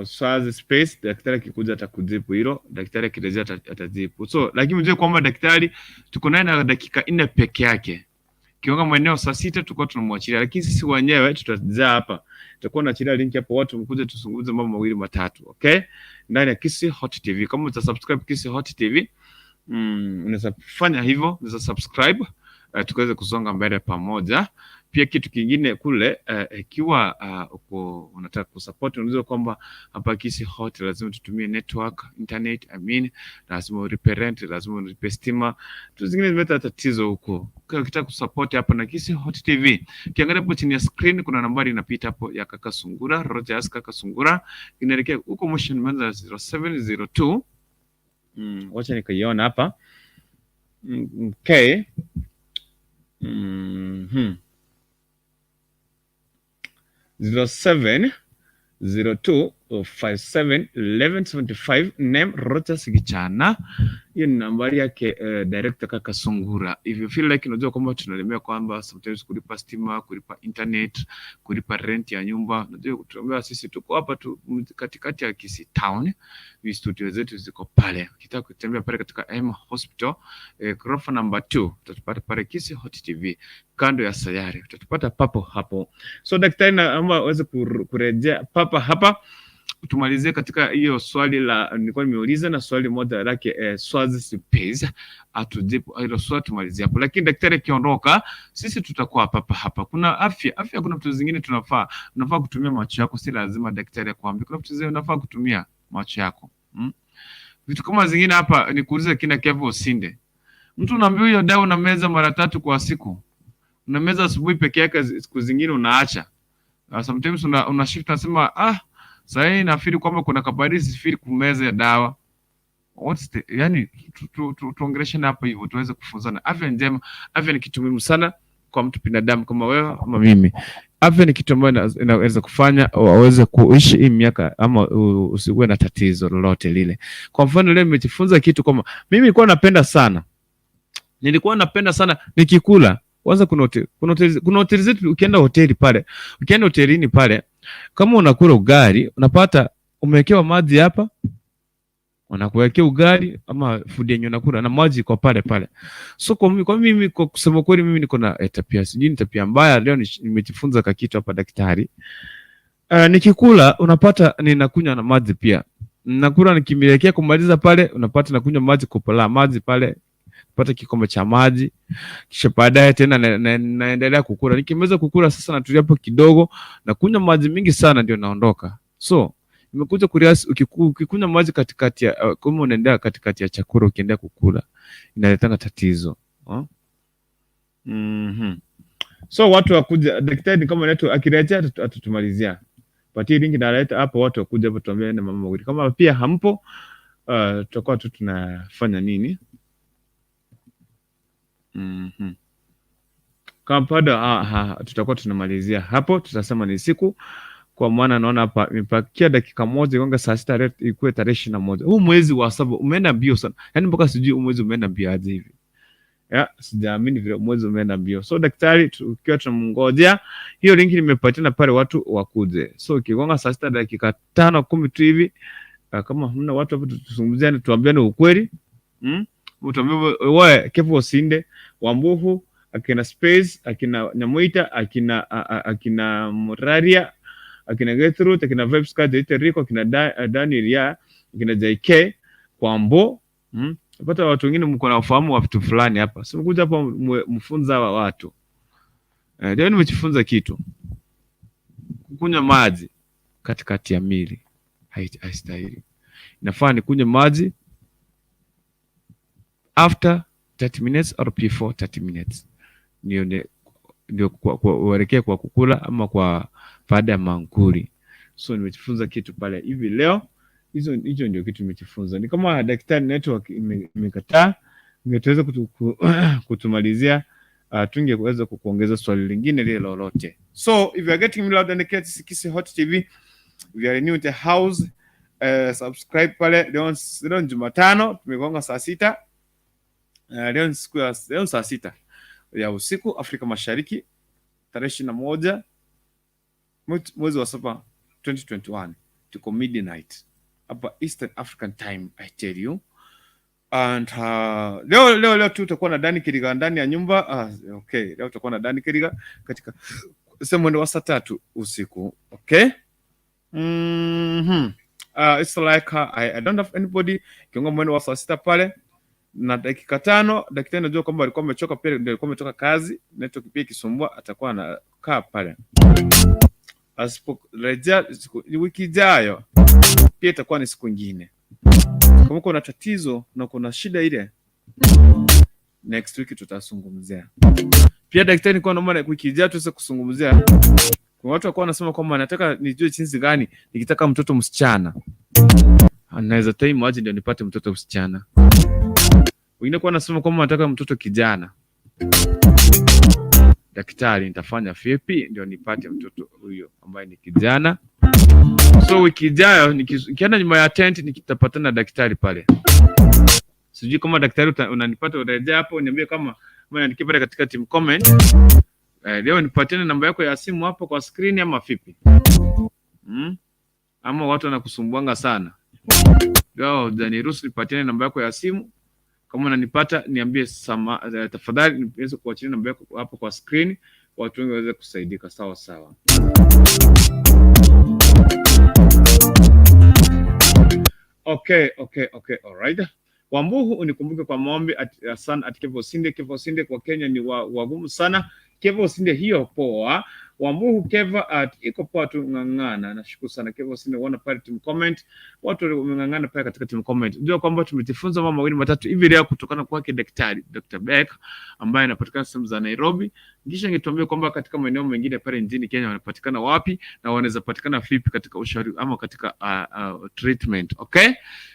Swazi space, daktari akikuja atakujibu hilo, daktari akirejea atajibu. So lakini mjue kwamba daktari tuko naye na dakika 4 peke yake. Kiunga mweneo saa 6 tulikuwa tunamwachilia, lakini sisi wenyewe tutazaa hapa. Tutakuwa tunaachilia link hapo, watu mkuje tuzungumze mambo mawili matatu, okay? Ndani ya Kisii Hot TV. Kama uta subscribe Kisii Hot TV, unaweza fanya hivyo, unaweza subscribe, tukaweze kusonga mbele pamoja. Pia kitu kingine kule, ikiwa uko unataka kusupport, unajua kwamba hapa Kisii Hot lazima tutumie network, internet, I mean, lazima ulipe rent, lazima ulipe stima. Vitu zingine zimeleta tatizo huko. Kwa ukitaka kusupport hapa na Kisii Hot TV, ukiangalia hapo chini ya screen kuna nambari inapita hapo ya Kaka Sungura, Rogers Kaka Sungura, inaelekea huko mwisho ni 0702. Wacha nikaiona hapa. Okay. 0702 57 11 75, name Rogers Gichana. Hiyo ni nambari yake, director Kaka Sungura. If you feel like, unajua kwamba tunalemea kwamba sometimes kulipa stima, kulipa internet, kulipa rent ya nyumba. Unajua tunaambia sisi tuko hapa tu katikati ya Kisii Town. Ni studio zetu ziko pale. Ukitaka kutembea pale katika M Hospital, ghorofa number 2, utatupata pale Kisii Hot TV kando ya Sayari. Utatupata papo hapo. So daktari, naomba aweze kurejea papa hapa tumalizie katika hiyo swali la nilikuwa nimeuliza na swali moja lake, Swazi Space atujibu hilo swali tumalizie hapo. Lakini daktari akiondoka sisi tutakuwa papa hapa. Kuna afya, kuna vitu zingine unafaa kutumia macho yako, si lazima daktari akwambie. Kuna vitu zingine unafaa kutumia macho yako. Vitu kama zingine hapa ni kuuliza kina Kevo Osinde. Mtu unaambiwa hiyo dawa unameza mara 3 kwa siku. Unameza asubuhi peke yake, siku zingine unaacha. Sometimes una shift unasema sasa hii nafikiri kwamba kuna kabaridi, sifikiri kumeza dawa. What's the, yani tuongeleshane hapa hivyo tuweze kufunzana. Afya njema, afya ni kitu muhimu sana. Kwa mtu binadamu kama wewe ama mimi, afya ni kitu ambayo inaweza kufanya waweze kuishi hii miaka ama usikuwe na tatizo lolote lile. Kwa mfano leo nimejifunza kitu kwamba mimi nilikuwa napenda sana nikikula kwanza, kuna hoteli zetu, ukienda hoteli pale, ukienda hotelini pale, kama unakula ugali unapata umewekewa maji hapa, wanakuwekea ugali ama food yenye unakula na maji kwa pale pale. So kwa mimi kwa kusema kweli, mimi niko na tabia, sijui ni tabia mbaya. Leo nimejifunza ka kitu hapa daktari. Nikikula unapata ninakunywa na maji pia. Nakula nikimilekea kumaliza pale, unapata nakunywa maji, kopo la maji pale, pata kikombe cha maji, kisha baadaye tena naendelea kukula. Nikimaliza kukula sasa natulia hapo kidogo, nakunywa maji mingi sana ndio naondoka. So nimekuja kurealize ukikunywa maji katikati ya kama unaendea katikati ya chakula, ukiendelea kukula inaletanga tatizo, huh? So watu wakuja, daktari kama netu akirejea atatumalizia. Patie link naleta hapo, watu wakuja hapo tuambie na mama mawili. Kama pia hampo, tutakuwa tu tunafanya nini? Kama bado tutakuwa tunamalizia hapo, tutasema ni siku kwa maana naona hapa imepakia dakika 1 igonga saa 6 leo ikuwe tarehe 21. Huu mwezi wa saba umeenda mbio sana, yaani mpaka sijui huu mwezi umeenda mbio aje hivi. Ya, sijaamini vile mwezi umeenda mbio. So daktari tukiwa tunamngojea, hiyo linki nimepatiana pale watu wakuje. So ikigonga saa 6 dakika 5 10 tu hivi, kama hamna watu hapo tuzungumziane, tuambiane ukweli. Tuambie wewe Kevo Osinde, Wambuhu, akina Space, akina Nyamuita, akina Muraria, akina Gertrude, akina Vibes Card, Rico, akina Daniel ya, akina JK, Kwambo, Pata watu wengine mko na ufahamu wa vitu fulani hapa. Si mkuja hapa mfunza hawa watu. Leo nimejifunza kitu. Kunywa maji katikati ya mili haistahili. Inafaa nikunywe maji after 30 minutes or before 30 minutes. Ndio uelekee kwa kukula ama kwa baada ya mankuli. So nimejifunza kitu pale hivi leo. Hicho ndio kitu nimejifunza. Ni kama daktari network imekataa, ingetaweza kutumalizia, tungeweza kukuongeza swali lingine lile lolote. So if you are getting me loud and clear, this is Kisii Hot TV. If you are new in the house, subscribe pale. Leo ni Jumatano, tumegonga saa 6. Leo ni siku ya leo ni saa 6 ya usiku Afrika Mashariki, tarehe 21 mwezi wa saba 2021. Tuko midnight hapa Eastern African Time, I tell you. And leo tu tutakuwa na Dani Kiriga ndani ya nyumba. Okay, leo tutakuwa na Dani Kiriga katika mwendo wa saa 3 usiku. Okay? It's like I don't have anybody. Kiongo mwendo wa saa 6 pale na dakika 5, daktari najua kwamba alikuwa amechoka pia, ndio alikuwa ametoka kazi, network pia ikisumbua, atakuwa anakaa pale. Asiporejea wiki ijayo pia itakuwa ni siku nyingine. Kama kuna tatizo na kuna shida ile, next week tutazungumzia. Pia daktari, nilikuwa naomba wiki ijayo tuweze kuzungumzia. Kuna watu walikuwa wanasema kwamba nataka nijue jinsi gani nikitaka mtoto msichana anaweza time aje ndio nipate mtoto msichana. Wengine kwa wanasema kwamba nataka mtoto kijana. Daktari, nitafanya vipi ndio nipate mtoto huyo ambaye ni kijana? So wiki ijayo nikienda nyuma ya tent nikitapatana na daktari pale. Sijui kama daktari unanipata, urejea hapo uniambie kama kama niandikie pale katika team comment. Leo nipatiane namba yako ya simu hapo kwa screen ama vipi? Ama watu wanakusumbuanga sana. Leo hujaniruhusu nipatiane namba yako ya simu. Kama unanipata niambie tafadhali niweze kuachilia namba yako hapo kwa screen, watu wengi waweze kusaidika sawa sawa. Okay, all right. Wambuhu unikumbuke kwa maombi sana at Kevo Sinde. Kevo Sinde kwa Kenya ni wagumu sana. Kevo Sinde hiyo poa. Wamuhu Keva at iko poa tu ng'ang'ana. Nashukuru sana Keva Osinde, uona pale team comment. Watu wameng'ang'ana pale katika team comment. Unajua kwamba tumejifunza mambo mawili matatu hivi leo kutokana kwake Daktari Dr. Beck ambaye anapatikana sehemu za Nairobi. Kisha angetuambia kwamba katika maeneo mengine pale nchini Kenya wanapatikana wapi na wanaweza patikana vipi katika ushauri ama katika treatment. Okay?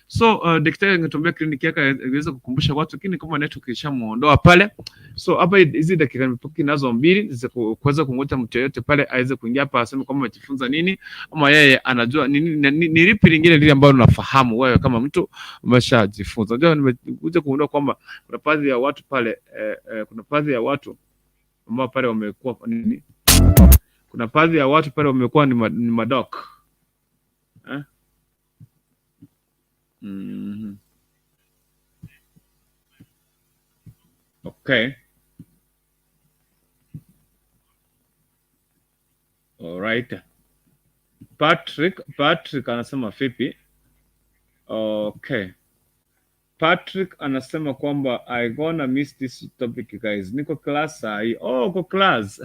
So daktari angetuambia kliniki yake angeweza kukumbusha watu, lakini kama network ishamuondoa pale. So hapa hizi dakika nimepaki nazo mbili za kuweza kungoja mtu yeyote pale aweze kuingia hapa aseme kwamba amejifunza nini ama yeye anajua ni lipi lingine lile ambalo unafahamu wewe kama mtu umeshajifunza. Unajua nimekuja kugundua kwamba kuna baadhi ya watu pale kuna baadhi ya watu ambao pale wamekuwa nini, kuna baadhi ya watu pale wamekuwa ni madok eh? Mm-hmm. Okay. All right. Patrick anasema vipi? Okay. Patrick anasema kwamba I gonna miss this topic guys. Niko class sahi. Oh, uko class.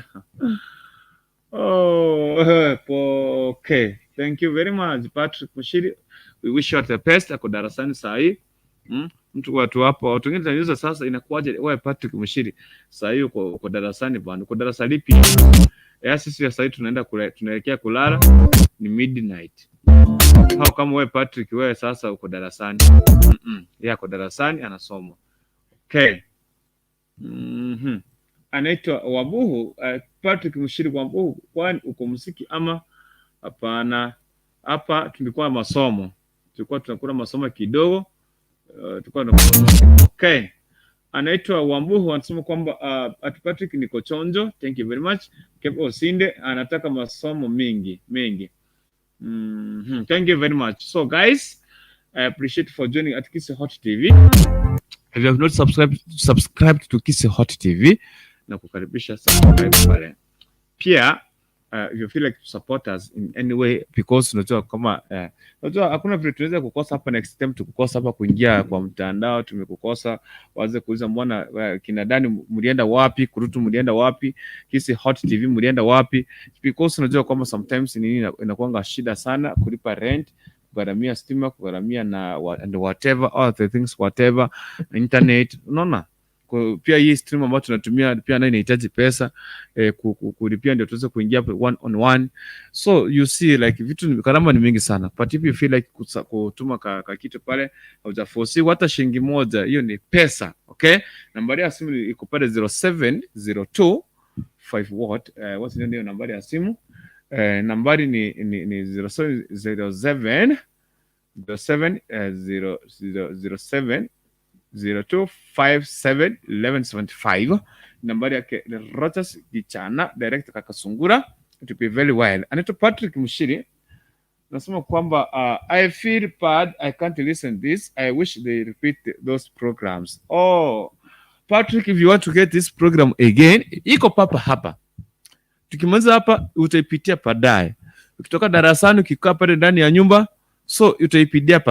Oh, okay. Thank you very much Patrick Mushiri. We wish you all the best. Ako darasani sahi. Mtu watu hapo, watu wengine tunauliza sasa inakuwaje wewe Patrick Mushiri saa hii uko darasani bwana. Uko darasa lipi? Ya sisi ya saa tunaenda tunaelekea kulala ni midnight. Hao kama wewe Patrick wewe sasa uko darasani. Yeye ako darasani anasoma. Okay. Anaitwa Wabuhu, Patrick Mushiri Wabuhu, kwani uko muziki ama hapana? Hapa tulikuwa masomo. Tulikuwa tunakula masomo kidogo. Tulikuwa tunakula. Okay. Anaitwa Wambuhu anasema kwamba at Patrick niko chonjo, thank you very much. Kepo Osinde anataka masomo mengi mengi. Thank you very much. So guys, I appreciate for joining at Kisii Hot TV. If you have not subscribed to Kisii Hot TV, na kukaribisha subscribe pale. Pia if you feel like to support us in any way, because unajua kama unajua hakuna vile tunaweza kukosa hapa next time tukukosa hapa kuingia kwa mtandao, tumekukosa waanze kuuliza mbona kina Dani mlienda wapi, Kurutu mlienda wapi, Kisii Hot TV mlienda wapi? Because unajua kwamba sometimes nini inakuanga shida sana kulipa rent, kugharamia stima, kugharamia na and whatever all the things whatever internet, unaona. Pia hii stream ambayo tunatumia pia nayo inahitaji pesa kulipia ndio tuweze kuingia one on one. So you see like vitu gharama ni mingi sana, but if you feel like kutuma ka kitu pale, haujaforce hata shilingi moja, hiyo ni pesa. Okay, nambari ya simu iko pale 0702 5 what what's ndio nambari ya simu? Nambari ni 0707 07 0 07 0257 1175. Nambari yake Rotas Gichana direct Kakasungura. It will be very well. Anaitwa Patrick Mushiri nasema kwamba I feel bad I can't listen this. I wish they repeat those programs. Oh Patrick, if you want to get this program again, iko papa hapa. Tukimaliza hapa utaipitia baadaye. Ukitoka darasani ukikaa pale ndani ya nyumba, so utaipitia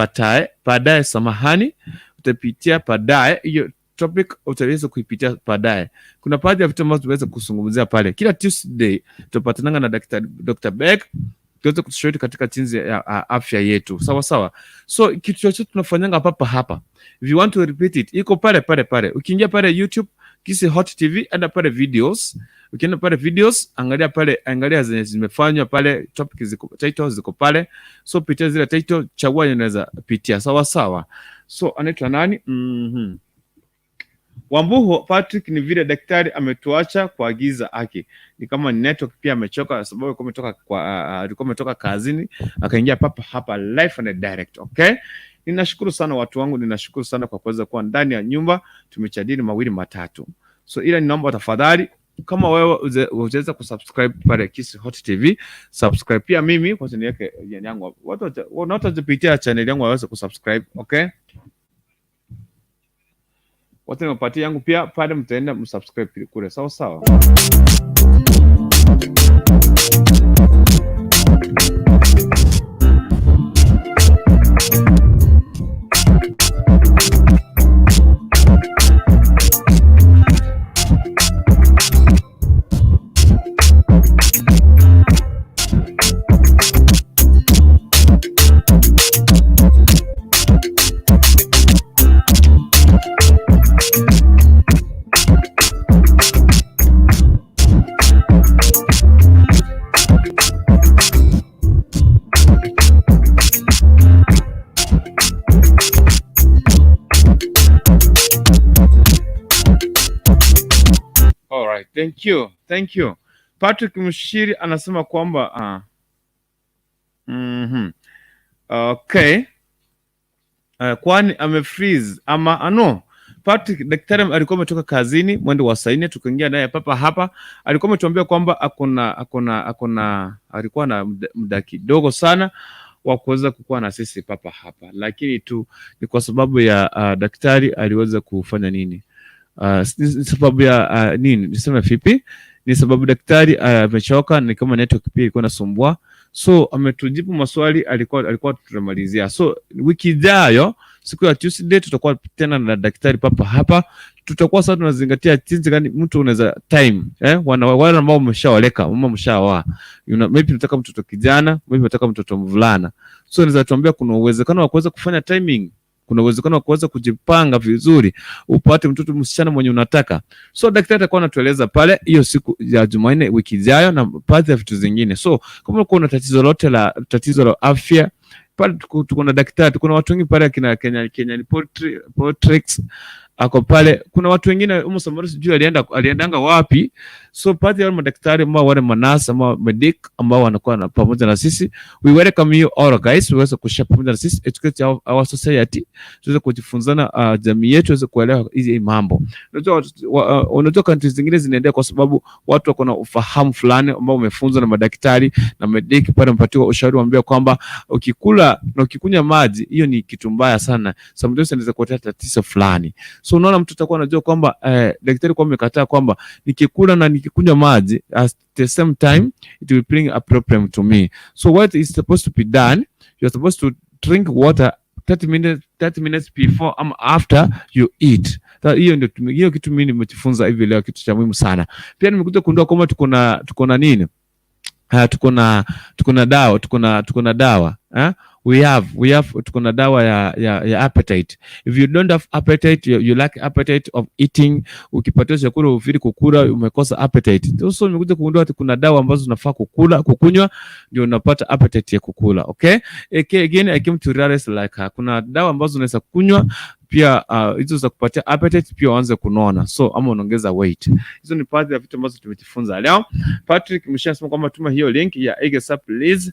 baadaye, samahani, utapitia baadaye hiyo topic utaweza kuipitia baadaye. Kuna baadhi ya vitu ambavyo tunaweza kuzungumzia pale. Kila Tuesday tutapatananga na Dr. Beck tuweze kutushauri katika jinsi ya afya yetu. Sawa sawa. So kitu chochote tunafanyanga papa hapa. If you want to repeat it, iko pale pale pale. Ukiingia pale YouTube Kisii Hot TV, enda pale videos. Ukienda pale videos, angalia pale, angalia zenye zimefanywa pale, topic ziko, titles ziko pale. So pitia zile title, chagua yenye unaweza pitia. Sawa sawa. So anaitwa nani? Wambuhu Patrick ni vile daktari ametuacha kuagiza haki. Ni kama network pia amechoka sababu alikuwa ametoka kwa alikuwa ametoka kazini akaingia papa hapa live and direct. Okay? Ninashukuru sana watu wangu, ninashukuru sana kwa kuweza kuwa ndani ya nyumba, tumejadili mawili matatu. So ila ninaomba tafadhali kama wewe hujaweza kusubscribe pale Kisii Hot TV, subscribe pia mimi kwa channel yake yangu. Watu wanaopitia channel yangu waweze kusubscribe, okay? Watu niwapatie yangu pia pale, mtaenda msubscribe kule, sawa sawa. Thank you. Thank you. Patrick Mshiri anasema kwamba Okay. Kwani amefreeze ama ano? Patrick, daktari alikuwa ametoka kazini mwendo wa saa 4, tukaingia naye papa hapa. Alikuwa ametuambia kwamba akona alikuwa na muda kidogo sana wa kuweza kukuwa na sisi papa hapa, lakini tu ni kwa sababu ya daktari aliweza kufanya nini? Ni sababu ya nini niseme vipi? Ni sababu daktari amechoka, ni kama network pia ilikuwa inasumbua, so ametujibu maswali alikuwa tunamalizia. So wiki ijayo siku ya Tuesday tutakuwa tena na daktari papa hapa. Tutakuwa sasa tunazingatia jinsi gani mtu unaweza time, wale ambao umeshaoleka ama mshaoa, maybe unataka mtoto kijana, maybe unataka mtoto mvulana, so unaweza tuambia kuna uwezekano wa kuweza kufanya timing, kuna uwezekano wa kuweza kujipanga vizuri upate mtoto msichana mwenye unataka. So daktari atakuwa anatueleza pale hiyo siku ya Jumanne wiki ijayo na baadhi ya vitu zingine. So kama kuna tatizo lote la tatizo la afya pale, tuko na daktari, tuko na watu wengi pale, akina Kenya Portrix ako pale. Kuna watu wengine umo Samaria, sijui aliendanga wapi. So baadhi ya wale madaktari ambao wale manurse ama medic ambao wanakuwa na pamoja na sisi, we welcome you all guys, uweze kushare pamoja na sisi, educate our society, tuweze kujifunzana, jamii yetu tuweze kuelewa hizi mambo. Unajua countries zingine zinaendelea kwa sababu watu wako na ufahamu fulani ambao umefunzwa na madaktari na medic pale, mpatiwa ushauri waambia kwamba ukikula na ukikunywa maji hiyo ni kitu mbaya sana, sometimes inaweza kuletea tatizo fulani. So unaona mtu atakuwa anajua kwamba daktari kwa amekataa kwamba nikikula na nikikunywa maji at the same time it will bring a problem to me. So what is supposed to be done, you're supposed to drink water 30 minutes, 30 minutes before ama after you eat. Hiyo ndio hiyo kitu mimi nimejifunza hivi leo, kitu cha muhimu sana. Pia nimekuja kugundua kwamba tuko na nini? Tuko na dawa, tuko na dawa, eh? We have tuko na dawa ya appetite. If you don't have appetite, you lack appetite of eating, ukipatiwa chakula ufeel kukula, umekosa appetite. So nimekuja kugundua ati kuna dawa ambazo unafaa kukula kukunywa ndio unapata appetite ya kukula. Okay, again I came to realize like kuna dawa ambazo unaweza kunywa pia hizo za kupatia appetite pia uanze kunona, so ama unaongeza weight. Hizo ni baadhi ya vitu ambazo tumejifunza leo. Patrick mshasema kwamba tuma hiyo link ya Egesa please.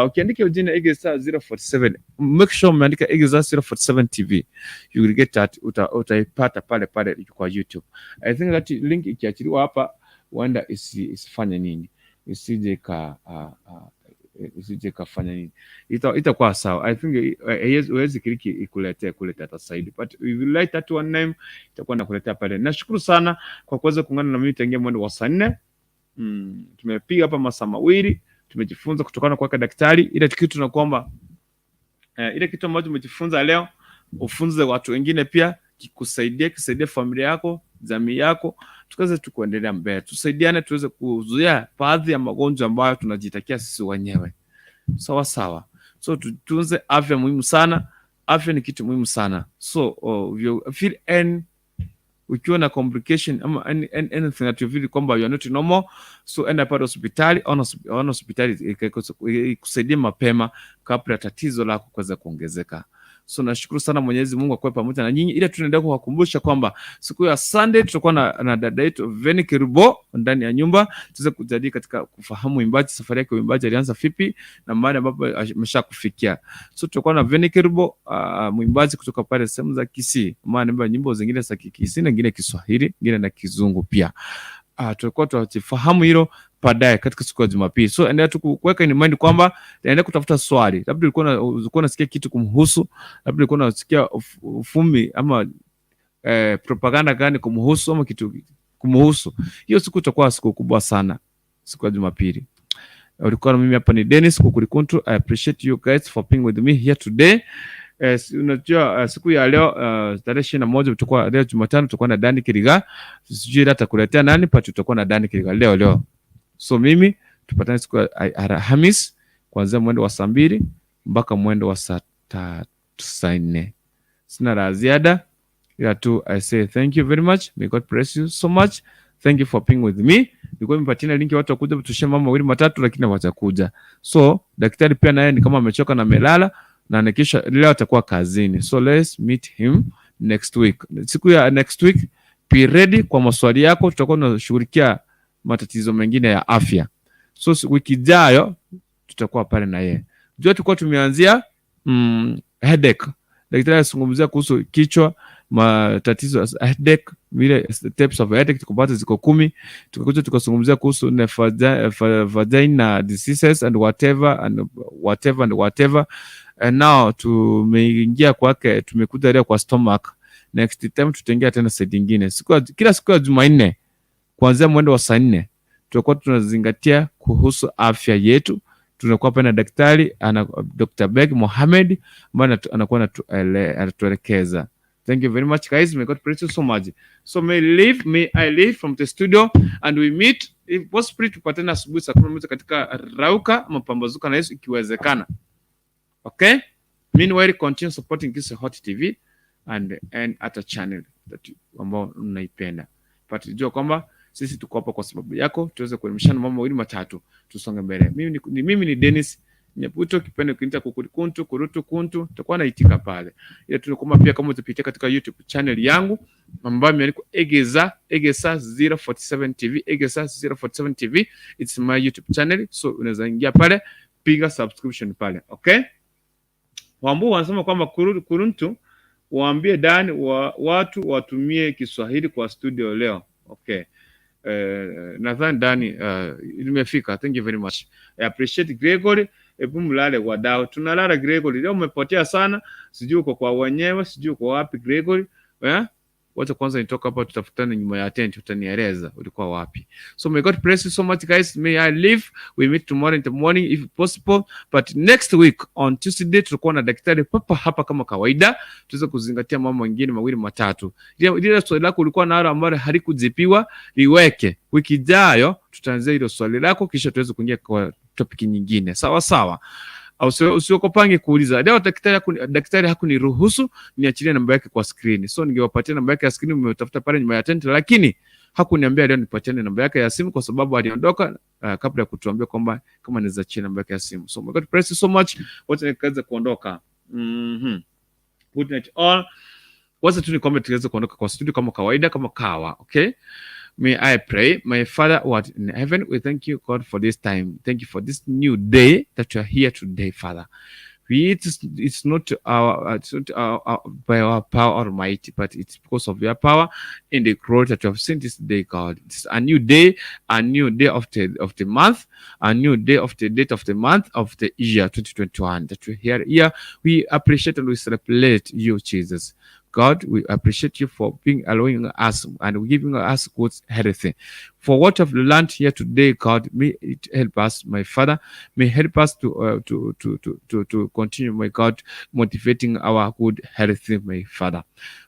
Ukiandika jina Egesa 047, make sure umeandika Egesa 047 TV, you will get that, utaipata pale pale kwa YouTube. I think that link ikiachiliwa hapa huenda isifanye nini, isije kafanya nini, itakuwa sawa. I think huwezi click ikuletee kule Tata Saidi, but if you like that one name itakuwa nakuletea pale. Nashukuru sana kwa kuweza kuungana na mimi tangia mwendo wa saa 4. Tumepiga hapa masaa 2, tumejifunza kutokana kwa daktari. Ile kitu tunakuomba, ile kitu ambacho tumejifunza leo ufunze watu wengine pia, kikusaidie, kisaidie familia yako, jamii yako, tukaweze tu kuendelea mbele, tusaidiane, tuweze kuzuia baadhi ya magonjwa ambayo tunajitakia sisi wenyewe. Sawa sawa. So tutunze afya, muhimu sana. Afya ni kitu muhimu sana. So if you feel any, ukiwa na complication ama anything that you feel kwamba you are not normal, so enda pale hospitali, ona hospitali ikusaidie mapema kabla ya tatizo lako kuweza kuongezeka. So nashukuru sana, Mwenyezi Mungu akuwe pamoja na nyinyi. Ila tunaendelea kuwakumbusha kwamba siku ya Sunday tutakuwa na dada yetu Veni Kerubo ndani ya nyumba, tuweze kujadili katika kufahamu uimbaji, safari yake uimbaji alianza vipi na mahali ambapo amesha kufikia. So tutakuwa na Veni Kerubo, mwimbaji kutoka pale sehemu za Kisii, maana anaimba nyimbo zingine za Kikisii na nyingine Kiswahili, nyingine na Kizungu pia. Tutakuwa tutafahamu hilo baadaye katika siku ya Jumapili. So endelea tu kuweka in mind kwamba endelea kutafuta swali, labda ulikuwa unasikia kitu kumhusu, labda ulikuwa unasikia ufumi ama propaganda gani kumhusu ama kitu kumhusu. Hiyo siku itakuwa siku kubwa sana, siku ya Jumapili. Ulikuwa na mimi hapa ni Dennis Kukurikuntu. I appreciate you guys for being with me here today. Unajua siku ya leo tarehe 21 tutakuwa leo Jumatano tutakuwa na Dani Kiriga. Sijui ila atakuletea nani, but tutakuwa na Dani Kiriga leo leo. So mimi tupatane siku ya Alhamis kuanzia mwendo wa saa 2 mpaka mwendo wa 3, saa 4. Sina la ziada ila tu I say thank you very much. May God bless you so much. Thank you for being with me. Nilikuwa nimepatia link watu wakuja tushare mambo mawili matatu, lakini hawatakuja. So daktari pia naye ni kama amechoka na amelala na nikisha leo atakuwa kazini. So let's meet him next week. Siku ya next week be ready kwa maswali yako, tutakuwa tunashughulikia. matatizo mengine ya afya. So wiki ijayo tutakuwa pale na yeye. Jua tulikuwa tumeanzia headache. Daktari alizungumzia kuhusu kichwa, matatizo ya headache, vile types of headache tukapata ziko 10. Tukakuja tukazungumzia kuhusu vagina diseases and whatever and whatever and whatever. And now tumeingia kwake, tumekuja leo kwa stomach. Next time tutaingia tena side nyingine. Kila siku ya Jumanne kuanzia mwendo wa saa 4 tutakuwa tunazingatia kuhusu afya yetu. Tunakuwa hapa na daktari Dr. Beg Mohamed ambaye anakuwa anatuelekeza. Thank you very much, guys. May God bless you so much. So may I leave from the studio and we meet if possibly, tupatane asubuhi saa 11 katika Rauka ama Pambazuka na Yesu ikiwezekana. Okay? Meanwhile, continue supporting Kisii Hot TV and other channel that ambao unaipenda. But jua kwamba sisi tuko hapa kwa sababu yako, tuweze kuelimishana mambo mawili matatu, tusonge mbele. Mimi ni Dennis Nyabuto, kipende ukiniita kukuri kuntu kurutu kuntu, tutakuwa naitika pale. Ila tunakuomba pia kama utapitia katika YouTube channel yangu ambayo imeandikwa Egesa 047 TV, Egesa 047 TV, it's my YouTube channel, so unaweza ingia pale, piga subscription pale, okay? Wambu wanasema kwamba kuruntu waambie Dan watu watumie Kiswahili kwa studio leo. Okay. Nadhani Dani imefika. Thank you very much. I appreciate Gregory. Hebu mlale wadau. Tunalala Gregory. Leo umepotea sana. Sijui uko kwa wenyewe, sijui uko wapi Gregory. Eh? Wacha kwanza nitoka hapa, tutafutane nyuma ya tent, utanieleza ulikuwa wapi. So may God bless you so much, guys. May I leave. We meet tomorrow in the morning if possible. But next week on Tuesday tutakuwa na daktari papa hapa kama kawaida, tuweze kuzingatia mambo mengine mawili matatu. Lile swali lako ulikuwa nalo ambalo halikujibiwa liweke. Wiki ijayo tutaanzia hilo swali lako, kisha tuweze kuingia kwa topic nyingine. Sawa sawa. Usiokopange kuuliza. Leo daktari hakuniruhusu niachilie namba yake kwa screen. So ningewapatia namba yake ya screen, umetafuta pale nyuma ya tent, lakini hakuniambia leo nipatiane namba yake ya simu kwa sababu aliondoka kabla ya kutuambia kwamba kama naweza achia namba yake ya simu. So may God bless you so much. Wote nikaweza kuondoka. Good night all. Wacha tu nikwambie tuweze kuondoka kwa studio kama kawaida, kama kawa, okay? May I pray. My Father who art in heaven, we thank you, God, for this time. Thank you for this new day that you are here today, Father. It's not by our power or might, but it's because of your power in the glory that you have seen this day, God. It's a new day, a new day of the month, a new day of the date of the month of the year 2021 that we here. Here we appreciate and we celebrate you, Jesus. God, we appreciate you for being allowing us and giving us good health. For what I've learned here today, God, may it help us, my Father, may help us to continue, my God, motivating our good health, my Father.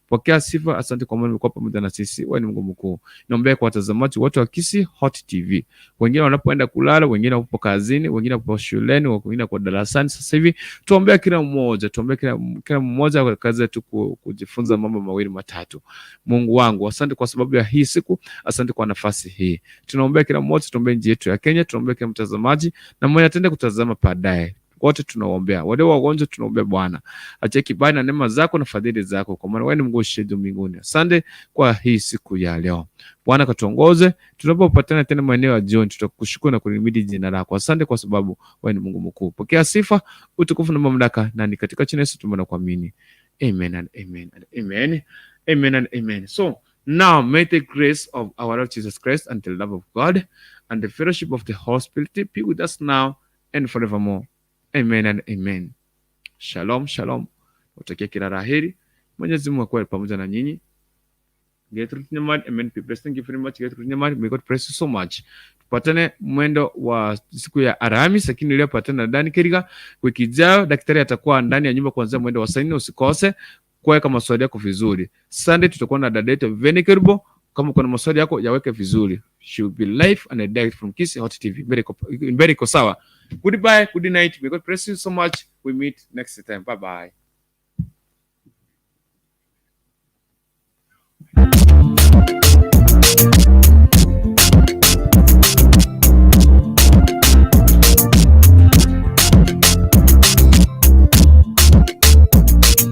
Pokea sifa, asante kwa maana umekuwa pamoja na sisi. Wewe ni Mungu mkuu. Naombea kwa watazamaji wote wa Kisii Hot TV, wengine wanapoenda kulala, wengine wapo kazini, wengine wapo shuleni, wengine kwa darasani sasa hivi. Tuombea kila mmoja, tuombea kila mmoja kwa kazi yetu kujifunza mambo mawili matatu. Mungu wangu, asante kwa sababu ya hii siku, asante kwa nafasi hii. Tunaombea kila mmoja, tunaombea nchi yetu ya Kenya, tunaombea kila mtazamaji na mmoja atende kutazama baadaye. Wote tunaombea, wale wagonjwa tunaombea Bwana, achie kibali na neema zako na fadhili zako, kwa maana wewe ni Mungu uishiye juu mbinguni. Asante kwa hii siku ya leo Bwana, katuongoze tunapopatana tena maeneo ya jioni, tutakushukuru na kulihimidi jina lako. Asante kwa sababu wewe ni Mungu mkuu. Pokea sifa, utukufu na mamlaka, na ni katika jina la Yesu tumeomba na kuamini. Amen and amen and amen. Amen and amen. So now may the grace of our Lord Jesus Christ and the love of God and the fellowship of the Holy Spirit be with us now and forevermore. Amen and amen. Shalom, shalom. Utakia kila la heri. Mwenyezi Mungu akuwe pamoja na nyinyi. Gertrude Nyamari, amen. Be blessed. Thank you very much, Gertrude Nyamari. May God bless you so much. Tupatane mwendo wa siku ya Alhamisi, lakini leo patana na Dani Keriga. Wiki ijayo daktari atakuwa ndani ya nyumba kuanzia mwendo wa saa 4. Usikose kuweka maswali yako vizuri. Sunday tutakuwa na dada yetu Veni Kerubo. Kama kuna maswali yako yaweke vizuri. She will be live and direct from Kisii Hot TV. Very iko sawa. Goodbye, good night. May God bless you so much. We meet next time. Bye bye.